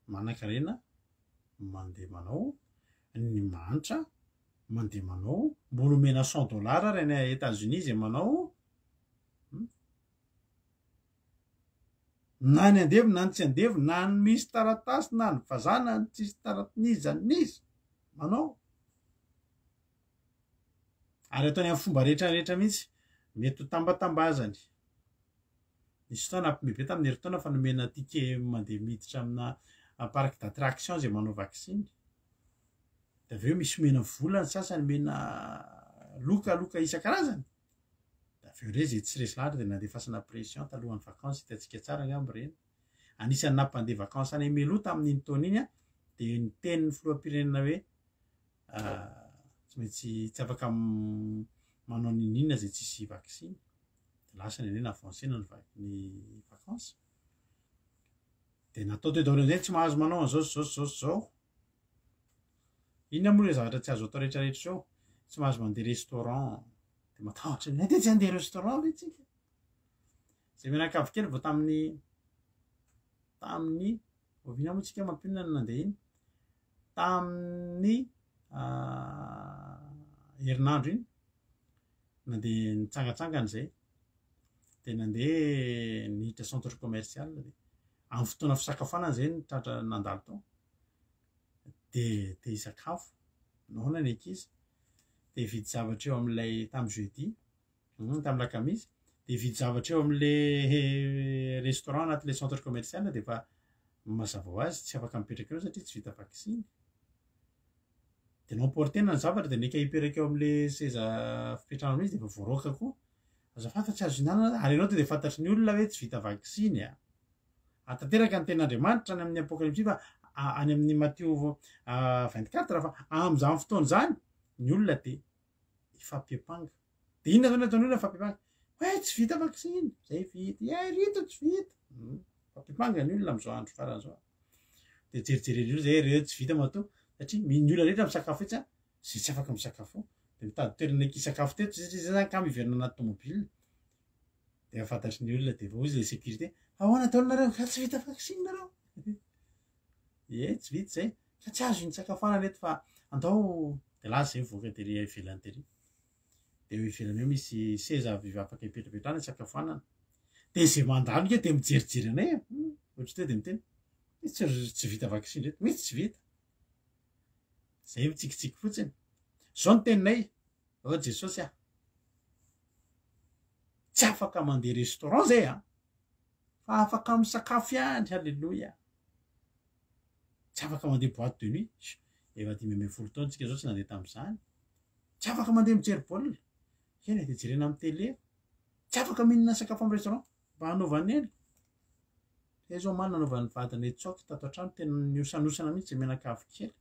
manankarena mandeha manao, ny mahantra mandeha manao, mbola omena cent dollars ary any Etats Unis izay manao, na ny andevo na ny tsy andevo, na ny misy taratasy na ny vazaha na ny tsisy taratasy, n'iza n'iza manao. Ary ataony amin'ny fomba rehetra rehetra mihitsy, mety ho tambatambazany. Nisy fotoana nampiomehy be tamin'ny herintaona fa nomena ticket mandeha miditra amina parc d'attraction izay manao vaksiny. Dia avy eo misy omena vola ny sasany, omena lokaloka isan-karazany. Dia avy eo indray izay tsy resy lahatra dia nandefasana pression talohan'ny vacances, hitantsika tsara angamba ireny. Anisan'ny nampandeha vacances anay mialoha tamin'iny taona iny dia niteny ny filoham-pirenena hoe. Tsy maintsy tsy afaka manao n'inon'inona izay tsisy vaksiny. De lasa ny anay n'avancena ny va- ny vacances. De natao teo daholo am'zay tsy mahazo manao an'izao sy zao sy zao sy zao. Inona moa ireo zavatra tsy azo atao rehetrarehetra izao? Tsy mahazo mandeha restaurant. De matahotra ny andeha tsy handeha restaurant ve tsika? Zay mianakavy kely vao tamin'ny tamin'ny oviana moa tsika mampionona no nandeha iny? Tamin'ny herinandro iny nandeha nitsangatsangana zay de nandeha niditra centre commercial de amin'ny fotoana fisakafoanana zay no tratra nandalo tao de te hisakafo nahoana ny ankizy de hividy zavatra eo amin'ilay tamin'ny jeudi tamin'ny lakamisy de hividy zavatra eo amin'le restaurant anatin'le centre commercial de efa mazava ho azy tsy afaka mipetraka eo satria tsy vita vaksiny. De n'emporter-na ny zavatra de neka hipetraka eo amin'le seza fipetrahana izy de efa voaroaka koa. Azafady fa tsy azo ihinanana ary ianao to de fantatry ny olona hoe tsy vita vaksiny a. Ary tanteraka ny tenin'Andriamanitra any amin'ny Apokalypsy fa any amin'ny Matio 24 fa amin'izany fotoana izany ny olona de hifampiampanga. De inona zany ataon'ny olona mifampiampanga? Hoe tsy vita vaksiny, zay vita, eh rito tsy vita. Mifampiampanga ny olona amin'izao andro farany izao. De jerijeren'ny olona zay ireo tsy vita matoa satria ny olona rehetra misakafo etsy a, zay tsy afaka misakafo eo. De mitady toerana hisakafo teto satria zay zany kamo hiverina anaty tomobile. De efa fantatry ny olona de efa hoy izy le sécurité, ahoana daholo nareo, ka tsy vita vaksiny nareo? Ie, tsy vita zay. Ka tsy azo nitsakafoanana eto fa andao de lasa zay mivoaka tery ivelany tery. De eo ivelany eo misy seza avy afaka hipetrapetrahana hitsakafoanana. De zay mandalo nge de mijerijery anay e. Ohatry teo de miteny, tsy tsy vita vaksiny reto, mihitsy tsy vita. Zay mitsikitsiky fotsiny. Zao ny teninay, oh Jesosy ah. Tsy afaka mandeha restaurant zay an. Fa afaka misakafo ihany, alléluia. Tsy afaka mandeha boîte de nuit. Efa 15 taona tsika zao tsy nandeha tamin'izany. Tsy afaka mandeha mijery baolina. Eny e, de jerena amin'ny télé. Tsy afaka mihinana sakafo amin'ny restaurant. Mba hanaovany ela. Zay zao omaly nanaovan'ny vadinay tsaoky tato an-trano, tena niosanosana mihitsy zay mianakavy kely.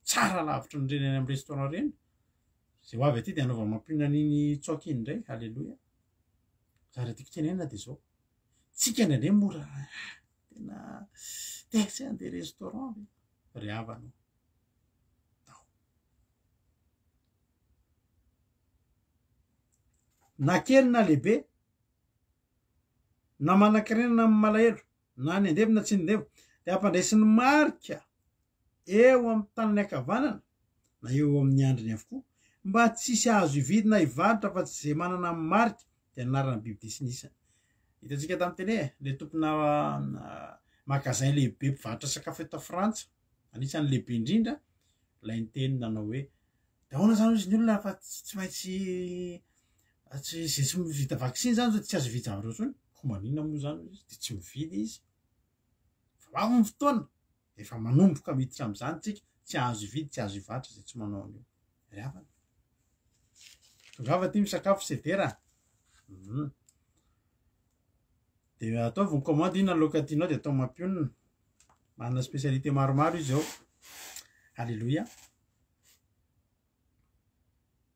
Tsara lavitry ny reny any amin'ny restaurant reny. Zay ho avy aty de hanaovany mampionona an'iny tsaoky iny indray. Alléluia. Zavatra tiako tenenina de zao. Tsika indraindray mora tena te tsy handeha restaurant ve? Ry havana ô. Tao. Na kely na lehibe, na manan-karena na malahelo, na ny andevo na tsy ny andevo, dia ampandraisiny marika eo amin'ny tanany ankavanana na eo amin'ny andriny avokoa, mba tsy hisy azo hividy na hivarotra afa-tsy izay manana ny marika, dia ny anaran'ny bibidia sy ny isany. Hitantsika tamin'ny télé, ilay tompona magasin lehibe mpivarotra sakafo eto Frantsa, anisan'ny lehibe indrindra, ilay niteny nanao hoe, dia ahoana izany hozy ny olona fa tsy maintsy tsy izay tsy vita vaksiny izany zao tsy azo hividy zavatra intsony, koa maninona moa izany hozy izy, dia tsy mividy izy. Fa ho avy ny fotoana, efa manomboka miditra amin'izany tsika, tsy azo hividy, tsy azo hivarotra izay tsy manao an'io. Ry havana. Tongava aty misakafo Sedera. De ataovy ny commande inona ny laoka tianao de atao mampionona. Manana spécialité maromaro izy ao. Alléluia.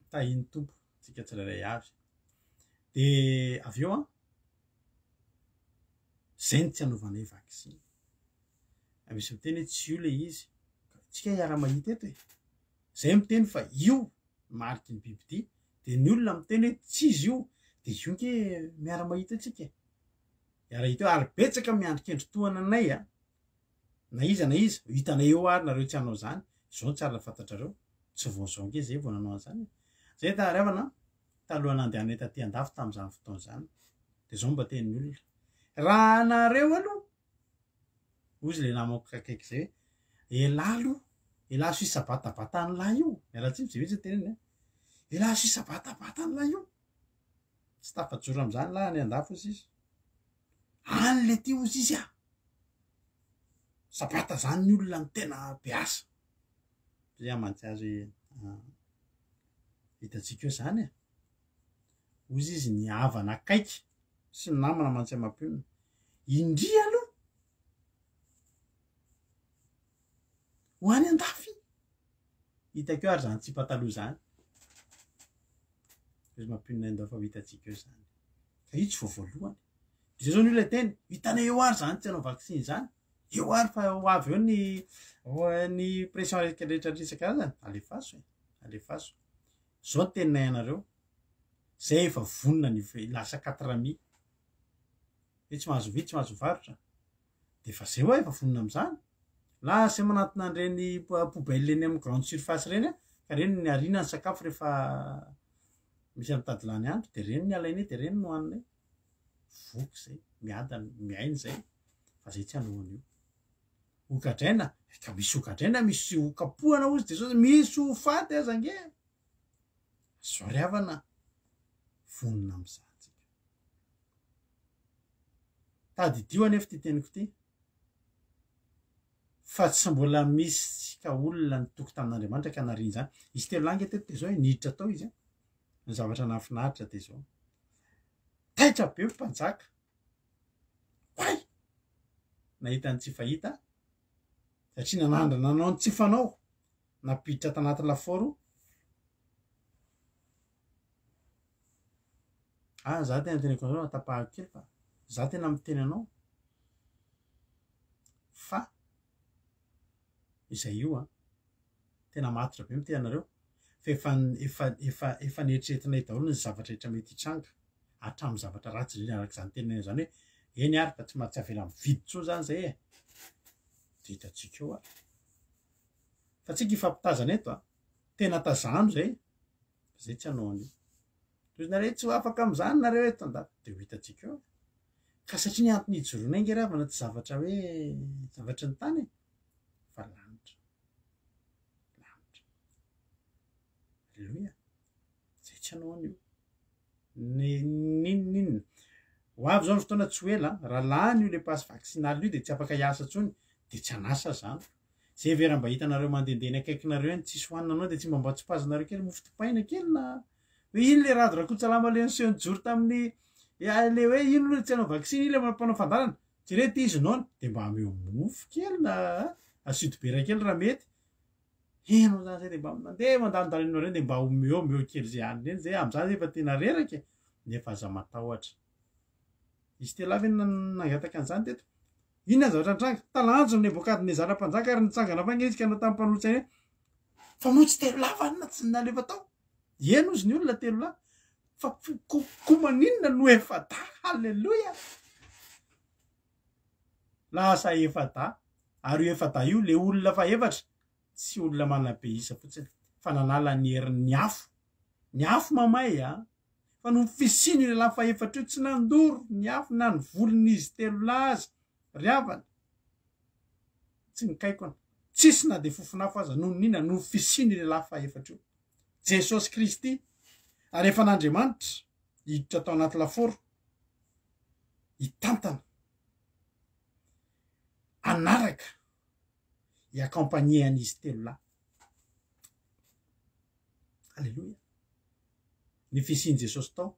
Tahin'ny Tompo tsika tsirairay avy. De avy eo an, zay no tsy anaovanay vaksiny. Misy miteny hoe tsy io le izy. Tsika hiara-mahita eto e. Zay miteny fa io mariky ny bibidia, de ny olona miteny hoe tsy izy io, de io nge miara-mahita eo tsika e. Miara-hita eo ary betsaka miandry kendry tohana anay a. Na iza na iza, ho hitanay eo ary nareo tsy hanao zany, zao no tsara fantatrareo, tsy vao zao nge zay vao nanao an'zany e. Zay ta ry havana a, taloha nandehanay taty andafy tamin'izany fotoana izany, de zao mba tenin'ny olona, raha nareo aloha Hozy le namako akaiky zay hoe, elah aloha, elah suisse batabatan'lah io, miala tsiny fa zay mihitsy ny teneniny an, elah suisse batabatan'lah io, tsy tafajoro am'zany lah any andafy hozy izy, any le ty hozy izy ah, sabata zany ny olona no tena be asa, zay aho mantsy azy hoe hitantsika eo zany e, hozy izy ny havana akaiky sy ny namana mantsy amam-pionona, Indry aloha ho any an-dafy. Hitako eo ary zany tsy pataloha zany. Izy mampionona indao fa ho hitantsika eo zany. Fa io tsy vao voalohany. De zay zao ny olona teny, hitanay eo ary zany tsy hanao vaksiny zany. Eo ary fa ho avy eo ny ny pression rehetra rehetra isan-karazany. Alefaso e, alefaso. Zao ny teninay anareo, zay efa vonona ny lasa quatre mi. Hoe tsy mahazo mividy, tsy mahazo mivarotra. De efa zay hoa efa vonona am'zany. Lasa zay manantona an'ireny poubelle eny amin'ny grande surface ireny a, ka ireny ny ariana ny sakafo rehefa misy mitady lany andro, de ireny ny alainay de ireny no hohaninay. Voky zay, miadana, miaina zay, fa zay tsy hanao an'io. Ho gadraina, ka misy ho gadraina, misy ho kapohana hozy Jesosy, misy ho faty aza ange. Zao ry havana, vonona amin'izany tsika. Tadidio anefa ity teniko ity, fa tsy mbola misy tsika olona nitoky tamin'Andriamanitra ka nariany izany. Izy telo lahy ange teto dia izao e, niditra tao izy a. Ny zavatra nahafinaritra dia izao. Taitra be ny mpanjaka. Oay! Nahita ny tsy fahita, satria nanandrana nanao ny tsy fanao, nampiditra tanaty lafaoro. Ah, za tena teneniko anareo atapahako kely fa za tena miteny anao fa izay io an, tena matotra be miteny anareo fa efa efa efa efa neritreretinay daholo ny zavatra rehetra mety hitranga hatramin'ny zavatra ratsy indrindra araka izany teninay izany hoe eny ary fa tsy ma- tsy avela mividy intsony zany zay e, de hitantsika eo ary fa tsika hifampitazana eto a, tena tazano zay fa zay tsy hanao an'io. Toy nareo tsy ho afaka amin'izany nareo eto an-dafy de ho hitantsika eo e. Ka satria ny antony ijoroanay nge ry havana tsy zavatra hoe zavatry ny tany e, fa lanitra. Lanitra. Aleloia. Zay tsy hanao an'io. Ny n'inon'inona. Ho avy zao ny fotoana tsy ho ela, raha lany io le passe vaccinal io de tsy afaka hiasa intsony, de tsy an'asa zany. Zay ve raha mba hitanareo mandehandeha eny akaikinareo eny tsisy hohanina anao de tsy mba mba tsipazanareo kely mofo dipaina kely na hoe ino le Rado Rakotsalama le niseho nijoro tamin'ny ya le hoe ino le tsy hanao vaksiny iny le mpanao fandaharana jereo ty izy noana de mba ameo mofo kely na asio dibera kely raha mety heno zany zay de mba mandeha mandalondalo eny aminareo de mba omeo omeo kely zay hanina eny zay am'zany zay efa tena reraka e nefa aza matahotra izy telo lahy ve nangataka an'izany teto Inona ny zavatra nitranga? Talanjona Nebokadnezara mpanjaka ary nitsangana faingana izy ka nanao tamin'ny mpanolotsainy hoe, Fa moa tsy telo lahy va no tsy nalefa tao? Eny hozy ny olona telo lahy. Fa koa maninona no efa-dahy? Haleloia! Lasa efa-dahy. Ary io efa-dahy io, le olona fahefatra, tsy olona manabe isa fotsiny, fa nanala ny herin'ny afo. Ny afo mamay a! Fa noho ny fisian'io lehilahy fahefatra io tsy nandoro ny afo na ny volon'izy telo lahy aza ry havana, tsy nikaikona, tsisy na dia fofon'afo aza noho ny inona? Noho ny fisian'io lehilahy fahefatra io, Jesosy Kristy. Ary efa an'Andriamanitra hiditra tao anaty lafaoro hitantana, hanaraka, hi-accompagner an'izy telo lahy. Aleloia. Ny fisian'i Jesosy tao,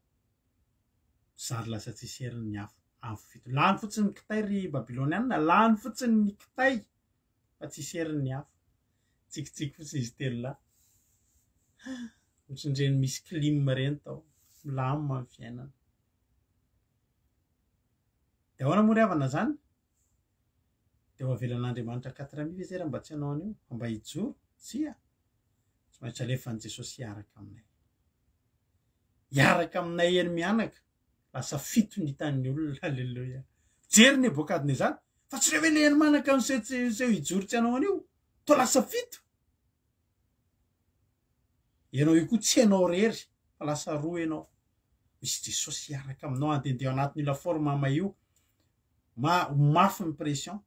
zary lasa tsisy heriny ny afo, afo fito. Lany fotsiny ny kitay ry Babyloniana, lany fotsiny ny kitay fa tsisy heriny ny afo. Tsikitsiky fotsiny izy telo lahy. Ohatran'ireny misy clim ireny tao, milamina ny fiainana. Dia ahoana moa ry havana izany? Dia ho avelan'Andriamanitra quatre mille ve zay raha mba tsy hanao an'io? Fa mba hijoro? Tsia. Tsy maintsy alefan'i Jesosy hiaraka aminay. Hiaraka aminay eny mianaka. Lasa fito ny hitan'ny olona. Aleloia. Jery Nebokadnezara. Fa tsy ireo ve le eny manaka niseho tsy niseho hijoro tsy hanao an'io? Toa lasa fito. Ianao io koa tsy ianao irery fa lasa roa ianao. Misy Jesosy hiaraka aminao handehandeha ao anatin'io lafaoro mamay io. Ma ho mafy ny pression.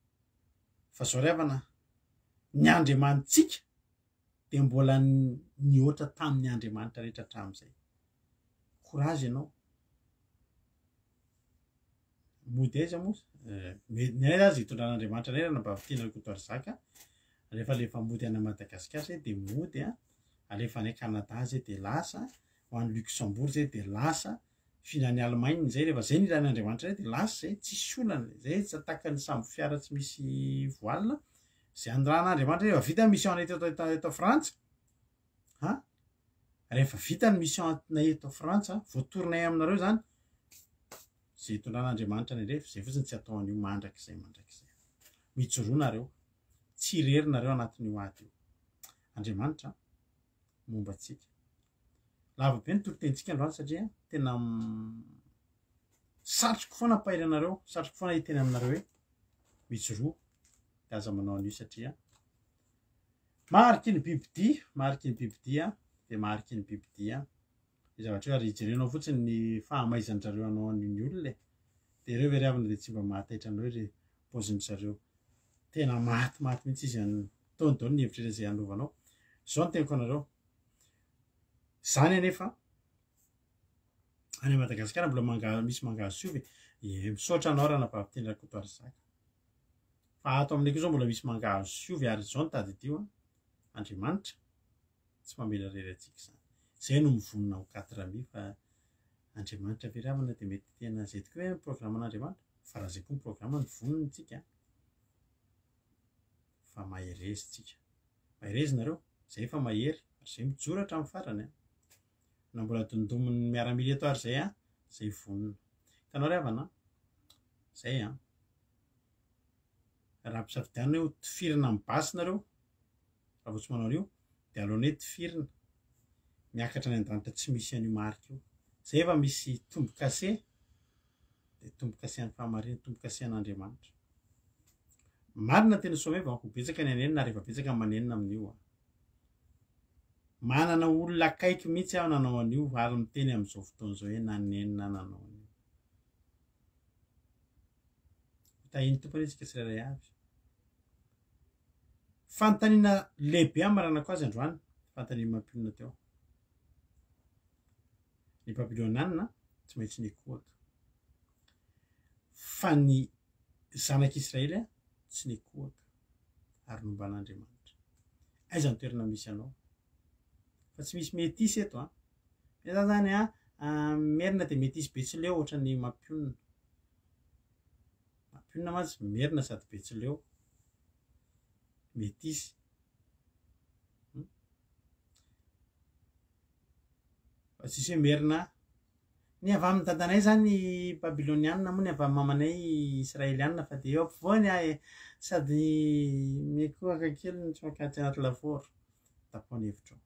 Fa zao ry havana, ny Andriamanitsika dia mbola nihoatra tamin'ny Andriamanitra rehetra hatramin'izay. Courage ianao. Mody aiza moa? Ny aiza aza hitondran'Andriamanitra anay raha nambavitiana Rakotoarizaka. Rehefa alefa mody any Madagasikara zay dia mody a. Alefa any Canada zay dia lasa. Ho any Luxembourg zay dia lasa. Fina any Allemagne zay rehefa zay ny ilan'Andriamanitra zay dia lasa zay, tsisy olana, zay tsy takan'ny sambo fiara tsy misy voile, zay anirahan'Andriamanitra rehefa vita ny mission anay teto eto Frantsa. Ha? Rehefa vita ny mission nay eto Frantsa, voatorinay aminareo zany, zay itondran'Andriamanitra ny ref, zay fotsiny tsy atao an'io mandrakizay mandrakizay. Mijoroa nareo, tsy irery nareo anatin'io ady io. Andriamanitra momba antsika. Lava be ny toritenintsika androany satria tena satriko foana hampahery anareo, satriko foana hiteny aminareo hoe mijoroa de aza manao an'io satria mariky ny bibidia, mariky ny bibidia de mariky ny bibidia. Ny zavatra io ary jerenao fotsiny ny fahamaizan-dry anao an'io ny olona e. De ireo ve ry havana de tsy mba mahataitra anareo ry paozin-dry zareo. Tena matimaty mihitsy izy any. Taony daholo ny hevitra izay hanovanao. Izao no teniko anareo. Izany anefa any Madagasikara mbola manga, misy mangahazo sy ovy e. Ie, misaotra anao Ranabavy Teny Rakotoarizaka. Fa ato aminay koa izao mbola misy mangahazo sy ovy ary izao no tadidio an, Andriamanitra tsy mamela irery antsika izany. Izay no mivonona ho quatre mi fa Andriamanitra ve ry havana dia mety tena izay tokoa ve ny programan'Andriamanitra? Fa raha izay koa ny programany vonona isika fa mahereza tsika. Mahereza nareo, zay efa mahery ary zay mijoro hatramin'ny farany an. Na mbola dondomin'ny miaramila eto ary zay an, zay vonona. Hitanao ry havana an, zay an. Raha ampisafidianina hoe ho tifirina amin'ny basy nareo, raha vao tsy manao an'io, dia aleonay hoe tifirina miakatra any an-danitra tsy misy an'io marika io. Zay efa misy tombo-kase, dia tombo-kase an'ny fahamarinana, tombo-kase an'Andriamanitra. Marina tena Someva, ho betsaka ny hanenina ary efa betsaka ny manenina amin'io an. Manana olona akaiky mihitsy aho nanao an'io ary miteny amin'izao fotoana izao hoe nanenina nanao an'io. Tahin'ny Tompo anie isika tsirairay avy. Fanontaniana lehibe hamaranako azy androany, fanontaniana mampionona teo. Ny Babylonianina tsy maintsy nikohaka. Fa ny zanak'Israely tsy nikohaka ary nomban'Andriamanitra. Aiza ny toerana misy anao? Fa tsy misy metisy eto an. Za zany an, merina dia metisy betsileo ohatran'ny mampionona. Mampionona mantsy merina sady betsileo. Metisy. Fa tsisy hoe merina. Ny avy amin'ny dadanay zany Babylonianina moa ny avy amin'ny mamanay Israelianina fa dia eo ampovoany aho e. Sady mikohaka kely no tsy mankaty anaty lafaoro. Tapaho ny hevitrao.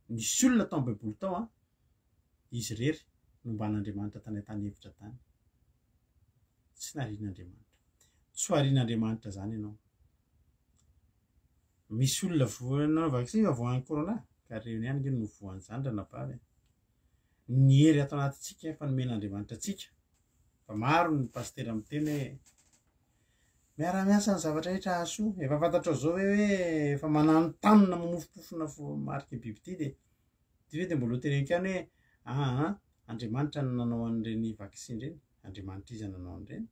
Nisy olona tao amin'ny Baiboly tao an, izy irery nomban'Andriamanitra tany an-tany efitra tany. Tsy narian'Andriamanitra. Tsy ho arian'Andriamanitra zany ianao. Misy olona voa nanao vaccin va voan'ny corona? Ka reny ihany nge no voan'izany ranabavy a. Ny hery ato anatintsika efa nomen'Andriamanitra antsika. Fa maro ny pasitera miteny hoe miara-miasa ny zavatra rehetra hahasoa. Efa fantatrao zao ve hoe efa mananontanona mamofompofona marika biby ity dia ty ve dia mbola ho teneniko ihany hoe aa Andriamanitra no nanao an'ireny vaccin ireny? Andriamanitra iza nanao an'ireny?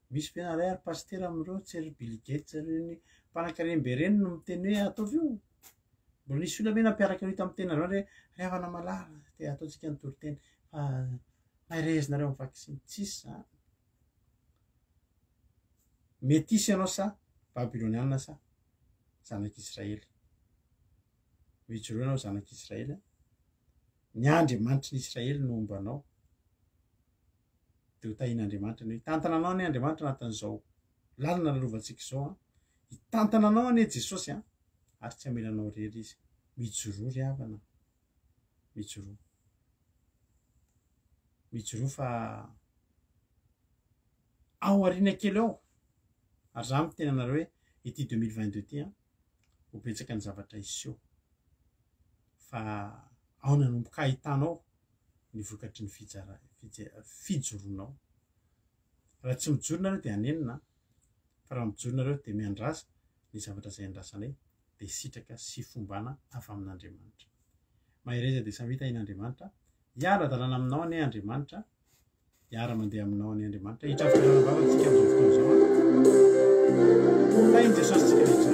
Misy ve nareo ary pasitera amin'ireo tsy ry Bill Gates ireny mpanankarem-be ireny no miteny hoe ataovy io? Mbola nisy olona ve nampiaraka an'io tamin'ny tenareo hoe ry havana malala te ataontsika ny toriteny fa maherezinareo amin'ny vaksiny. Tsisy zany. Metisy ianao sa Babyloniana sa zanak'Israely? Mijoroa ianao zanak'Israely. Ny Andriamanitry ny Israely no homba anao. Dia ho tahian'Andriamanitra anao. Hitantana anao anie Andriamanitra anatin'izao lalana lalovantsika izao an. Hitantana anao anie Jesosy an, ary tsy hamela anao irery Izy. Mijoroa ry havana, mijoroa. Mijoroa fa ao aoriana kely ao, ary za miteny anareo hoe ity 2022 ity an, ho betsaka ny zavatra hiseho. Fa ao nanomboka ahitanao ny vokatry ny fijara- fije- fijoroanao. Raha tsy mijoro nareo dia hanenina an, fa raha mijoro nareo dia miandrasa ny zavatra izay andrasanay dia sitraka sy fombana avy amin'Andriamanitra. Mahereza dia samy hitahian'Andriamanitra. Hiara-dalana aminao anie Andriamanitra. Hiara-mandeha aminao anie Andriamanitra. Hitrafitrarana vava antsika amin'izao fotoana izao. Tahin'i Jesosy tsika rehetra.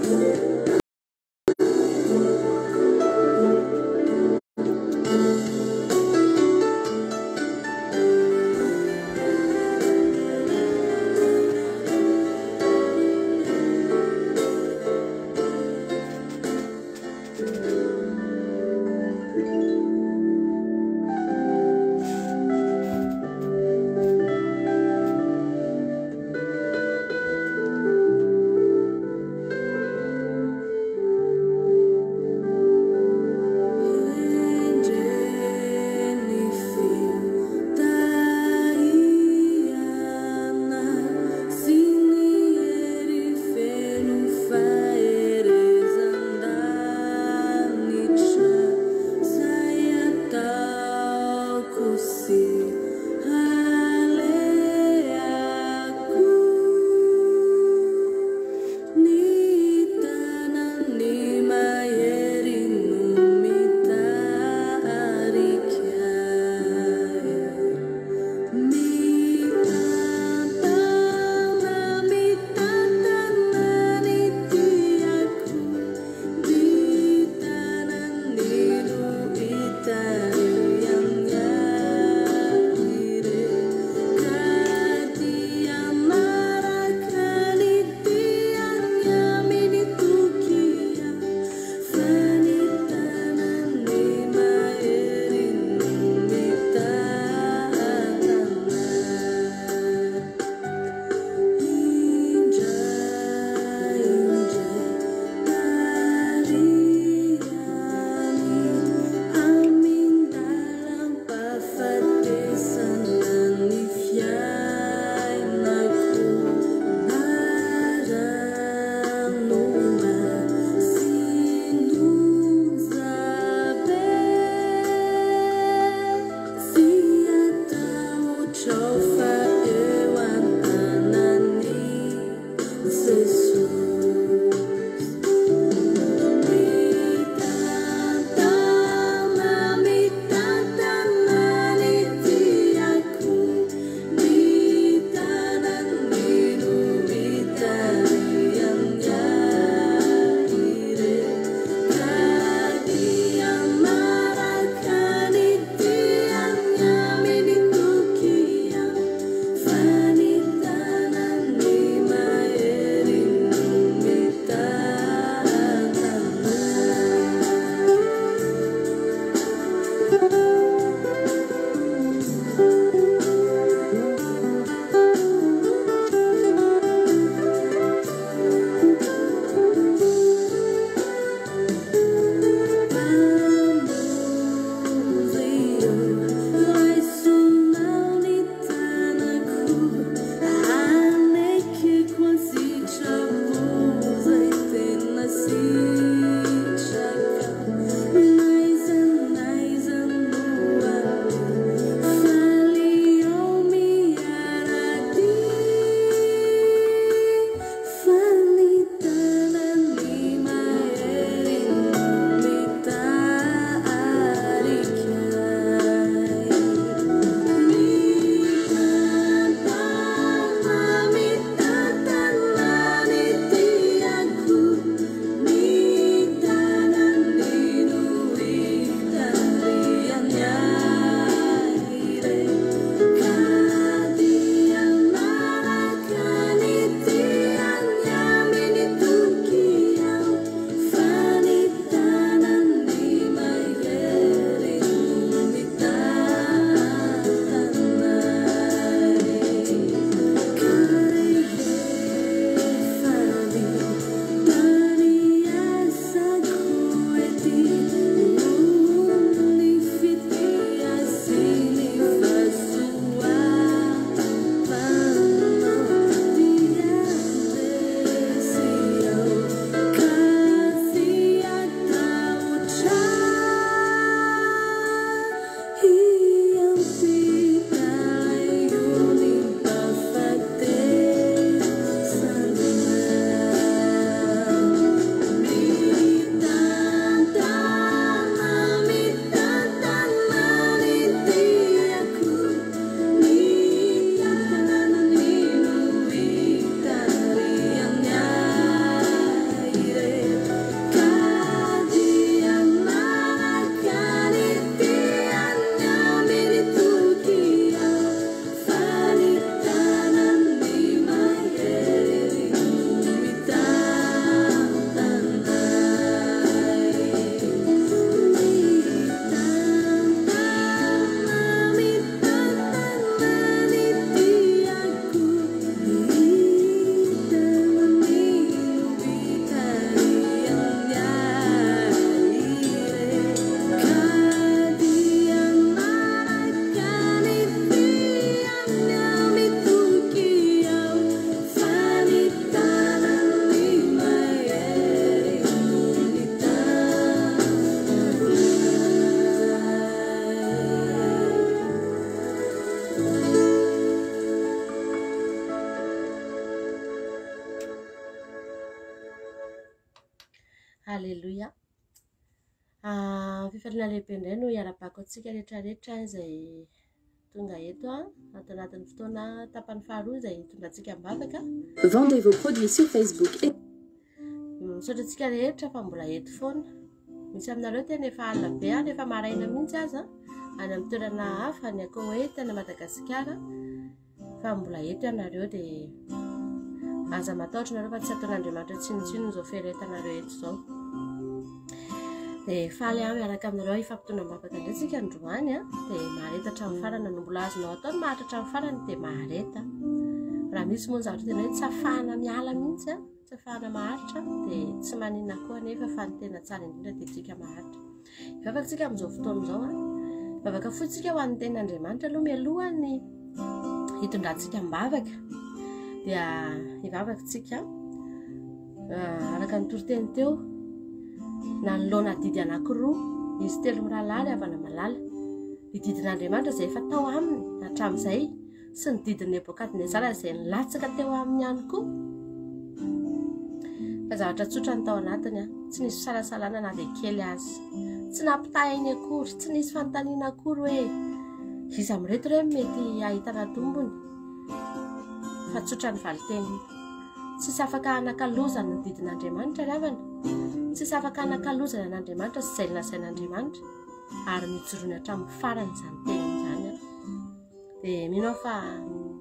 Haleloia. Ah, fifaliana lehibe indray no hiarabako antsika rehetrarehetra izay tonga eto ato anatin'ny fotoana tapany faharoa izay hitondrantsika am-bavaka. Vendez vos produits sur Facebook et Misaotra antsika rehetra fa mbola eto foana. Misy aminareo tena efa alina be any, efa maraina mihitsy aza, any amin'ny toerana hafa, any Koweït, any Madagasikara. Fa mbola eto ianareo dia aza matahotra nareo fa tsy ataon'Andriamanitra tsinontsinona izao fiaretanareo eto izao. Dia faly aho miaraka aminareo hifampitondra am-bavaka indray tsika androany a, dia mahareta hatramin'ny farany no mbola azonao atao ny maharitra hatramin'ny farany dia mahareta. Raha misy moa ny zavatra tena hoe tsy afahana miala mihitsy a, tsy afahana maharitra dia tsy maninona koa anefa fa ny tena tsara indrindra dia tsika maharitra. Hivavaka tsika amin'izao fotoana izao a. Vavaka fohy tsika ho an'ny tenin'Andriamanitra aloha mialohan'ny hitondrantsika am-bavaka. Dia hivavaka tsika ah, araka ny toriteny teo nanoloana adidy anankiroa izy telo mirahalahy ry havana malala. Ny didin'Andriamanitra izay efa tao aminy hatramin'izay sy ny didin'i Nebokadnezara izay nilatsaka teo aminy ihany koa. Fa zavatra tsotra ny tao anatiny, ah. tsy nisy fisalasalana na dia kely aza. Tsy nampitahainy akory, tsy nisy fanontaniana akory hoe iza amin'ireto re mety hahitana tombony. Fa tsotra ny valin-teniny. Tsisy afaka hanakalozana ny didin'Andriamanitra ry havana. Tsisy afaka hanakalozana an'Andriamanitra sy izay lazain'Andriamanitra. Ary nijoroany hatramin'ny farany izany teniny izany. Dia mino aho fa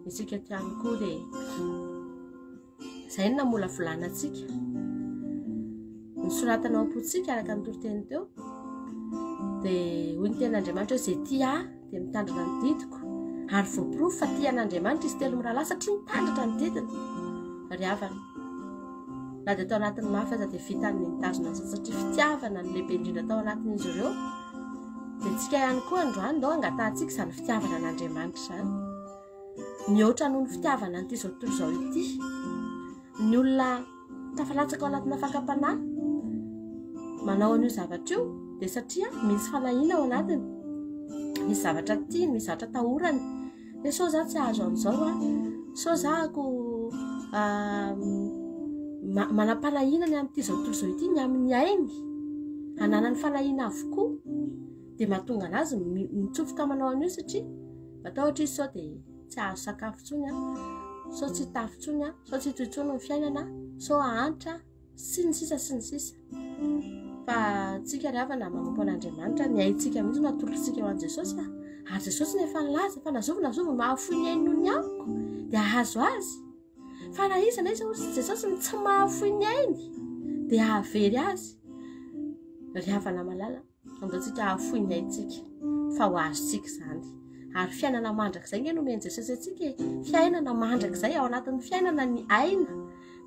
isika eto ihany koa dia izay no namolavolana antsika. Nosoratana ao am-pontsika araka ny toriteny teo. Dia hoy ny tenin'Andriamanitra hoe izay tia ahy dia mitandrina ny didiko. Ary voaporofo fa tia an'Andriamanitra izy telo mirahalahy satria nitandrina ny didiny. Ry havana, na dia tao anatin'ny mafy aza dia vitany ny nitazona azy satria fitiavana no lehibe indrindra tao anatin'izy ireo. Dia tsika ihany koa androany ndao angatahantsika izany fitiavana an'Andriamanitra izany. Mihoatra noho ny fitiavana an'ity izao tontolo izao ity. Ny olona tafalatsaka ao anatina fakam-panahy manao an'io zavatra io dia satria misy fanahiana ao anatiny. Misy zavatra tiany, misy zavatra atahorany. Hoe sao za tsy hahazo an'izao a, sao za ako manam-panahiana ny amin'ity izao tontolo izao ity, ny amin'ny ainy, ananany fanahiana avokoa, dia mahatonga anazy mitsofoka manao an'io satria matahotra izy sao dia tsy hahazo sakafo intsony a, sao tsy hitafy intsony a, sao tsy hitohy intsony ny fiainana, sao hahantra. sy ny sisa sy ny sisa fa tsika ry havana manompo an'Andriamanitra ny aintsika mihitsy no atolotsika ho an'i Jesosy a ary Jesosy no efa nilaza fa na zovy na zovy mahafoy ny ainy noho ny amiko dia hahazo azy fa na iza na iza hoy Jesosy ny tsy mahafoy ny ainy dia hahavery azy ry havana malala Andaontsika hahafoy ny aintsika fa ho azontsika izany. Ary fiainana mandrakizay nge nomen'i Jesosy antsika e. Fiainana mandrakizay ao anatin'ny fiainana ny aina.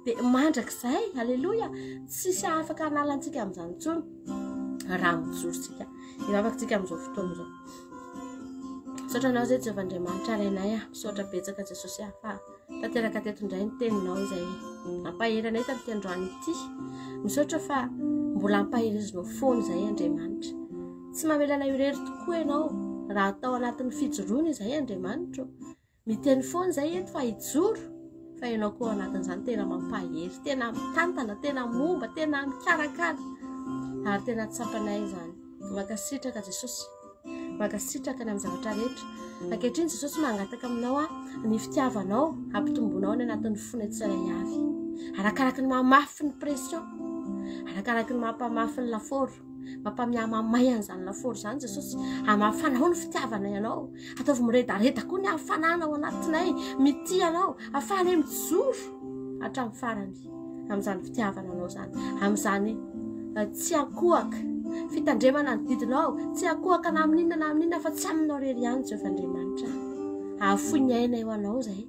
Dia mandrakizay, aleloia, tsisy afaka hanala antsika amin'izany intsony raha mijoro tsika. Hivavaka tsika amin'izao fotoana izao. Misaotra anao izay Jehovah Andriamanitra Rainay a. Misaotra betsaka Jesosy a fa Tanteraka teto indray ny teninao izay nampahery anay tamin'ity androany ity. Misaotra fa mbola ampaherezinao foana izay Andriamanitra. Tsy mamela anay irery tokoa ianao raha atao anatin'ny fijoroana izay Andriamanitra. Miteny foana izay eto fa hijoro fa ianao koa ao anatin'izany tena mampahery, tena mitantana, tena momba, tena mikarakara ary tena tsapanay izany. Mankasitraka Jesosy. Mankasitraka ny amin'ny zavatra rehetra. Ankehitriny Jesosy mangataka aminao aho ny fitiavanao hampitomboanao any anatin'ny fonay tsirairay avy. Arakaraka ny mahamafy ny pression, arakaraka ny mampamafy ny lafaoro, mampamihamamay an'izany lafaoro izany Jesosy. Hamafanao ny fitiavana ianao. Ataovy miredareda koa ny hafanana ao anatinay, mitia anao, afahanay mijoro hatramin'ny farany. amin'izany fitiavana anao izany, amin'izany eh, tsy ankohaka, fitandremana ny didinao, tsy ankohaka na amin'inona na amin'inona fa tsy aminao irery ihany Jehovah Andriamanitra. Ahafoy ny ainay ho anao izay.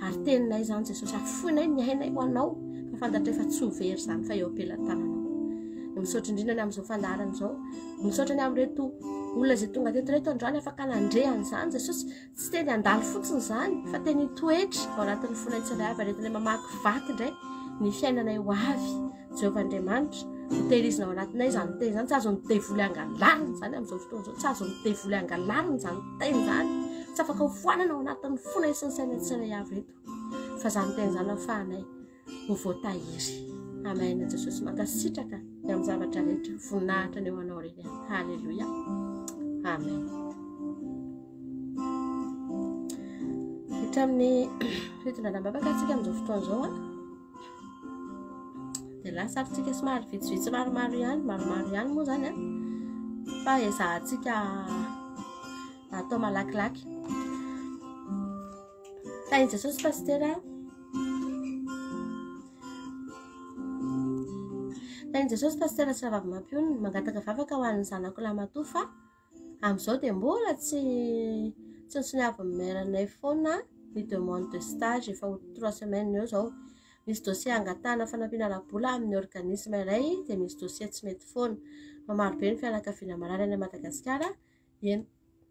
Ary teninay izany Jesosy, afoinay ny ainay ho anao, fa fantatray fa tsy ho very izany fa eo am-pelatananao. Misaotra indrindra ny amin'izao fandaharana izao. Misaotra ny amin'ireto olona izay tonga teto ireto androany afaka nandre an'izany Jesosy. Tsy teny handalo fotsiny izany fa teny hitoetra ao anatin'ny fonay tsirairay avy ary entinay mamakivaky indray ny fiainanay ho avy. Jehovah Andriamanitra, hotehirizina ao anatinay izany teny izany. Tsy azon'ny devoly angalarina izany amin'izao fotoana izao. Tsy azon'ny devoly angalarina izany teny izany. Tsy afaka hofoanana ao anatin'ny fonay sy ny sainay tsirairay avy ireto. Fa izany teny izany ahafahanay ho voatahiry. Amen Jesosy mankasitraka ny amin'ny zavatra rehetra. Voninahitra ny eo anao irery ihany. Haleloia. Amen. Hiditra amin'ny fitondrana am-bavaka antsika amin'izao fotoana izao a. Dia lasa ary tsika somary vitsivitsy maromaro ihany, maromaro ihany moa izany a. Fa ezahantsika atao malakilaky. Tahin'i Jesosy Pasitera. Tahin'i Jesosy Pasitera sy Rahavavy Mampionona. Mangataka vavaka ho an'ny zanako lahimatoa fa amin'izao dia mbola tsy tsy nosoniavin'ny maire-nay foana ny demande de stage efa ho trois semaines eo izao. Misy dossier angatahana fanampiana ara-bola amin'ny organisme iray dia misy dossier tsy mety foana. Fa marobe ny fianakaviana marary any Madagasikara. Eny,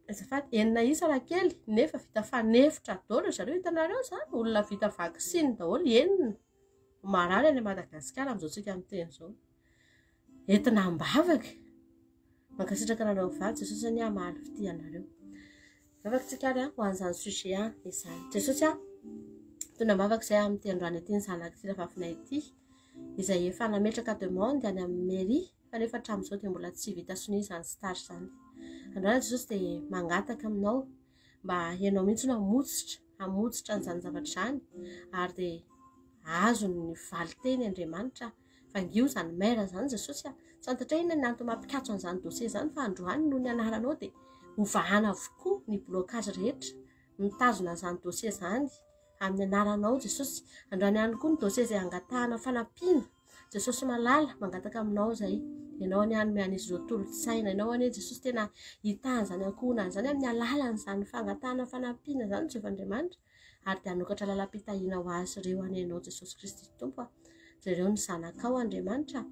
azafady, enina isa raha kely nefa vita fanefotra daholo ry zareo, hitanareo izany, olona vita vaksiny daholo enina marary any Madagasikara amin'izao tsika miteny izao. Entina am-bavaka. Mankasitraka anareo mivady, Jesosy anie hamaly fitia anareo. Vavaka tsika ary ho an'izany sujet izany. Jesosy a, tona am-bavaka izay amin'ity androany ity ny zanak'ity rahavavina ity izay efa nametraka demande any amin'ny mairie fa nefa hatramin'izao dia mbola tsy vita sonia izany stage izany. Androany Jesosy dia mangataka aminao mba ianao mihitsy no hamotsitra, hamotsitra an'izany zavatra izany ary dia azony ny valin-teny Andriamanitra. Vangio izany maire izany Jesosy a. Tsy fantatra inona ny antony mampikatso an'izany dossier izany fa androany noho ny anaranao dia hovahana avokoa ny blocage rehetra mitazona an'izany dossier izany amin'ny anaranao Jesosy. Androany ihany koa ny dossier izay angatahana fanampiana. Jesosy malala, mangataka aminao izay. Ianao anie hanome an'izy ireo tolo-tsaina. Ianao anie Jesosy tena hitaha an'izany ankohonany izany amin'ny alalan'izany fangatahana fanampiana izany Jehovah Andriamanitra. Ary dia hanokatra lalam-pitahiana ho azy ireo anie Ianao Jesosy Kristy Tompo a. Jereo ny zanakao Andriamanitra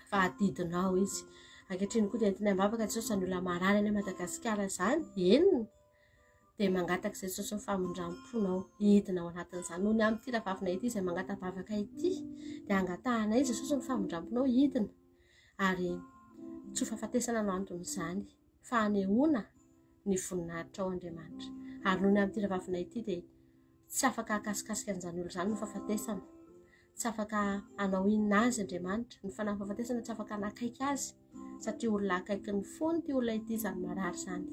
fa adidinao izy. Ankehitriny koa dia entinay am-bavaka Jesosy izany olona marary any Madagasikara izany. Enina. dia mangataka izay Jesosy ny famindram-ponao hidina ao anatin'izany. Noho ny amin'ity rahavavina ity izay mangata-bavaka ity, dia angatahanay Jesosy ny famindram-ponao hidina ary tsy ho fahafatesana no anton'izany fa hanehoana ny voninahitrao Andriamanitra. Ary noho ny amin'ity rahavavina ity dia tsy afaka hakasikasika an'izany olona izany ny fahafatesana. Tsy afaka hanao inona azy Andriamanitra. Ny fanahy fahafatesana tsy afaka hanakaiky azy. satria olona akaiky ny fony ity olona ity izany marary izany.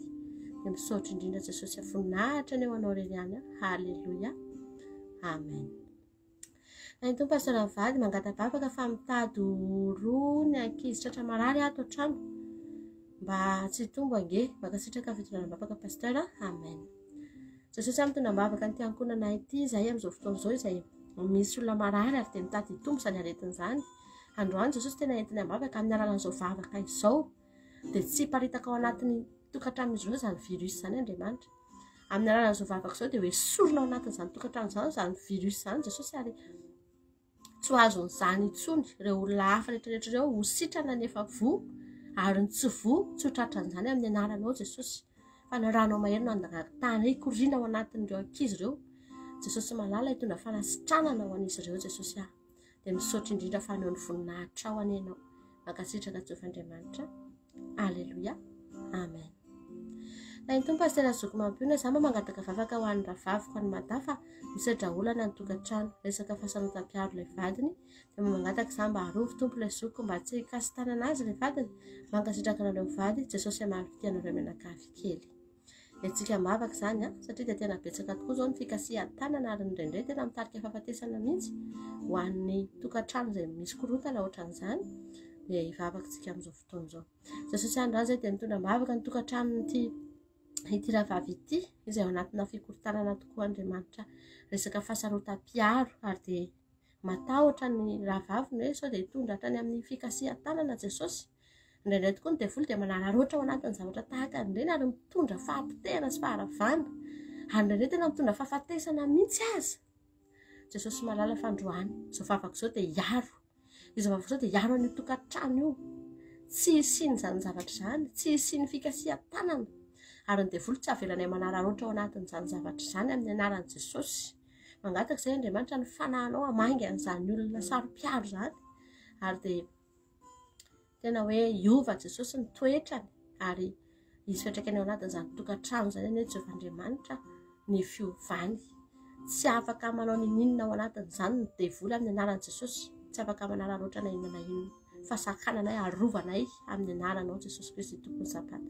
Dia misaotra indrindra Jesosy voninahitra ny eo anao irery ihany. Haleloia. Amen. Ny Tompo pasteur mivady mangata-bavaka fa mitady roa ny ankizy tratra marary ato an-trano mba tsy hitombo ange. Mankasitraka fitondrana-bavaka pasteur. Amen. Jesosy mitondra am-bavaka an'ity ankohonana ity izahay amin'izao fotoana izao izay misy olona marary ary dia mitady hitombo izany aretina izany. Androany Jesosy tena entiny am-bavaka amin'ny alalan'izao vavaka izao dia tsy hiparitaka ao anatin'ny tokantranon'izy ireo izany virus izany Andriamanitra. Amin'ny alalan'izao vavaka izao dia ho esorina ao anatin'izany tokantrano izany izany virus izany Jesosy ary tsy ho azon'izany intsony ireo olona hafa rehetrarehetra ireo ho sitrana ny efa voa ary ny tsy voa tsy ho tratran'izany amin'ny anaranao Jesosy fa ny ranao mahery no andangatana hikoriana ao anatin'ireo ankizy ireo Jesosy malala hitondra fanasitranana ho an'izy ireo Jesosy aho dia misaotra indrindra fa haneo ny voninahitrao anie ianao mankasitraka Jehovah Andriamanitra Aleloia Amen Na ny Tompo Pasitera Zoky Mampiona za mba mangataka vavaka ho an'ny rahavaviko any Mada fa misedra olana ny tokantrano resaka fahasarotam-piaro ilay vadiny dia mba mangataka za mba arovy Tompo ilay zokiko mba tsy hikasi-tanana azy ilay vadiny mankasitraka anareo mivady Jesosy hamaly fitia anareo mianakavy kely Hetsika am-bavaka izany an, satria dia tena betsaka tokoa izao ny fikasihan-tanana ary indraindray tena mitarika fahafatesana mihitsy ho an'ny tokantrano izay misy korontana ohatran'izany dia hivavaka isika amin'izao fotoana izao. Jesosy androany izay dia mitondra am-bavaka ny tokantranon'ity ity rahavavy ity izay ao anatina fikorontanana tokoa Andriamanitra resaka fahasarotam-piaro ary dia Matahotra ny rahavaviny hoe sao dia hitondra hatrany amin'ny fikasihan-tanana Jesosy. Indraindray tokoa ny devoly dia manararaotra ao anatin'ny zavatra tahaka an'ireny ary mitondra fahapotehana sy faharavana. Ary indraindray tena mitondra fahafatesana mihitsy aza. Jesosy malala fandroany. Izao vavaka izao dia hiaro. Izao vavaka izao dia hiaro an'io tokantrano io. Tsy hisian'izany zavatra izany, tsy hisian'ny fikasihan-tanana. Ary ny devoly tsy avelanay manararaotra ao anatin'izany zavatra izany amin'ny anaran'i Jesosy. Mangataka izay Andriamanitra ny fanahinao hamangy an'izany olona saro-piaro izany ary dia tena hoe hiova Jesosy ny toetrany ary hisy fiantraikany ao anatin'izany tokantrano izany anie Jehovah Andriamanitra ny fiovany. Tsy afaka manao ninoninona ao anatin'izany ny devoly amin'ny anaran'i Jesosy. Tsy afaka manararaotra na inona na inona. Fa sakananay, arovanay amin'ny anaranao Jesosy Kristy Tompon'ny Sabata.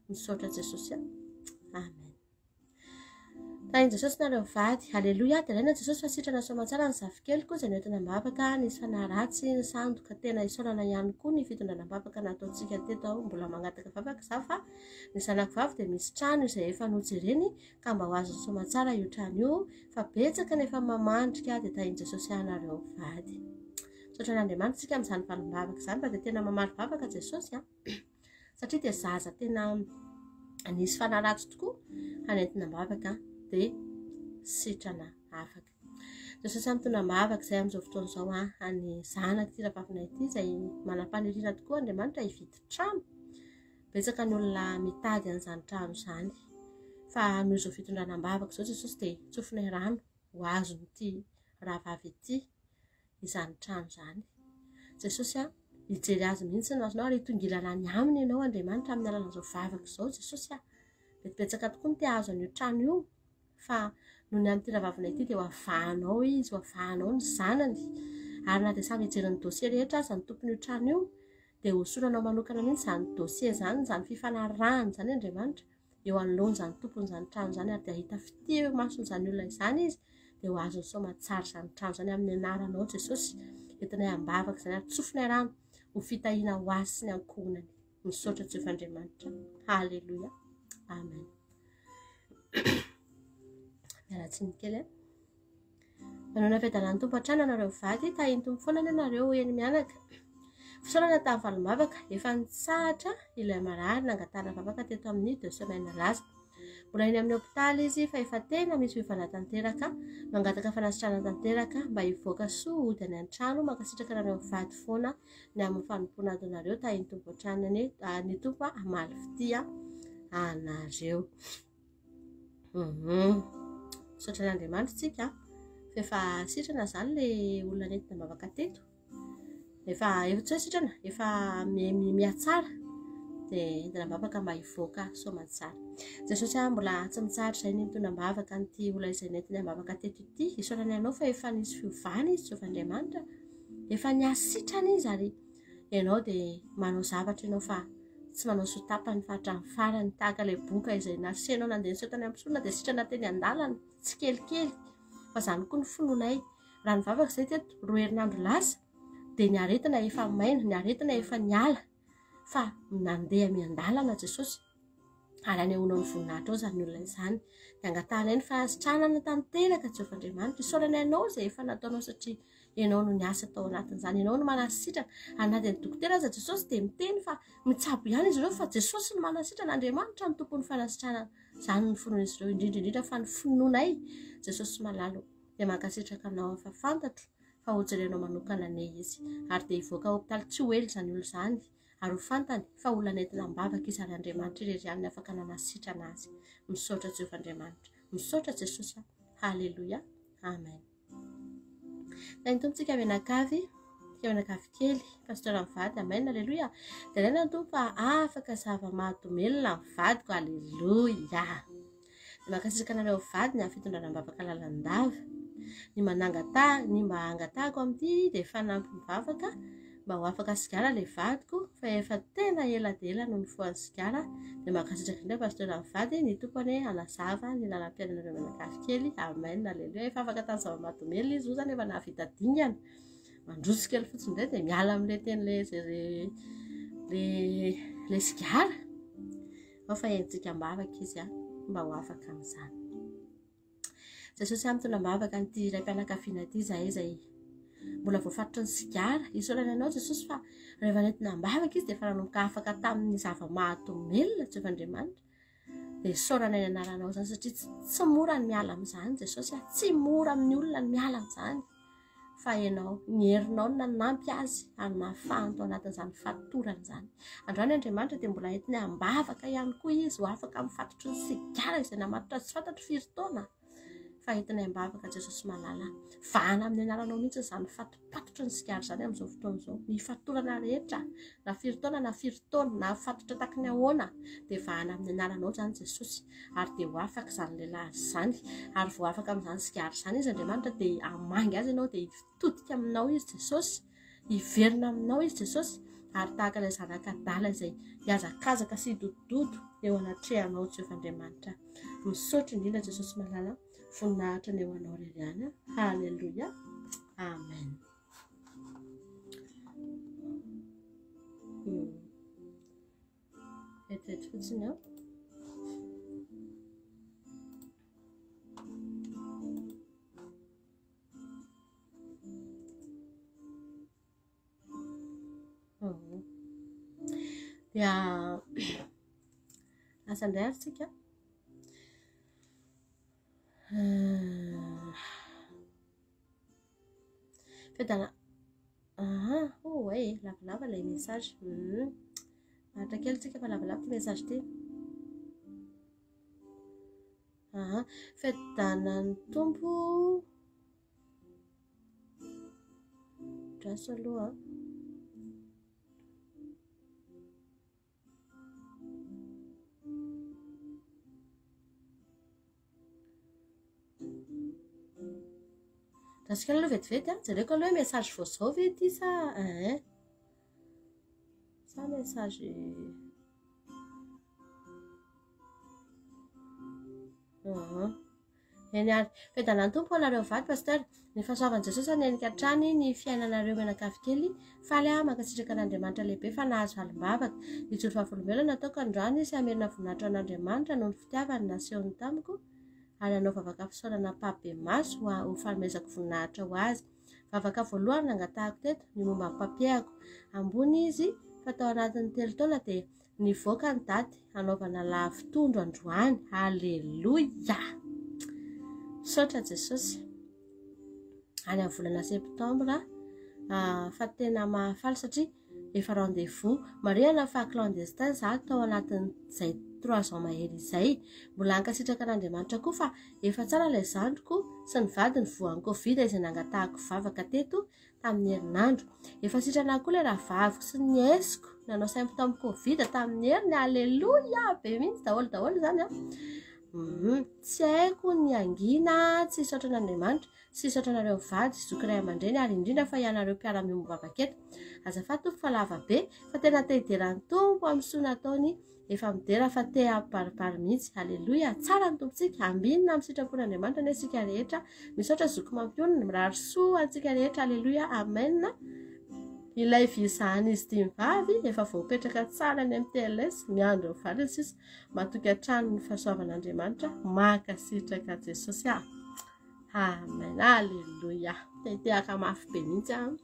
Misaotra Jesosy a. Amen. Tahin'i Jesosy nareo mivady. Aleloia. Deraina Jesosy fa sitrana soamantsara ny zafikeliko izay noentina am-bavaka, nisy fanahy ratsy nisandoka. Tena isaorana ihany koa ny fitondrana am-bavaka nataontsika teto aho. Mbola mangataka vavaka izaho fa ny zanako vavy dia misy trano izay efa nojereny ka mba ho azony soamantsara io trano io fa betsaka ny efa mamandrika dia tahin'i Jesosy anareo mivady. Misaotra an'Andriamanitra isika amin'izany valim-bavaka izany fa dia tena mamaly vavaka Jesosy a. Satria dia zaza tena nisy fanahy ratsy tokoa hanentina am-bavaka dia sitrana afaka. Jesosy mitondra am-bavaka izay amin'izao fotoana izao a, any zanak'ity rahavavina ity izay manam-paniriana tokoa Andriamanitra hividy trano. Betsaka ny olona mitady an'izany trano izany. Fa noho izao fitondrana am-bavaka izao Jesosy dia tsofinay rano ho azon'ity rahavavy ity izany trano izany. Jesosy a, hijery azy mihitsy ny masonao ary hitongilana any aminy ianao Andriamanitra amin'ny alalan'izao vavaka izao Jesosy a. Mety betsaka tokoa ny te hahazo an'io trano io fa noho ny amin'ity rahavavina ity dia ho avahanao izy, ho avahanao ny zanany. Ary na dia samy hijery ny dossier rehetra aza ny tompon'io trano io dia hosoranao manokana mihitsy izany dossier izany, izany fifanarahana izany Andriamanitra eo anoloan'izany tompon'izany trano izany ary dia hahita fitia eo imason'izany olona izany izy dia ho azony soamantsara izany trano izany amin'ny anaranao Jesosy. Entinay am-bavaka izany ary tsofinay rano ho fitahiana ho azy sy ny ankohonany. Misaotra Jehovah Andriamanitra. Haleloia. Amen. Miala tsiny kely eh. Manoana fiadanan'ny Tompo hatrany anareo mivady, tahin'ny Tompo foana anie nareo eny mianaka. Fisaorana tamin'ny valim-bavaka, efa nitsahatra ilay marary nangatahana vavaka teto amin'ny deux semaines lasa. Mbola eny amin'ny hopitaly izy fa efa tena misy fiovana tanteraka, mangataka fanasitranana tanteraka mba hivoaka soa hody any an-trano, mankasitraka anareo mivady foana ny amin'ny fanompoana ataonareo, tahin'ny Tompo hatrany anie, ny Tompo hamaly fitia anareo. Mhm. Misaotra an'Andriamanitra tsika fa efa sitrana izany ilay olona nentina am-bavaka teto. Efa efa tsy hoe sitrana, efa mihatsara dia entina am-bavaka mba hivoaka soamantsara. Jesosy ah, mbola tsy mitsahatra izay ny nitondra am-bavaka an'ity olona izay nentiny am-bavaka teto ity. Isaorana anao fa efa nisy fiovana izy Jehovah Andriamanitra. Efa nihasitrana izy ary ianao dia manao zavatra ianao fa tsy manao soa tapany fa hatramin'ny farany tahaka ilay boka izay nasenao nandeha niseho tany amin'ny mpisorona dia sitrana teny an-dalana tsikelikely fa izany koa ny finoanay raha nivavaka izay teto roa herinandro lasa dia ny aretina efa maina ny aretina efa niala fa nandeha miandalana Jesosy ary anehoanao ny voninahitrao izany olona izany. Dia angatahanay ny fahasitranana tanteraka Jehovah Andriamanitra. Isaoranay anao izay efa nataonao satria ianao no niasa tao anatin'izany. Ianao no manasitrana. Ary na dia ny dokotera aza Jesosy dia miteny fa mitsabo ihany izy ireo fa Jesosy no manasitrana. Andriamanitra no tompon'ny fanasitranana. Izany no finoan'izy ireo indrindra indrindra fa ny finoanay Jesosy malala dia mankasitraka anao fa fantatro fa hojerenao manokana anie izy. Ary dia hivoaka hopitaly tsy ho ela izany olona izany. ary ho fantany fa olona nentina am-bavaka izy ary Andriamanitra irery ihany no afaka nanasitrana azy. Misaotra Jehovah Andriamanitra. Misaotra Jesosy a. Haleloia. Amen. Tahin'ny Tompo tsika mianakavy, tsika mianakavy kely, pasteur mivady, amen, aleloia. Deraina ny Tompo fa afaka zava-mahadomelina ny vadiko, aleloia. Mankasitraka anareo mivady ny amin'ny fitondrana am-bavaka lalandava. Ny manangataha, ny mba angatahako amin'ity dia fanampy mivavaka mba ho afaka sigara ilay vadiko fa efa tena ela dia ela no nifohany sigara. Dia mankasitraka indrindra pasteur mivady, ny Tompo anie hanazava ny lalam-piainanareo mianakavy kely. Amen, aleloia. Efa afaka tamin'ny zava-mahadomelina izy, io zany efa nahavita dingana. Mandroso kely fotsiny indray dia miala amin'ilay teny ilay ilay ilay sigara. Ao fa entintsika am-bavaka izy mba ho afaka amin'izany. Jesosy mitondra am-bavaka an'ity raim-pianakaviana ity izahay izay mbola voafatotry ny sigara. Isaorana anao Jesosy fa rehefa nentina am-bavaka izy dia efa nanomboka afaka tamin'ny zava-mahadomelina Jehovah Andriamanitra. Dia isaorana ny anaranao izany satria tsy mora ny miala amin'izany Jesosy a. Tsy mora amin'ny olona ny miala amin'izany. Fa ianao, ny herinao no nanampy azy ary nahafahany tao anatin'izany fatorana izany. Androany Andriamanitra dia mbola entiny am-bavaka ihany koa izy ho afaka amin'ny fatotry ny sigara izay namatotra azy tsy fantatro firy taona. Fa entiny am-bavaka Jesosy malala. Vahana amin'ny anaranao mihitsy izany fatopatotra. Voafatotry ny sigara izany amin'izao fotoana izao. Ny fatorana rehetra, na firy taona na firy taona, na fatotra taky ny ahoana, dia vahana amin'ny anaranao izany Jesosy. Ary dia ho afaka izany lehilahy izany. Ary vao afaka amin'izany sigara izany izy Andriamanitra, dia hamangy azy ianao, dia hitodika aminao izy Jesosy. Hiverina aminao izy Jesosy. Ary tahaka ilay zanaka adala izay hihazakazaka sy hidodododo eo anatrehanao Jehovah Andriamanitra. Misaotra indrindra Jesosy malala. Voninahitra ny eo anao irery ihany. Haleloia. Amen. Vetivety fotsiny aho. Dia lasa indray ary tsika. Fiadana. Aha, oh ouais, lavalava ilay message. Maharitra kely tsika fa lavalava ity message ity. Aha, fiadanan'ny Tompo. Draso aloha. Raisiko aloha vetivety an, jereko aloha hoe message vao izao ve ity sa hein? Sa message Aha. Eny ary. Fiadanan'ny Tompo ho anareo mivady Pasteur. Ny fahasoavan'i Jesosy hanenika hatrany ny fiainanareo mianakavy kely. Faly aho mankasitraka an'Andriamanitra lehibe fa nahazo valim-bavaka. Hijoro vavolombelona nataoko androany sy hamerina voninahitra ho an'Andriamanitra noho ny fitiavany nasehony tamiko ary hanao vavaka fisaorana ampahibemaso ho ho fanomezako voninahitra ho Azy. Vavaka voalohany nangatahako teto ny momba ny papier-ko. Ambony izy fa tao anatin'ny telo taona dia Nivoaka ny daty hanaovana lavi-tondro androany. Aleloia! Misaotra Jesosy. Any amin'ny volana septambra ah, fa tena mahafaly satria efa rendez-vous. Marihana fa clandestin za tao anatin'izay trois ans mahery izay. Mbola ankasitraka an'Andriamanitra koa fa efa tsara ilay zandriko sy ny vadiny voan'ny covid izay nangatahako vavaka teto tamin'ny herinandro. Efa sitrana koa ilay rahavaviko sy ny nièce-ko nanao symptôme covid tamin'ny heriny. Aleloia! Be mihitsy daholo daholo izany an. Tsy haiko ny hangina, tsy hisaotra an'Andriamanitra, tsy hisaotra anareo mivady, zoky ray aman-dreny ary indrindra fa ianareo mpiara-miombom-bavaka eto. Azafady Tompo fa lava be, fa tena te hidera ny Tompo amin'ny soa nataony Efa midera fa te hampibaribary mihitsy. Aleloia! Tsara ny Tompontsika. Ambinina amin'ny sitrapon'Andriamanitra anie isika rehetra. Misaotra zoky mampionona. Mirary soa antsika rehetra. Aleloia! Amen. Ilay visa an'izy dimy vavy efa voapetraka tsara any amin'ny TLS. Miandry ny valiny sisa. Matoky hatrany ny fahasoavan'Andriamanitra. Mankasitraka Jesosy ah. Amen. Aleloia. Te-hitehaka mafy be mihitsy aho.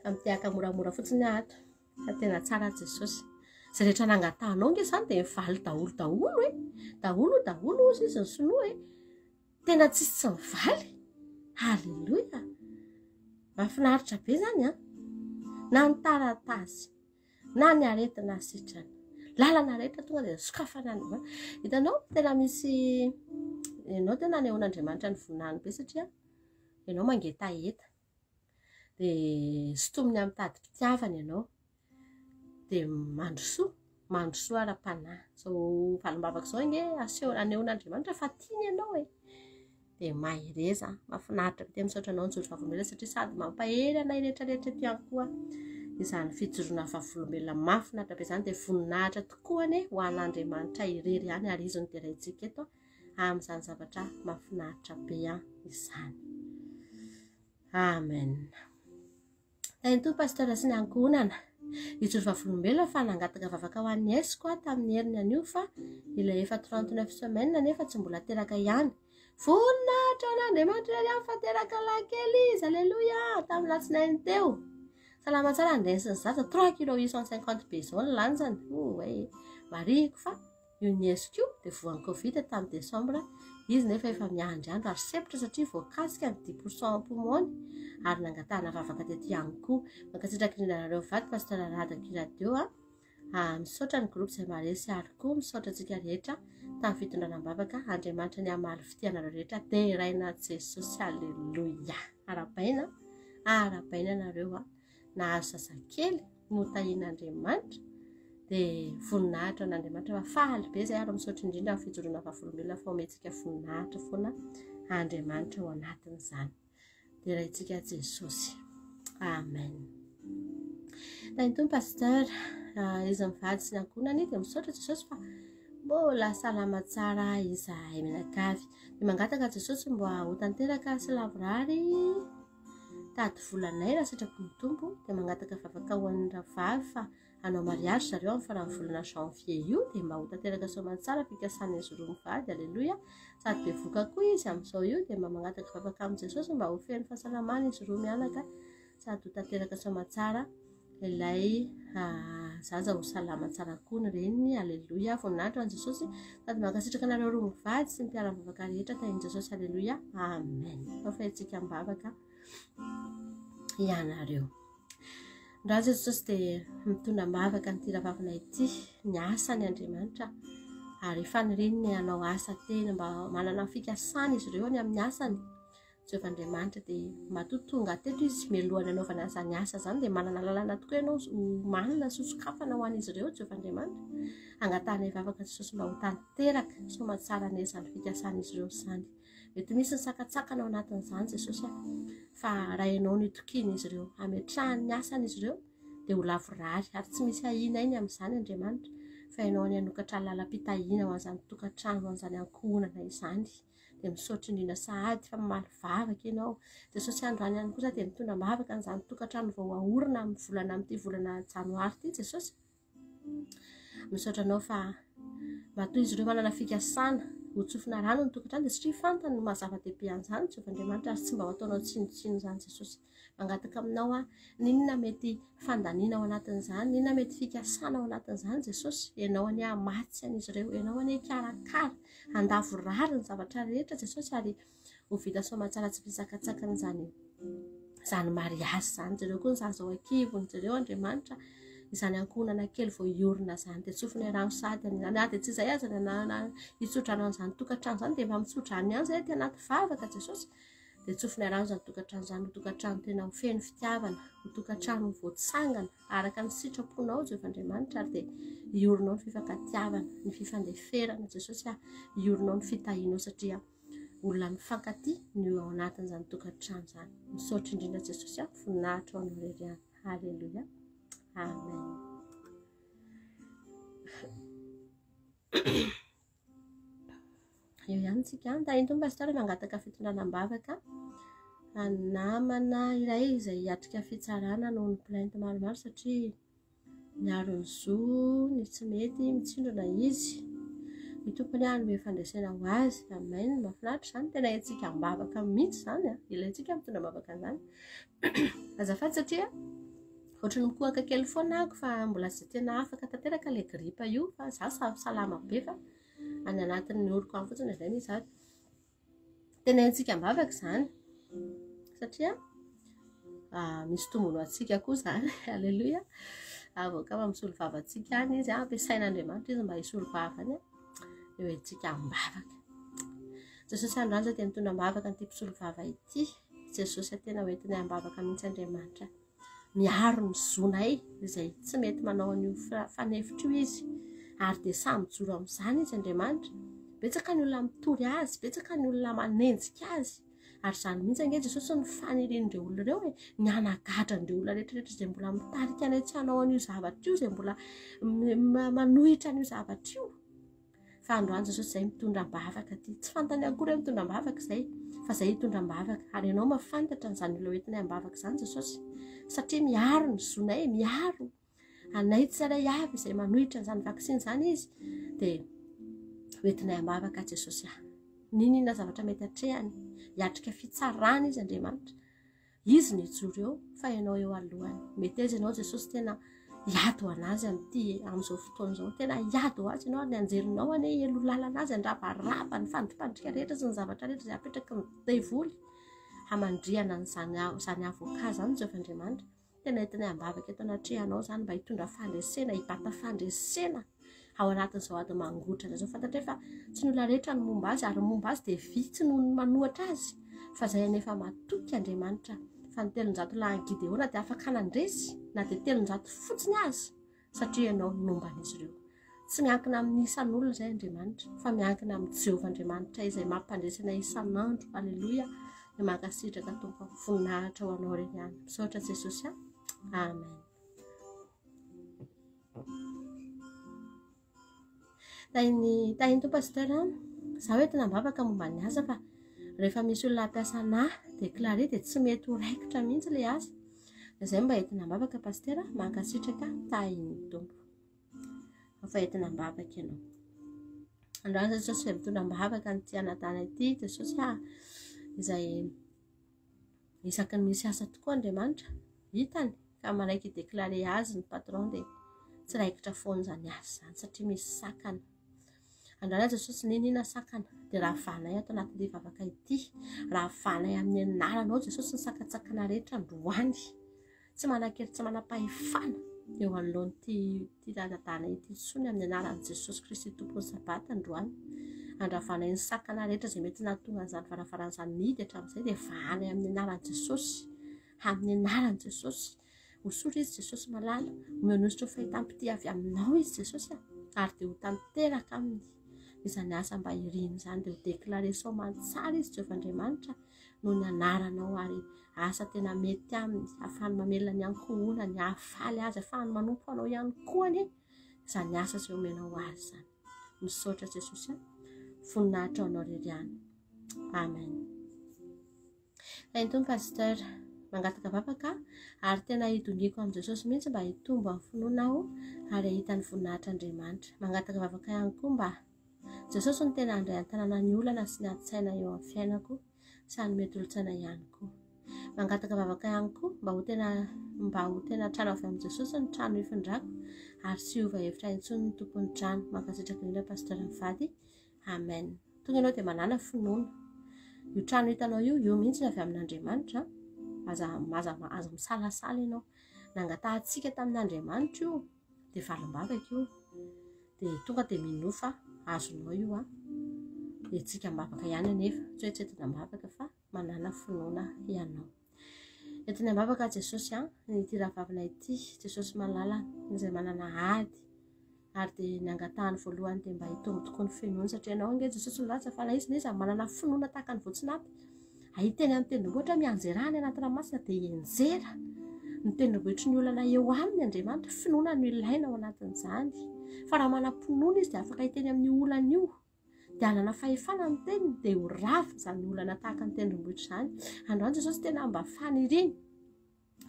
Mitehaka moramora fotsiny aho ato. Fa tena tsara Jesosy. Izay rehetra nangatahanao nge izany dia mivaly daholo daholo e. Daholo daholo hozy izy ny sinoa e. Tena tsisy tsy mivaly. Alléluia. Mahafinaritra be izany an. Na ny taratasy, na ny aretina sitrana. Lalana rehetra tonga dia sokafana any. Hitanao, tena misy ianao tena anehoan'Andriamanitra ny voninahiny be satria ianao mangetaheta. dia sintominy amin'ny tadim-pitiavana ianao, dia mandrosoa, mandrosoa ara-panahy. Izao valim-bavaka izao ange aseho, anehoan'Andriamanitra fa tiany ianao e. Dia mahereza, mahafinaritra be, misaotra anao nijoro vavolombelona satria sady mampahery anay rehetrarehetra eto ihany koa izany fijoroana vavolombelona mahafinaritra be izany, dia voninahitra tokoa anie ho an'Andriamanitra irery ihany ary Izy no deraintsika eto amin'izany zavatra mahafinaritra be izany. Amen. Tahin'ny Tompo Pasteur sy ny ankohonana. Hijoro vavolombelona fa nangataka vavaka ho an'ny esiko aho tamin'ny heriny anio fa ilay efa 39 semaines nefa tsy mbola teraka ihany. Voninahitra ho an'Andriamanitra irery ihany fa teraka lahy kely izy. Aleloia! Tamin'ny latsinainy teo. Salama tsara ny reny sy ny zaza. 3 kilo 850 be izao ny lanjany. Oay. Marihiko fa Io nièce-ko io dia voan'ny covid tamin'ny décembre, izy nefa efa miandry andro ary sempotra satria voakasika ny dix pour cent poumon-ny ary nangatahana vavaka teto ihany koa. Mankasitraka indrindra anareo mivady Pasteur Rado Aky Radio a. Ah, misaotra ny groupe izay maharesy ary koa misaotra antsika rehetra tamin'ny fitondrana am-bavaka. Andriamanitra ny hamaly fitia anareo rehetra. Deraina Jesosy. Alléluia. Arahabaina. Arahabaina anareo a! Nahazo zazakely notahian'Andriamanitra dia voninahitra an'Andriamanitra fa faly be izay ary misaotra indrindra amin'ny fijoroana vavolombelona fa omentsika voninahitra foana Andriamanitra ao anatin'izany. Deraintsika Jesosy. Amen. Tahin'ny Tompo Pasteur, ah, izy mivady sy ny ankohonany dia misaotra Jesosy fa mbola salama tsara izahay mianakavy. Dia mangataka Jesosy mba ho tanteraka sy lavorary tady volanay raha sitrapon'ny Tompo. Dia mangataka vavaka ho an'ny rahavavy fa hanao mariage zareo amin'ny faran'ny volana janvier io dia mba ho tanteraka soamantsara fikasan'izy roa mivady aleloia sady bevoka koa izy amin'izao io dia mba mangataka vavaka amin'i Jesosy mba ho feno fahasalamana izy roa mianaka sady ho tanteraka soamantsara ilay ah, zaza ho salama tsara koa ny reniny aleloia voninahitra ho an'i Jesosy sady mankasitraka anareo roa mivady sy ny mpiara-mivavaka rehetra tahin'i Jesosy aleloia amen fa fahintsika am-bavaka ianareo Raha Jesosy dia mitondra am-bavaka an'ity rahavavina ity ny asany Andriamanitra ary faniriany ny hanao asa tena mba manana ny fikasana izy ireo any amin'ny asany. Jehovah Andriamanitra dia matoa tonga teto izy mialohan'ny hanaovana an'izany asa izany dia manana lalana tokoa ianao ho manina sy hosokafana ho an'izy ireo Jehovah Andriamanitra. Angatahana hivavaka Jesosy mba ho tanteraka soamantsara anie izany fikasan'izy ireo izany. Mety misy ny sakantsakana ao anatin'izany Jesosy a, fa raha ianao no itokian'izy ireo, hametrahany ny asany izy ireo, dia ho lavorary ary tsy misy ahiana ainy amin'izany Andriamanitra, fa ianao anie hanokatra lalam-pitahiana ho an'izany tokantrano, ho an'izany ankohonana izany. Dia misaotra indrindra sahady fa mamaly vavaka ianao. Jesosy androany ihany koa za dia mitondra am-bavaka an'izany tokantrano vao haorina amin'ny volana amin'ity volana janoary ity Jesosy. Misaotra anao fa matoa izy ireo manana fikasana ho tsofina rano ny tokantrano dia satria fantany ny maha zava-dehibe an'izany Jehovah Andriamanitra ary tsy mba ho ataonao tsinontsinona izany Jesosy. Mangataka aminao aho, n'inona mety fandaniana ao anatin'izany, n'inona mety fikasana ao anatin'izany Jesosy, ianao anie hamatsy an'izy ireo, ianao anie hikarakara, handavorary ny zavatra rehetra Jesosy ary ho vita soamantsara tsy fisakatsakana izany izany mariazy izany. Jereo koa ny zaza ao an-kibony, jereo Andriamanitra izany ankohonana kely vao hiorina izany dia tsofina rano sady an'izany. Na dia tsy izay aza na na hitsodrano an'izany tokantrano izany dia mba mitsodrano ihany izay aty anaty vavaka Jesosy. Dia tsofina rano izany tokantrano izany ho tokantrano tena ho feno fitiavana, ho tokantrano voatsangana araka ny sitraponao Jehovah Andriamanitra ary dia hiorinao ny fifankatiavana, ny fifandeferana Jesosy ah, hiorinao ny fitahianao satria olona mifankatia no ao anatin'izany tokantrano izany. Misaotra indrindra Jesosy a, voninahitra ho anao irery ihany. Alléluia. Amen. Eo ihany tsika. Tahin'ny Tompo Pasteur mangataka fitondrana am-bavaka namana iray izay hiatrika fitsarana noho ny plainte maromaro satria Miaro ny zo, ny tsy mety, mitsindrona izy. Ny tompony hanome fandresena ho azy. Amen. Mahafinaritra izany. Tena ilaintsika am-bavaka mihitsy izany. A. Ilaintsika mitondra am-bavaka an'izany. Azafady satria ohatran'ny mikohaka kely foana aho fa mbola tsy tena afaka tanteraka ilay gripa io fa za salama be fa any anatin'ny oroko any fotsiny izay misy azy. Tenenintsika am-bavaka izany satria ah, misy tombony ho antsika koa izany. Aleloia. Avoaka ah, misolo vava antsika any izy, ah, ampiasain'Andriamanitra izy mba hisolo vava any. Eo antsika am-bavaka. Jesosy androany izao dia mitondra am-bavaka an'ity mpisolo vava ity. Jesosy tena hoentiny am-bavaka mihitsy Andriamanitra. miaro ny zonay izay tsy mety manao an'io fanefitra io izy ary dia samy mijoro amin'izany izy Andriamanitra. Betsaka ny olona mitory azy, betsaka ny olona manenjika azy. Ary izany mihitsy ange Jesosy ny fanirian'ireo olona ireo e, ny hanagadra an'ireo olona rehetrarehetra izay mbola mitarika anay tsy hanao an'io zavatra io, izay mbola manohitra an'io zavatra io. Fa androany Jesosy izay mitondra am-bavaka aty. Tsy fantany akory hoe mitondra am-bavaka izay, fa izay hitondra am-bavaka. Ary ianao mahafantatra an'izany olona hoentinay am-bavaka izany Jesosy. Satria miaro ny zonay, miaro anay tsirairay avy izay manohitra an'izany vaksiny izany izy, dia hoentinay am-bavaka Jesosy ah. N'inon'inona zavatra mety atrehany, hiatrika fitsarana izy Andriamanitra. Izy no hijoro eo fa ianao eo alohany. Meteza ianao Jesosy tena hiady ho an'azy amin'ity amin'izao fotoana izao. Tena hiady ho azy ianao ary ny anjelinao anie hielo lalana azy handrabaraba ny fandripandrika rehetra sy ny zavatra rehetra izay apetraky ny devoly hamandrihana an'izany izany avocat izany Jehovah Andriamanitra. Tena entinay am-bavaka eto anatrehanao izany mba hitondra fandresena, hibata fandresena ao anatin'izao ady mangotraka izao. Fantatray fa tsy ny olona rehetra no momba azy ary ny momba azy dia vitsy noho ny manohatra azy. Fa izay anefa matoky Andriamanitra Fa ny 300 lahin'i Gideona dia afaka nandresy na dia 300 fotsiny aza, satria ianao no nomba an'izy ireo. Tsy miankina amin'ny isan'olona izay Andriamanitra, fa miankina amin'i Jehovah Andriamanitra izay mampandresy anay isan'andro. Aleloia. Dia mankasitraka Tompo. Voninahitra ho anao irery ihany. Misaotra Jesosy a. Amen. Tahin'ny tahin'ny Tompo Pasteur a. Za hoe tena mbavaka momba ny asa fa rehefa misy olona hampiasa anah déclaré dia tsy mety ho raikitra mihitsy ilay asa. Dia izay mba entina am-bavaka Pasteur a. Mankasitraka tahin'ny Tompo. Fa entina am-bavaka ianao. Androany Jesosy dia mitondra am-bavaka an'ity anadana ity Jesosy a. Izay Isaky ny misy asa tokoa Andriamanitra, hitany ka manaiky hi-déclarer azy ny patron dia tsy raikitra foana izany asa izany satria misy sakana. Androany aho Jesosy n'inona sakana dia ravanay ato anatin'ity vavaka ity, ravanay amin'ny anaranao Jesosy ny sakantsakana rehetra androany. Tsy manan-kery tsy manam-pahefana eo anoloan'ity ity ladadana ity intsony amin'ny anaran'i Jesosy Kristy Tompon'ny Sabata androany. Andravanay ny sakana rehetra izay mety nahatonga an'izany varavarana izany nihidy hatramin'izay dia vahanay amin'ny anaran'i Jesosy. Amin'ny anaran'i Jesosy. Hosory izy Jesosy malala. Omeo ny hosotra fahitam-pitia avy aminao izy Jesosy a. Ary dia ho tanteraka aminy izany asa mba iriny izany dia ho déclaré soamantsara izy Jehovah Andriamanitra. noho ny anaranao ary asa tena mety aminy ahafahany mamelona ny ankohonany, hahafaly azy, ahafahany manompo anao ihany koa anie izany asa izay omenao azy izany. Misaotra Jesosy a. Voninahitra ho anao irery ihany. Amen. Tahin'ny Pasteur, mangataka vavaka ary tena hidongiko amin'i Jesosy mihitsy mba hitombo amin'ny finoana aho ary hahita ny voninahitr'Andriamanitra. Mangataka vavaka ihany koa mba Jesosy no tena handray an-tanana ny olana sy ny adi-tsaina eo amin'ny fiainako sy hanome tolo-tsaina ihany koa. Mangataka vavaka ihany koa mba ho tena mba ho tena trano avy amin'i Jesosy ny trano hifindrako ary tsy hiova hevitra intsony ny tompon'ny trano. Mankasitraka indrindra Pasteur mivady. Amen. Tonga ianao dia manàna finoana. Io trano hitanao io, io mihitsy ny avy amin'Andriamanitra. Aza aza aza misalasala ianao. Nangatahantsika tamin'Andriamanitra io. Dia valim-bavaka io. Dia tonga dia minoa fa azonao io an. Dia tsika am-bavaka ihany anefa. Tsy hoe tsy entina am-bavaka fa manàna finoana ianao. Entina am-bavaka Jesosy an, ity rahavavina ity, Jesosy malala izay manana ady. Ary dia ny angatahany voalohany dia mba hitombo tokoa ny finoany satria ianao ange Jesosy nilaza fa na iza na iza manana finoana tahaka ny voatsinapy Ahiteny amin'ny tendrombohitra mianjera any anaty ranomasina dia hianjera ny tendrombohitry ny olana eo aminy Andriamanitra. Finoana no ilaina ao anatin'izany. Fa raha manam-pinoana izy dia afaka hiteny amin'io olana io. Dia hanana fahefana ny teniny dia ho rava izany olana tahaka ny tendrombohitra izany. Androany Jesosy tena mba faniriany.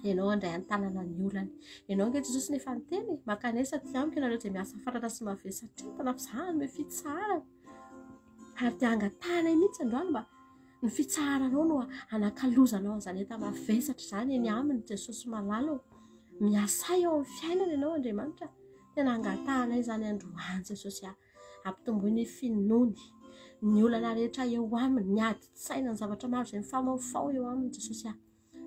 Ianao handray an-tanana ny olany. Ianao ange Jesosy nefa niteny, mankanesa aty amiko ianareo izay miasa fatratra sy mavesatra entana fa izaho hanome fitsaharana. Ary dia angatahanay mihitsy androany mba ny fitsaharanao no hanakalozanao an'izany enta-mavesatra izany eny aminy Jesosy malala ô. Miasà eo amin'ny fiainana ianao Andriamanitra. Tena angatahanay izany androany Jesosy a. Ampitomboy ny finoany, ny olana rehetra eo aminy, ny adin-tsaina, ny zavatra maro izay mifamaofao eo aminy Jesosy a.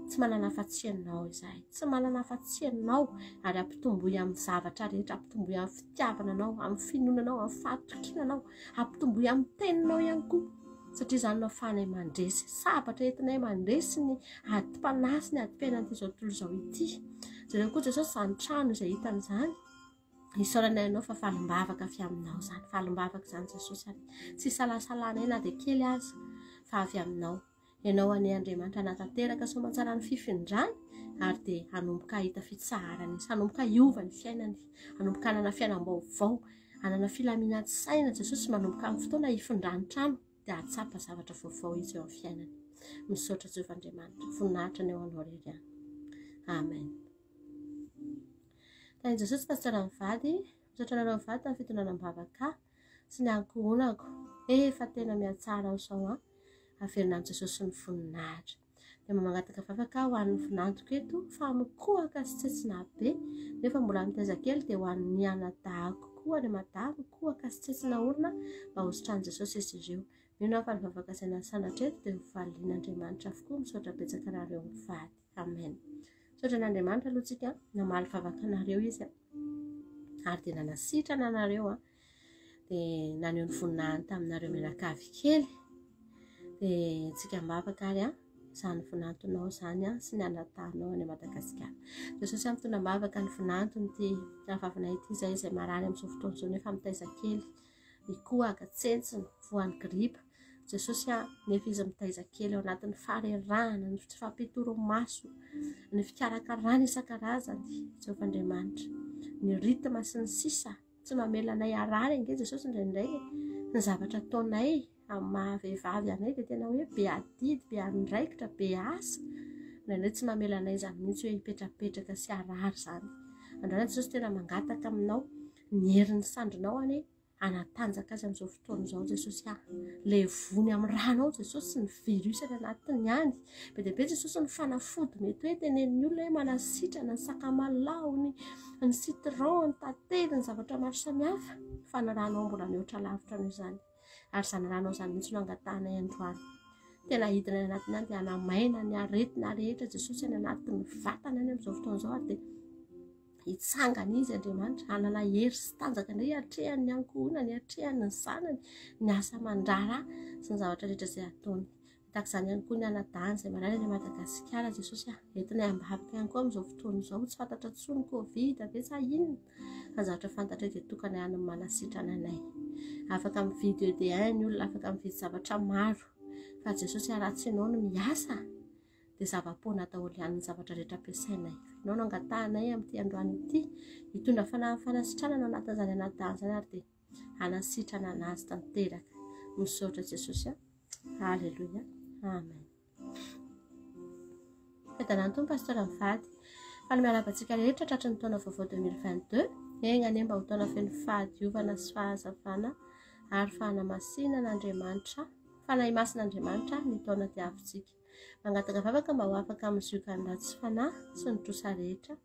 Tsy manana afa-tsy Ianao izahay. Tsy manana afa-tsy Ianao. Ary ampitomboy amin'ny zavatra rehetra, ampitomboy amin'ny fitiavana Anao, amin'ny finoana Anao, amin'ny fahatokiana Anao, ampitomboy amin'ny teninao ihany koa. Satria izany no ahafahanay mandresy. Sabatra entinay mandresy ny adim-panahy sy ny adim-piainan'ity izao tontolo izao ity. Jereo koa Jesosy izany trano izay hitany izany. Isaoranay Anao fa valim-bavaka avy Aminao izany. Valim-bavaka izany Jesosy ary tsy isalasalanay na dia kely aza fa avy Aminao. Ianao anie Andriamanitra hanatanteraka soamantsara ny fifindrany ary dia hanomboka hahita fitsaharana izy, hanomboka hiova ny fiainany, hanomboka hanana fiainam-baovao, hanana filaminan-tsaina Jesosy manomboka amin'ny fotoana hifindrany trano dia hahatsapa zavatra vaovao izy eo amin'ny fiainany. Misaotra Jehovah Andriamanitra, voninahitra ny eo anao irery ihany. Amen. Tahin'i Jesosy Pasteur mivady, misaotra anareo mivady tamin'ny fitondrana am-bavaka sy ny ankohonako. Efa tena mihatsara aho izao an. Averina amin'i Jesosy ny voninahitra. Dia mba mangataka vavaka aho ho an'ny vinantoko eto fa mikohaka sy tsetsina be nefa mbola mitaiza kely dia ho an'ny anadahako koa any Mada mikohaka sy tsetsina orona mba ho sitran'i Jesosy izy ireo. Mino aho fa ny vavaka izay nasana hatreto dia ho valian'Andriamanitra avokoa. Misaotra betsaka anareo mivady. Amen. Misaotra an'Andriamanitra aloha tsika namaly vavaka anareo izy ary dia nanasitrana anareo an. Dia naneho ny voninahiny taminareo mianakavy kely. Dia tsika am-bavaka ary an. Izany vinantonao izany sy ny anadahinao any Madagasikara. Jesosy a, mitondra am-bavaka ny vinanton'ity rahavavinay ity izay izay marary amin'izao fotoana izao nefa mitaiza kely, mikohaka, tsentsina, voan'ny gripa. Jesosy a, nefa izy mitaiza kely ao anatin'ny faharerahana, ny tsy fahampian-torimaso, ny fikarakarana isan-karazany, Jehovah Andriamanitra, ny rythme sy ny sisa. Tsy mamela anay harary ange Jesosy indraindray e. Ny zavatra ataonay amin'ny maha vehivavy anay dia tena hoe be adidy, be andraikitra, be asa. Indraindray tsy mamela anay izany mihitsy hoe hipetrapetraka sy harary izany. Androany Jesosy tena mangataka aminao ny herin'ny sandrinao anie hanatanjaka azy amin'izao fotoana izao Jesosy ah. Levony amin'ny ranao Jesosy sy ny virus any anatiny any. Be dia be Jesosy ny fanafody mety hoe tenenin'ny olona hoe manasitrana ny sakamalaho, ny ny citron, ny tantely, ny zavatra maro samihafa. Fa ny ranao mbola mihoatra lavitra noho izany. Ary izany ranao izany mihitsy no angatahanay androany. Tena hidina any anatiny any dia hanamaina ny aretina rehetra Jesosy any anatin'ny vatana any amin'izao fotoana izao ary dia hitsangana izy Andriamanitra, hanana hery sy tanjaka indray hiatrehany ny ankohonany, hiatrehany ny zanany, ny asa aman-draharaha sy ny zavatra rehetra izay ataony. Tahaka izany ihany koa ny anadahiny izay marary any Madagasikara Jesosy ah. Entinay ambavaka ihany koa amin'izao fotoana izao, tsy fantatra intsony Covid ve sa inona, fa ny zavatra fantatray dia tokana ihany ny manasitrana anay. Afaka mividy ED1 ny olona, afaka mividy zavatra maro, fa Jesosy ah, raha tsy ianao no miasa dia zava-poana daholo ihany ny zavatra rehetra ampiasainay. Ianao no angatahanay amin'ity androany ity, hitondra fanahy fanasitranana ao anatin'izany anadahiny izany ary dia hanasitrana anazy tanteraka. Misaotra Jesosy a. Alléluia. Amen. Fiadanan'ny Tompo Pasteur mivady. Faly miarahaba antsika rehetra tratry ny taona vaovao 2022. Enga anie mba ho taona feno fahadiovana sy fahazavana ary fanamasinan'Andriamanitra, Fanahy Masin'Andriamanitra ny taona diavintsika. Mangataka vavaka mba ho afaka amin'ny ziogan'ny ratsy fanahy sy ny trosa rehetra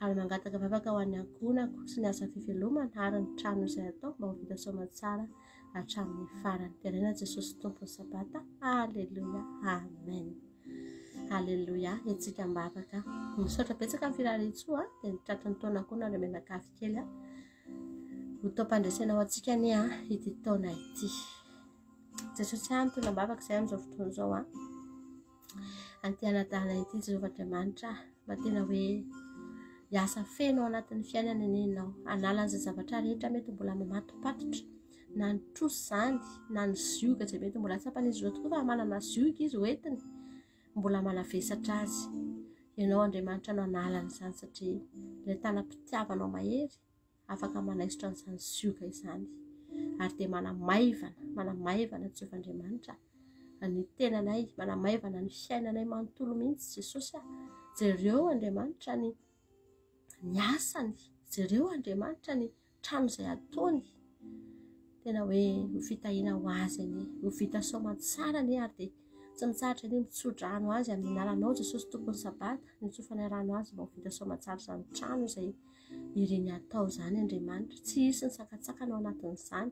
ary mangataka vavaka ho an'ny ankohonako sy ny asa fivelomana ary ny trano izay atao mba ho vita soamantsara hatramin'ny farany. Deraina Jesosy Tompon'ny Sabata. Aleloia. Amen. Aleloia. Etsika am-bavaka. Misaotra betsaka ny firariantsoa dia ny tratry ny taona koa nareo mianakavy kely. Ho taom-pandresena ho antsika anie ity taona ity. Jesosy ahy mitondra am-bavaka izay amin'izao fotoana izao an. An'ity anadahana ity Jehovah Andriamanitra mba tena hoe hiasa feno ao anatin'ny fiainana anie ianao. Hanala an'izay zavatra rehetra mety mbola mamatopatotra na ny trosa izany na ny zioga izay mety mbola tsapan'izy ireo tokoa fa manana zioga izy hoentiny mbola manavesatra azy. Ianao Andriamanitra no hanala an'izany satria ilay tanam-pitiavanao mahery afaka manaisotra an'izany zioga izany ary dia manamaivana, manamaivana Jehovah Andriamanitra ny tenanay, manamaivana ny fiainanay manontolo mihitsy Jesosy a. Jereo Andriamanitra ny ny asany, jereo Andriamanitra ny trano izay ataony. Tena hoe ho fitahiana ho azy anie, ho vita soamantsara anie ary dia tsy mitsahatra anie mitsodrano azy amin'ny anaranao Jesosy Tompon'ny Sabata, nitsofana rano azy mba ho vita soamantsara izany trano izay ireny atao izany Andriamanitra. Tsy hisy ny sakantsakana ao anatin'izany.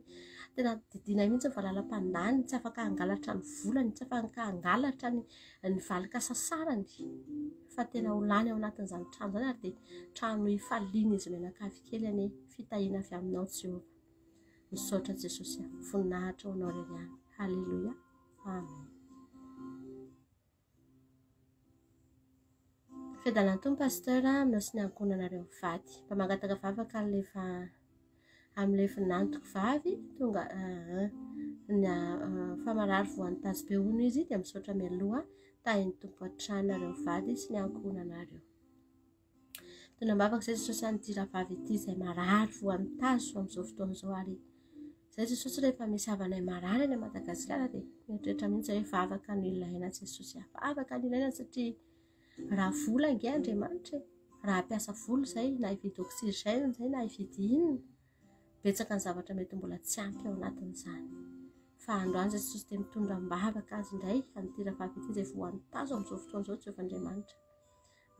Tena didiana mihitsy ny valalam-pandany, tsy afaka hangalatra ny volany, tsy afaka hangalatra ny, ny valin-kasasarany, fa tena ho lany ao anatin'izany trano izany ary dia trano hifalian'izy mianakavy kely anie, fitahiana avy aminao Jehovah. Misaotra Jesosy, voninahitra ho anao irery ihany. Haleloia. Amen. Fiadanan'ny Tompo Pasteur aminao sy ny ankohonanareo mivady. Mba mangataka vavaka amin'ilay va amin'ilay vinantoko vavy tonga ny fa marary voan'ny tazo be hono izy dia misaotra mialoha tahin'ny Tompo hatrany nareo mivady sy ny ankohonanareo. Tena am-bavaka izay Jesosy an'ity rahavavy ity izay marary voan'ny tazo amin'izao fotoana izao ary izay Jesosy rehefa misy havanay marary any Madagasikara dia mieritreritra mihitsy hoe vavaka no ilaina Jesosy ah. Vavaka no ilaina satria raha vola ange Andriamanitra e. Raha hampiasa vola izay na hividy oxygène izay na hividy inona betsaka ny zavatra mety mbola tsy ampy ao anatin'izany. Fa androany Jesosy dia mitondra am-bavaka azy indray an'ity rahavavy ity izay voan'ny tazo amin'izao fotoana izao Jehovah Andriamanitra.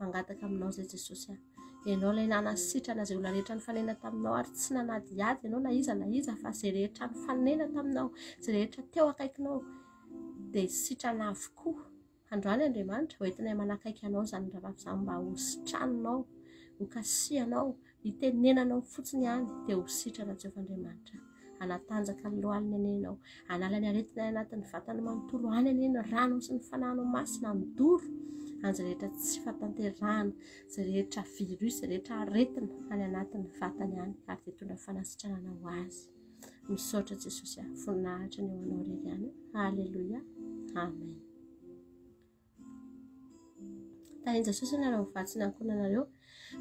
Mangataka aminao izay Jesosy ah. Ianao ilay nanasitrana izay olona rehetra nifanena taminao ary tsy nanadihady ianao na iza na iza fa izay rehetra nifanena taminao, izay rehetra teo akaikinao dia sitrana avokoa. Androany Andriamanitra, hoentinay manakaiky anao izany rahavavy izany mba ho sitraninao, ho kasihanao, hitenenanao fotsiny ihany dia ho sitrana Jehovah Andriamanitra. Hanatanjaka ny lohaliny anie Ianao. Hanala ny aretina any anatin'ny vatany manontolo any anie ny ranao sy ny fanahinao masina handoro an'izay rehetra tsy fahatanterahana, izay rehetra virus, izay rehetra aretina any anatin'ny vatany any ary dia hitondra fanasitranana ho azy. Misaotra Jesosy a, voninahitra ny ho anao irery ihany. Alléluia. Amen. Tahin'i Jesosy ianareo mivady sy ny ankohonanareo.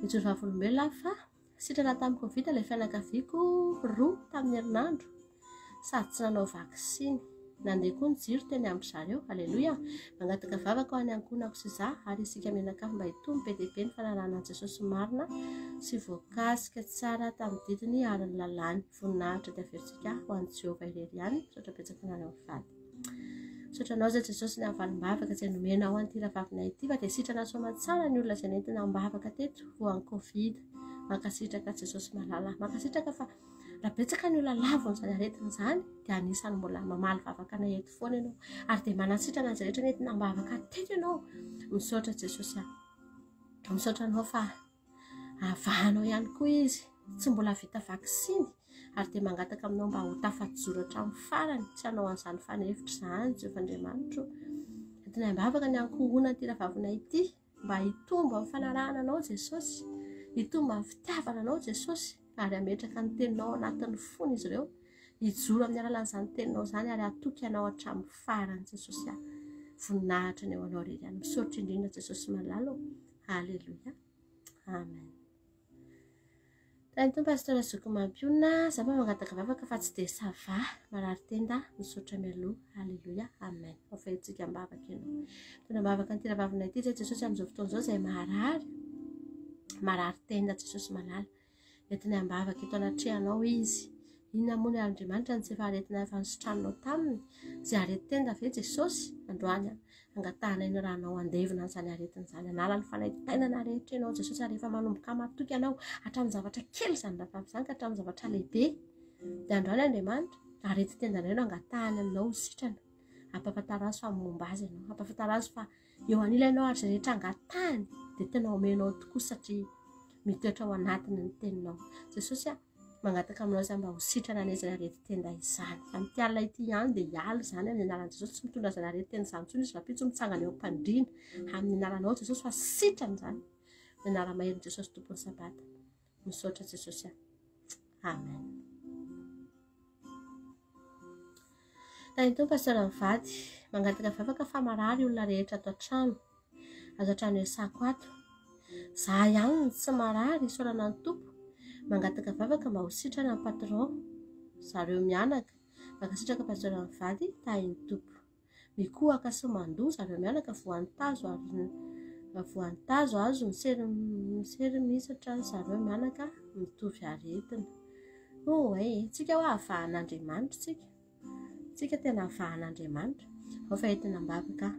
Mijoro vavolombelona aho fa sitrana tamin'ny Covid ilay fianakaviako roa tamin'ny herinandro sady tsy nanao vaksiny. Nandeha koa ny jiro teny amin-dry zareo. Aleloia! Mangataka vavaka ho an'ny ankohonako sy izaho ary isika mianakavy mba hitombo be dia be ny fanarahana an'i Jesosy marina sy voakasika tsara tamin'ny didiny ary ny lalàny. Voninahitra dia averintsika ho an'i Jehovah irery ihany. Misaotra betsaka anareo mivady. Misaotra anao izay Jesosy ny havalim-bavaka izay nomenao an'ity rahavavinay ity fa dia sitrana soamantsara ny olona izay nentina am-bavaka teto voan'ny Covid. Mankasitraka Jesosy malala. Mankasitraka fa raha betsaka ny olona lavon'izany aretina izany dia anisan'ny mbola mamaly vavaka anay eto foana ianao ary dia manasitrana izay rehetra nentina am-bavaka teto ianao. Misaotra Jesosy ah. Misaotra anao fa Avahanao ihany koa izy, tsy mbola vita vaksiny ary dia mangataka aminao mba ho tafajoro hatramin'ny farany, tsy hanao an'izany fanefitra izany Jehovah Andriamanitro. Entinay am-bavaka ny ankohonan'ity rahavavina ity mba hitombo amin'ny fanarahana anao Jesosy, hitombo amin'ny fitiavana anao Jesosy ary hametraka ny teninao ao anatin'ny fony izy ireo, hijoro amin'ny alalan'izany teninao izany ary hatoky anao hatramin'ny farany Jesosy ah. Voninahitra ny eo anao irery ihany. Misaotra indrindra Jesosy malala ô. Alléluia. Amen. Tahin'ny Tompo Pasteur Zoky Mampionona, za mba mangataka vavaka fa tsy dia ça va, marary tenda, misaotra mialoha. Alléluia. Amen. Ofentsika am-bavaka ianao. Tena am-bavaka an'ity rahavavina ity zay Jesosy amin'izao fotoana izao izay marary. Marary tenda Jesosy malala. Entinay am-bavaka eto anatrehanao izy. Inona moa ny Andriamanitra no tsy efa aretina efa nositraninao taminy? Izay aretin-tenda ve Jesosy? Androany angatahanay ny ranao handevona an'izany aretina izany. Hanala ny fanaintainana rehetra ianao Jesosy ary efa manomboka matoky anao hatramin'ny zavatra kely izany rahavavy izany ka hatramin'ny zavatra lehibe. Dia androany Andriamanitra, aretin-tenda indray no angatahany aminao ho sitrana. Ampahafantaro azy fa momba azy ianao. Ampahafantaro azy fa eo anilanao ary izay rehetra angatahany dia tena omenao tokoa satria mitoetra ao anatiny ny teninao. Jesosy a, mangataka aminao izaho mba ho sitrana anie izany aretin-tenda izany. Amin'ity alina ity ihany dia hiala izany amin'ny anaran'i Jesosy. Tsy mitondra izany aretin-tenda izany intsony izy rahampitso mitsangana eo am-pandriana amin'ny anaranao Jesosy fa sitrana izany. Ny anara-maherin'i Jesosy Tompon'ny Sabata. Misaotra Jesosy a. Amen. Tahin'ny Tompo Pasteur mivady. Mangataka vavaka fa marary olona rehetra ato an-trano. Ato an-trano iasako ato. Za ihany no tsy marary, isaorana ny Tompo. Mangataka vavaka mba ho sitrana ny patron. Zareo mianaka. Mankasitraka Pasteur mivady, tahin'ny Tompo. Mikohaka sy mandoa zareo mianaka voan'ny tazo ary voan'ny tazo azo ny sery sery misatra zareo mianaka mitovy aretina. Oh eh, tsika hoa avahan'Andriamanitra tsika. Tsika tena avahan'Andriamanitra. Ao fa entina am-bavaka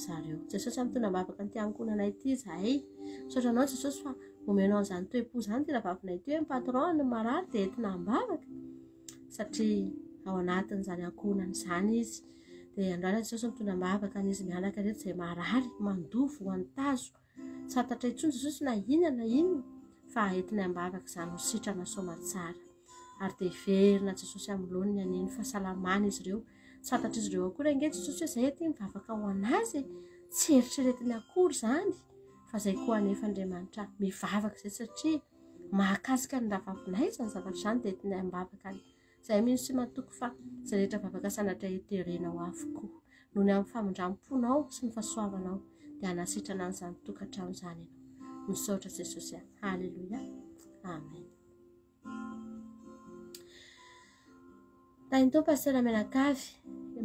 zareo. Jesosy mitondra am-bavaka an'ity ankohonanay ity izahay. Misaotra anao Jesosy fa omenao an'izany toe-po izany ity rahavavinay ity hoe ny patron no marary dia entina am-bavaka. Satria ao anatin'izany ankohonana izany izy. Dia androany Jesosy mitondra am-bavaka an'izy mianaka ireto izay marary, mandoa, voan'ny tazo. Tsy fantatra intsony Jesosy na inona na inona fa entinay am-bavaka izany ho sitrana soamantsara. Ary dia hiverina Jesosy amin'ny laoniny anie ny fahasalamana izy ireo. Tsy fantatr'izy ireo akory ange Jesosy hoe izay aty mivavaka ho an'azy e. Tsy eritreretiny akory izany fa izay koa anefa Andriamanitra mivavaka izay satria mahakasika ny rahavavinay izany zavatra izany dia entinay am-bavaka any. Izay mino sy matoky fa izay rehetra vavaka sanatria heterenao avokoa. Noho ny amin'ny famindram-ponao sy ny fahasoavanao dia hanasitrana an'izany tokantrano izany ianao. Misaotra Jesosy a. Haleloia. Amen. Tahin'ny Tompo Pasteur mianakavy,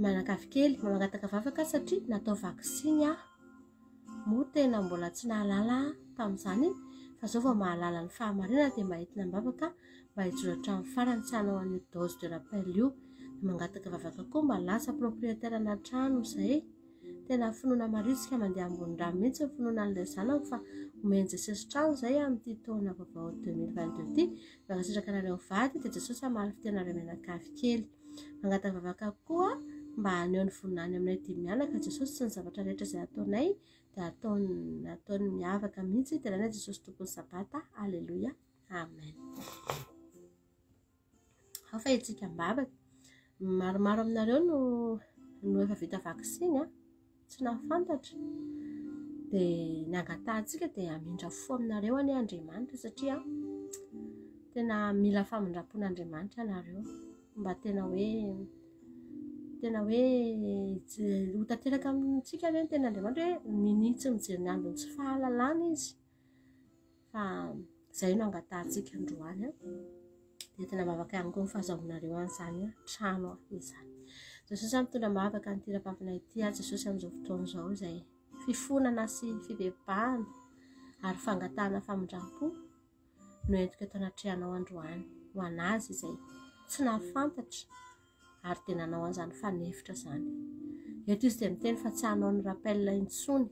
mianakavy kely, mangataka vavaka satria natao vaksiny aho. Moa tena mbola tsy nahalala aho tamin'izany fa zao vao mahalala ny fahamarinana dia mba entina am-bavaka mba hijoro hatramin'ny farany tsy hanao an'io dose de rappel io. Dia mangataka vavaka koa mba lasa propriétaire-na trano izay. Tena finoana marisika mandeha ambony rano mihitsy ny finoana an'ilay zanako fa omen'i Jesosy trano izay amin'ity taona vaovao 2022 ity. Mankasitraka anareo mivady dia Jesosy hamaly fitia anareo mianakavy kely. Mangataka vavaka koa mba haneho ny voninahiny aminay dimy mianaka Jesosy sy ny zavatra rehetra izay ataonay dia ataony ataony miavaka mihitsy. Deraina Jesosy Tompon'ny Sabata. Aleloia. Amen. Ao fa hetsika am-bavaka. Maromaro aminareo no no efa vita vaksiny an, tsy nahafantatra. Dia ny angatahantsika dia hamindra fo aminareo anie Andriamanitra satria tena mila famindram-pon'Andriamanitra ianareo. Mba tena hoe tena hoe ho tanteraka amintsika ve ny tenin'Andriamanitra hoe minia tsy mijery ny andron'ny tsy fahalalana izy. Fa izay no angatahantsika androany an. Dia tena vavaka ihany koa ny fahazahoanareo an'izany trano izany. Jesosy a, mitondra am-bavaka an'ity rahavavina ity aho Jesosy amin'izao fotoana izao izay fifonana sy fibebahana ary fangatahana famindram-po no entiko eto anatrehanao androany ho an'azy izay tsy nahafantatra ary dia nanao an'izany fanefitra izany. Eto izy dia miteny fa tsy hanao ny rappel intsony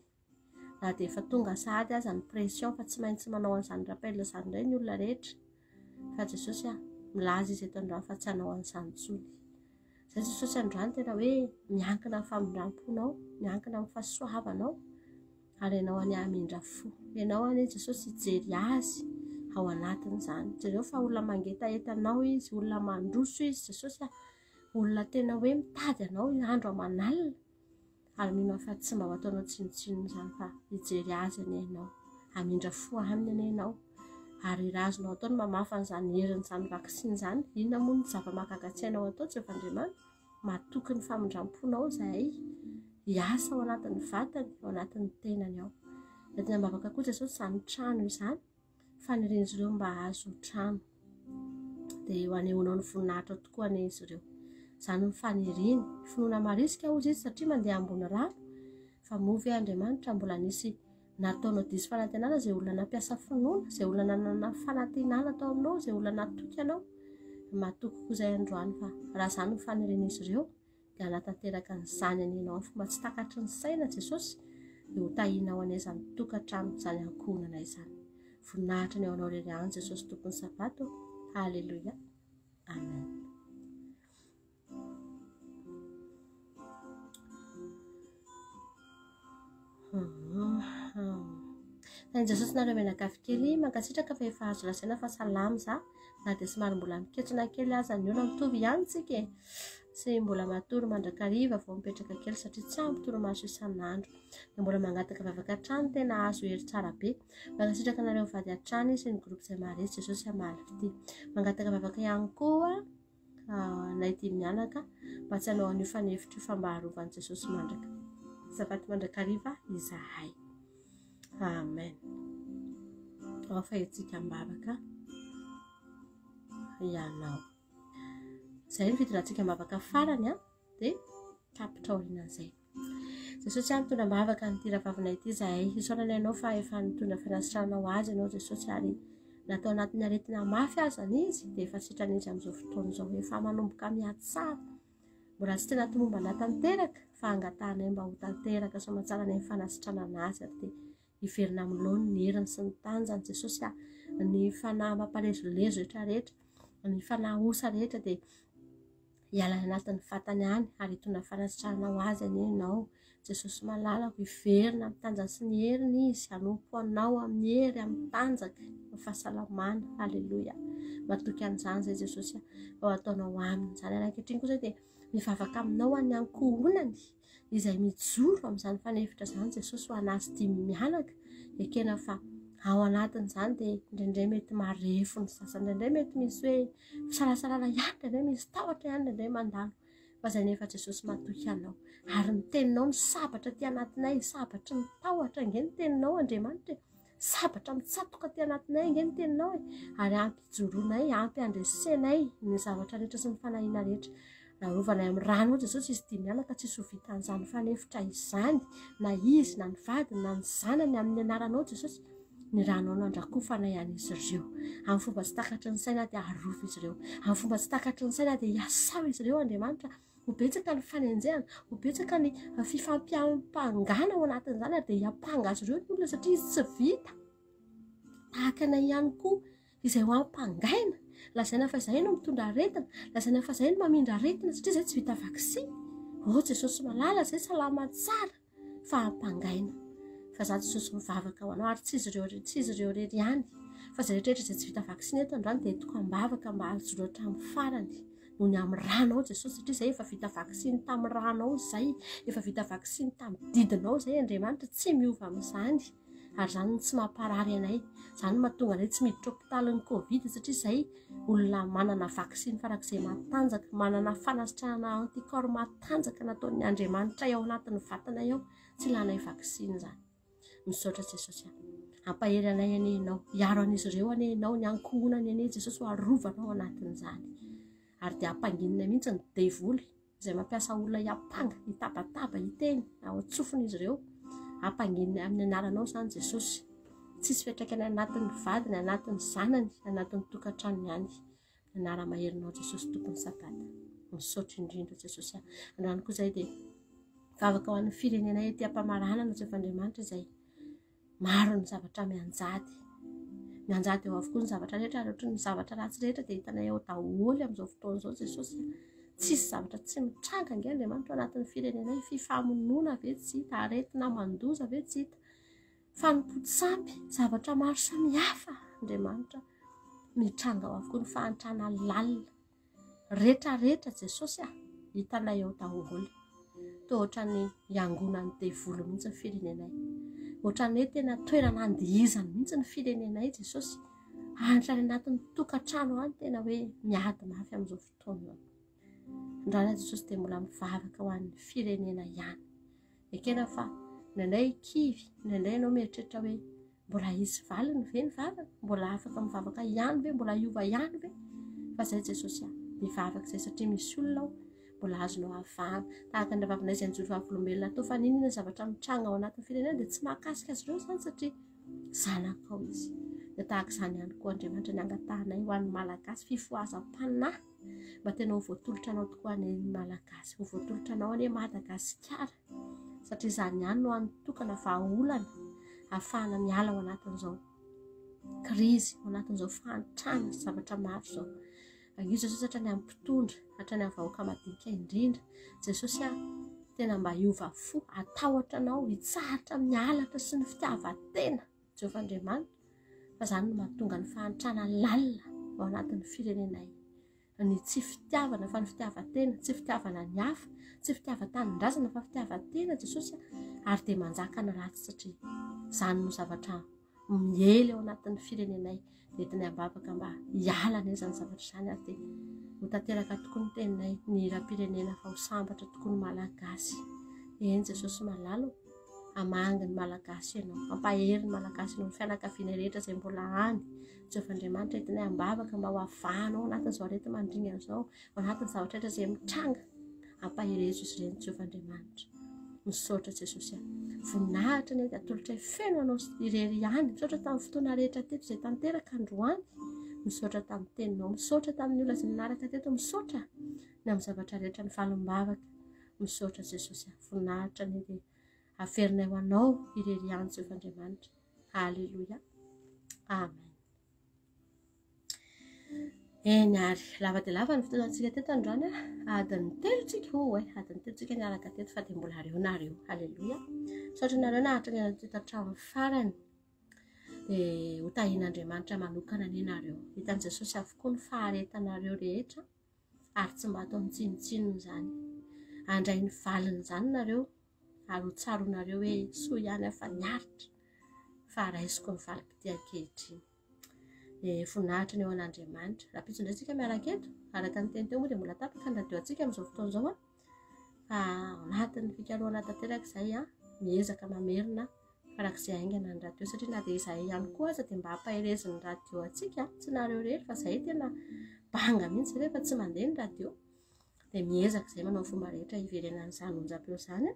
na dia efa tonga sahady aza ny pression fa tsy maintsy manao an'izany rappel izany indray ny olona rehetra fa Jesosy a milaza izy eto androany fa tsy hanao an'izany intsony. Izay Jesosy androany tena hoe miankina amin'ny famindram-ponao, miankina amin'ny fahasoavanao ary ianao anie hamindra fo. Ianao anie Jesosy hijery azy ao anatin'izany. Jereo fa olona mangetaheta anao izy, olona mandroso izy Jesosy a, olona tena hoe mitady anao andro aman'alina. Ary mino aho fa tsy mba ho ataonao tsinontsinona izany fa hijery azy anie ianao, hamindra fo aminy anie ianao, ary raha azonao atao ny mamafa an'izany herin'izany vaksiny izany, inona moa ny zava-mahagaga tsy hainao atao Jehovah Andriamanitra? Matoky ny famindram-ponao izahay, hiasa ao anatin'ny vatany, ao anatin'ny tenany ao. Entina am-bavaka koa Jesosy izany trano izany. Fanirian'izy ireo mba hahazo trano. Dia ho anehoanao ny voninahitrao tokoa anie izy ireo. Izany no faniriany. Finoana marisika hozy izy satria mandeha ambony rano. Fa moa ve Andriamanitra mbola nisy nataonao diso fanantenana izay olona nampiasa finoana, izay olona nanana fanantenana tao aminao, izay olona natoky anao? Matoky koa izahay androany fa raha izany no fanirian'izy ireo, dia hanatanteraka an'izany anie ianao amin'ny fomba tsy takatry ny saina Jesosy dia ho tahianao anie izany tokantrano izany ankohonana izany. Voninahitra ny ao anao irery ihany Jesosy Tompon'ny Sabato. Haleloia. Amen. Tahin'i Jesosy nareo mianakavy kely, mankasitraka fa efa azo lazaina fa salama za na dia somary mbola miketsona kely aza ny olona mitovy ihany tsika e. Tsy mbola matory mandrakariva vao mipetraka kely satria tsy ampy torimaso isan'andro. Dia mbola mangataka vavaka hatrany tena azo hery tsara be. Mankasitraka anareo mivady hatrany sy ny groupe izay maharesy Jesosy hamaly fitia. Mangataka vavaka ihany koa anay dimy mianaka mba tsy hanao an'io fanefitra io fa mba harovan'i Jesosy mandraka sabaty mandrakariva izahay. Amen. Ao fa hetsika am-bavaka ianao. Izay ny fitondrantsika am-bavaka farany an, dia tapitra aorianan'izay. Jesosy a, mitondra am-bavaka an'ity rahavavinay ity izahay. Isaorana ianao fa efa nitondra fanasitranana ho azy ianao Jesosy ary na tao anatin'ny aretina mafy aza izy dia efa sitrana izy amin'izao fotoana izao. Efa manomboka mihatsara. Mbola tsy tena tomombana tanteraka fa angatahanay mba ho tanteraka soamantsara ny fanasitranana azy ary dia hiverina amin'ny laoniny ny heriny sy ny tanjany Jesosy a. Ny fanahy mampalezolezo rehetra rehetra, ny fanahy osa rehetra dia hiala any anatin'ny vatany any ary hitondra fanasitranana ho azy anie ianao. Jesosy malalako, hiverina amin'ny tanjany sy ny heriny izy, hanompo anao amin'ny hery, amin'ny tanjaka, amin'ny fahasalamana. Aleloia. Matoky an'izany izay Jesosy fa ho ataonao aminy izany. Ary ankehitriny kosa dia mivavaka aminao ho an'ny ankohonany izay mijoro amin'izany fanefitra izany Jesosy ho an'azy dimy mianaka. Ekena fa ao anatin'izany dia indraindray mety marefo ny sasany, indraindray mety misy hoe fisalasalana ihany, indraindray misy tahotra ihany, indraindray mandalo. Fa izay nefa Jesosy matoky anao. Ary ny teninao no sabatra aty anatinay, sabatry ny tahotra ange ny teninao Andriamanitra e. Sabatra mitsatoka aty anatinay ange ny teninao e. Ary ampy hijoroanay, ampy handresenay ny zavatra rehetra sy ny fanahiana rehetra. Narovanay amin'ny rano Jesosy izy dimy mianaka tsisy ho vitan'izany fanefitra izany na izy na ny vadiny na ny zanany amin'ny anaranao Jesosy. Ny ranao no andrakofanay an'izy ireo. Amin'ny fomba tsy takatry ny saina dia arovy izy ireo. Amin'ny fomba tsy takatry ny saina dia iasao izy ireo Andriamanitra. Ho betsaka ny fanenjehana, ho betsaka ny fifampiampangana ao anatin'izany ary dia hiampanga azy ireo ny olona satria izy tsy vita. Tahaka anay ihany koa izay ho ampangaina, lazaina fa izahay no mitondra aretina, lazaina fa izahay no mamindra aretina satria izahay tsy vita vaksiny. Oh Jesosy malala, izay salama tsara fa ampangaina. Fa za Jesosy mivavaka ho anao ary tsy izy ireo, tsy izy ireo irery ihany. Fa izay rehetra izay tsy vita vaksiny eto androany dia entiko am-bavaka mba hahajoro hatramin'ny farany noho ny amin'ny ranao Jesosy satria izay efa vita vaksiny tamin'ny ranao izay, efa vita vaksiny tamin'ny didinao izay Andriamanitra, tsy miova amin'izany. Ary izany no tsy mamparary anay, izany no mahatonga anay tsy miditra hopitalin'ny Covid satria izay olona manana vaksiny farak'izay matanjaka, manana fanasitranana anticorps matanjaka nataon'ny Andriamanitray ao anatin'ny vatanay ao, tsy ilanay vaksiny izany. Misaotra Jesosy a. Ampahery anay anie Ianao. Hiaro an'izy ireo anie Ianao, ny ankohonany anie Jesosy ho arovanao anatin'izany. Ary dia ampanginina mihitsy ny devoly izay mampiasa olona hiampanga, hitabataba, hiteny ao an-tsofin'izy ireo. Ampanginina amin'ny anaranao izany Jesosy. Tsisy fiantraikany anatin'ny vadiny, anatin'ny zanany, anatin'ny tokantranony any. Anara-maherinao Jesosy Tompon'ny Sabata. Misaotra indrindra Jesosy. Androany koa izay dia vavaka ho an'ny firenena ety am-pamaranana Jehovah Andriamanitra izay maro ny zavatra mianjady. Mianjady eo avokoa ny zavatra rehetra ary ohatry ny zavatra ratsy rehetra dia hitanay ao daholo amin'izao fotoana izao Jesosy. Tsisy zavatra tsy mitranga ange Andriamanitra ao anatin'ny firenenay. Fifamonoana ve tsy hita, aretina mandoza ve tsy hita. Fanompoan-tsampy, zavatra maro samihafa Andriamanitra mitranga ao avokoa ny fahantrana lalina. Retraretra Jesosy a, hitanay ao daholo. Toa ohatran'ny hiangonan'ny devoly mihitsy ny firenenay. Ohatran'ny hoe tena toerana andihizany mihitsy ny firenenay Jesosy. Hatrany anatin'ny tokantrano any tena hoe miady mafy amin'izao fotoana izao. Andrana Jesosy dia mbola mivavaka ho an'ny firenena ihany. Ekena fa indraindray kivy, indraindray ianao mieritreritra hoe mbola hisy valiny ve ny vavaka? Mbola afaka mivavaka ihany ve? Mbola hiova ihany ve? Fa izay Jesosy a, mivavaka izay satria misy olona ao mbola azonao avahana. Tahaka ny ravavinay izay nijoro vavolombelona tao fa n'inona zavatra mitranga ao anatin'ny firenena dia tsy mahakasika azy ireo izany satria zanakao izy. Dia tahaka izany ihany koa Andriamanitra ny angatahanay ho an'ny Malagasy fifohazam-panahy mba tena ho voatolotra anao tokoa anie ny Malagasy, ho voatolotra anao anie Madagasikara, satria izany ihany no hany tokana vahaolana ahafahana miala ao anatin'izao krizy, ao anatin'izao fahantrana sy zavatra maro izao. Angio Jesosy hatrany amin'ny mpitondra, hatrany amin'ny vahoaka madinika indrindra. Jesosy ah, tena mba hiova fo, hatahotra anao, hitsahatra amin'ny halatra sy ny fitiavan-tena. Jehovah Andriamanitra, fa izany no mahatonga ny fahantrana lalina ao anatin'ny firenenay. Ny tsy fitiavana fa ny fitiavan-tena, tsy fitiavana ny hafa, tsy fitiavan-tanindrazana fa fitiavan-tena Jesosy ary dia manjaka ny ratsy satria izany no zavatra miely ao anatin'ny firenenay. Dia entinay am-bavaka mba hiala anie izany zavatra izany ary dia ho tanteraka tokoa ny teninay, ny hiram-pirenena fa ho sambatra tokoa ny Malagasy. Eny Jesosy malala ô. Hamangy ny Malagasy ianao, hampahery ny Malagasy ianao, ny fianakaviana rehetra izay mbola any. Jehovah Andriamanitra entinay am-bavaka mba ho avahanao anatin'izao areti-mandringana izao, ao anatin'ny zavatra rehetra izay mitranga. Ampaherezo izy ireny Jehovah Andriamanitra. Misaotra Jesosy a. Voninahitra anie dia atolotray feno anao irery ihany. Misaotra tamin'ny fotoana rehetra teto izay tanteraka androany. Misaotra tamin'ny teninao, misaotra tamin'ny olona izay nanaraka teto, misaotra ny amin'ny zavatra rehetra ny valim-bavaka. Misaotra Jesosy a. Voninahitra anie dia averinay ho anao irery ihany Jehovah Andriamanitra. Alléluia. Amen. Eny ary, lava dia lava ny fotoanantsika teto androany a. Adiny telo tsika, oh eh, adiny telo tsika niaraka teto fa dia mbola reo nareo. Alléluia. Misaotra anareo naharitra niaraka teto hatramin'ny farany. Dia ho tahian'Andriamanitra manokana anie nareo. Hitan'i Jesosy avokoa ny faharetanareo rehetra. ary tsy mba ataony tsinontsinona izany. Handray ny valiny izany nareo ary ho tsaroanareo hoe soa ihany aho fa niaritra fa raisiko ny valim-pitia ankehitriny. Dia voninahitra ny eo an'Andriamanitra. Rahampitso indray tsika miaraka eto, araka ny teny teo moa dia mbola tapaka ny radio antsika amin'izao fotoana izao an. Fa ao anatin'ny fikarohana tanteraka izay an, miezaka mamerina farak'izay haingana ny radio satria na dia izahay ihany koa aza dia mba ampaherezin'ny radio antsika, tsy nareo irery fa izahay tena banga mihitsy rehefa tsy mandeha ny radio dia miezaka izay manao fomba rehetra hiverenan'izany onjam-peo izany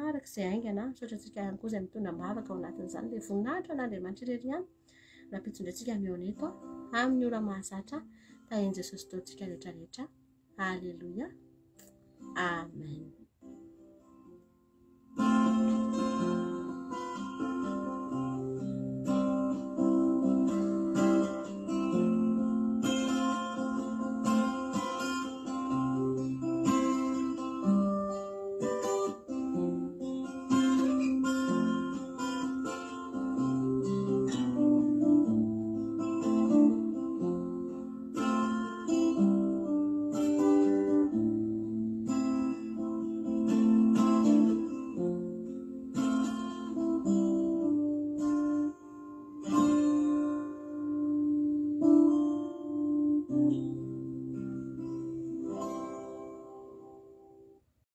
arak'izay haingana. Misaotra antsika ihany koa izay mitondra am-bavaka ao anatin'izany dia voninahitra an'Andriamanitra irery ihany. Rahampitso indray tsika mihaona eto amin'ny ora mahazatra. Tahian'i Jesosy Tompontsika rehetra rehetra. Alléluia. Amen.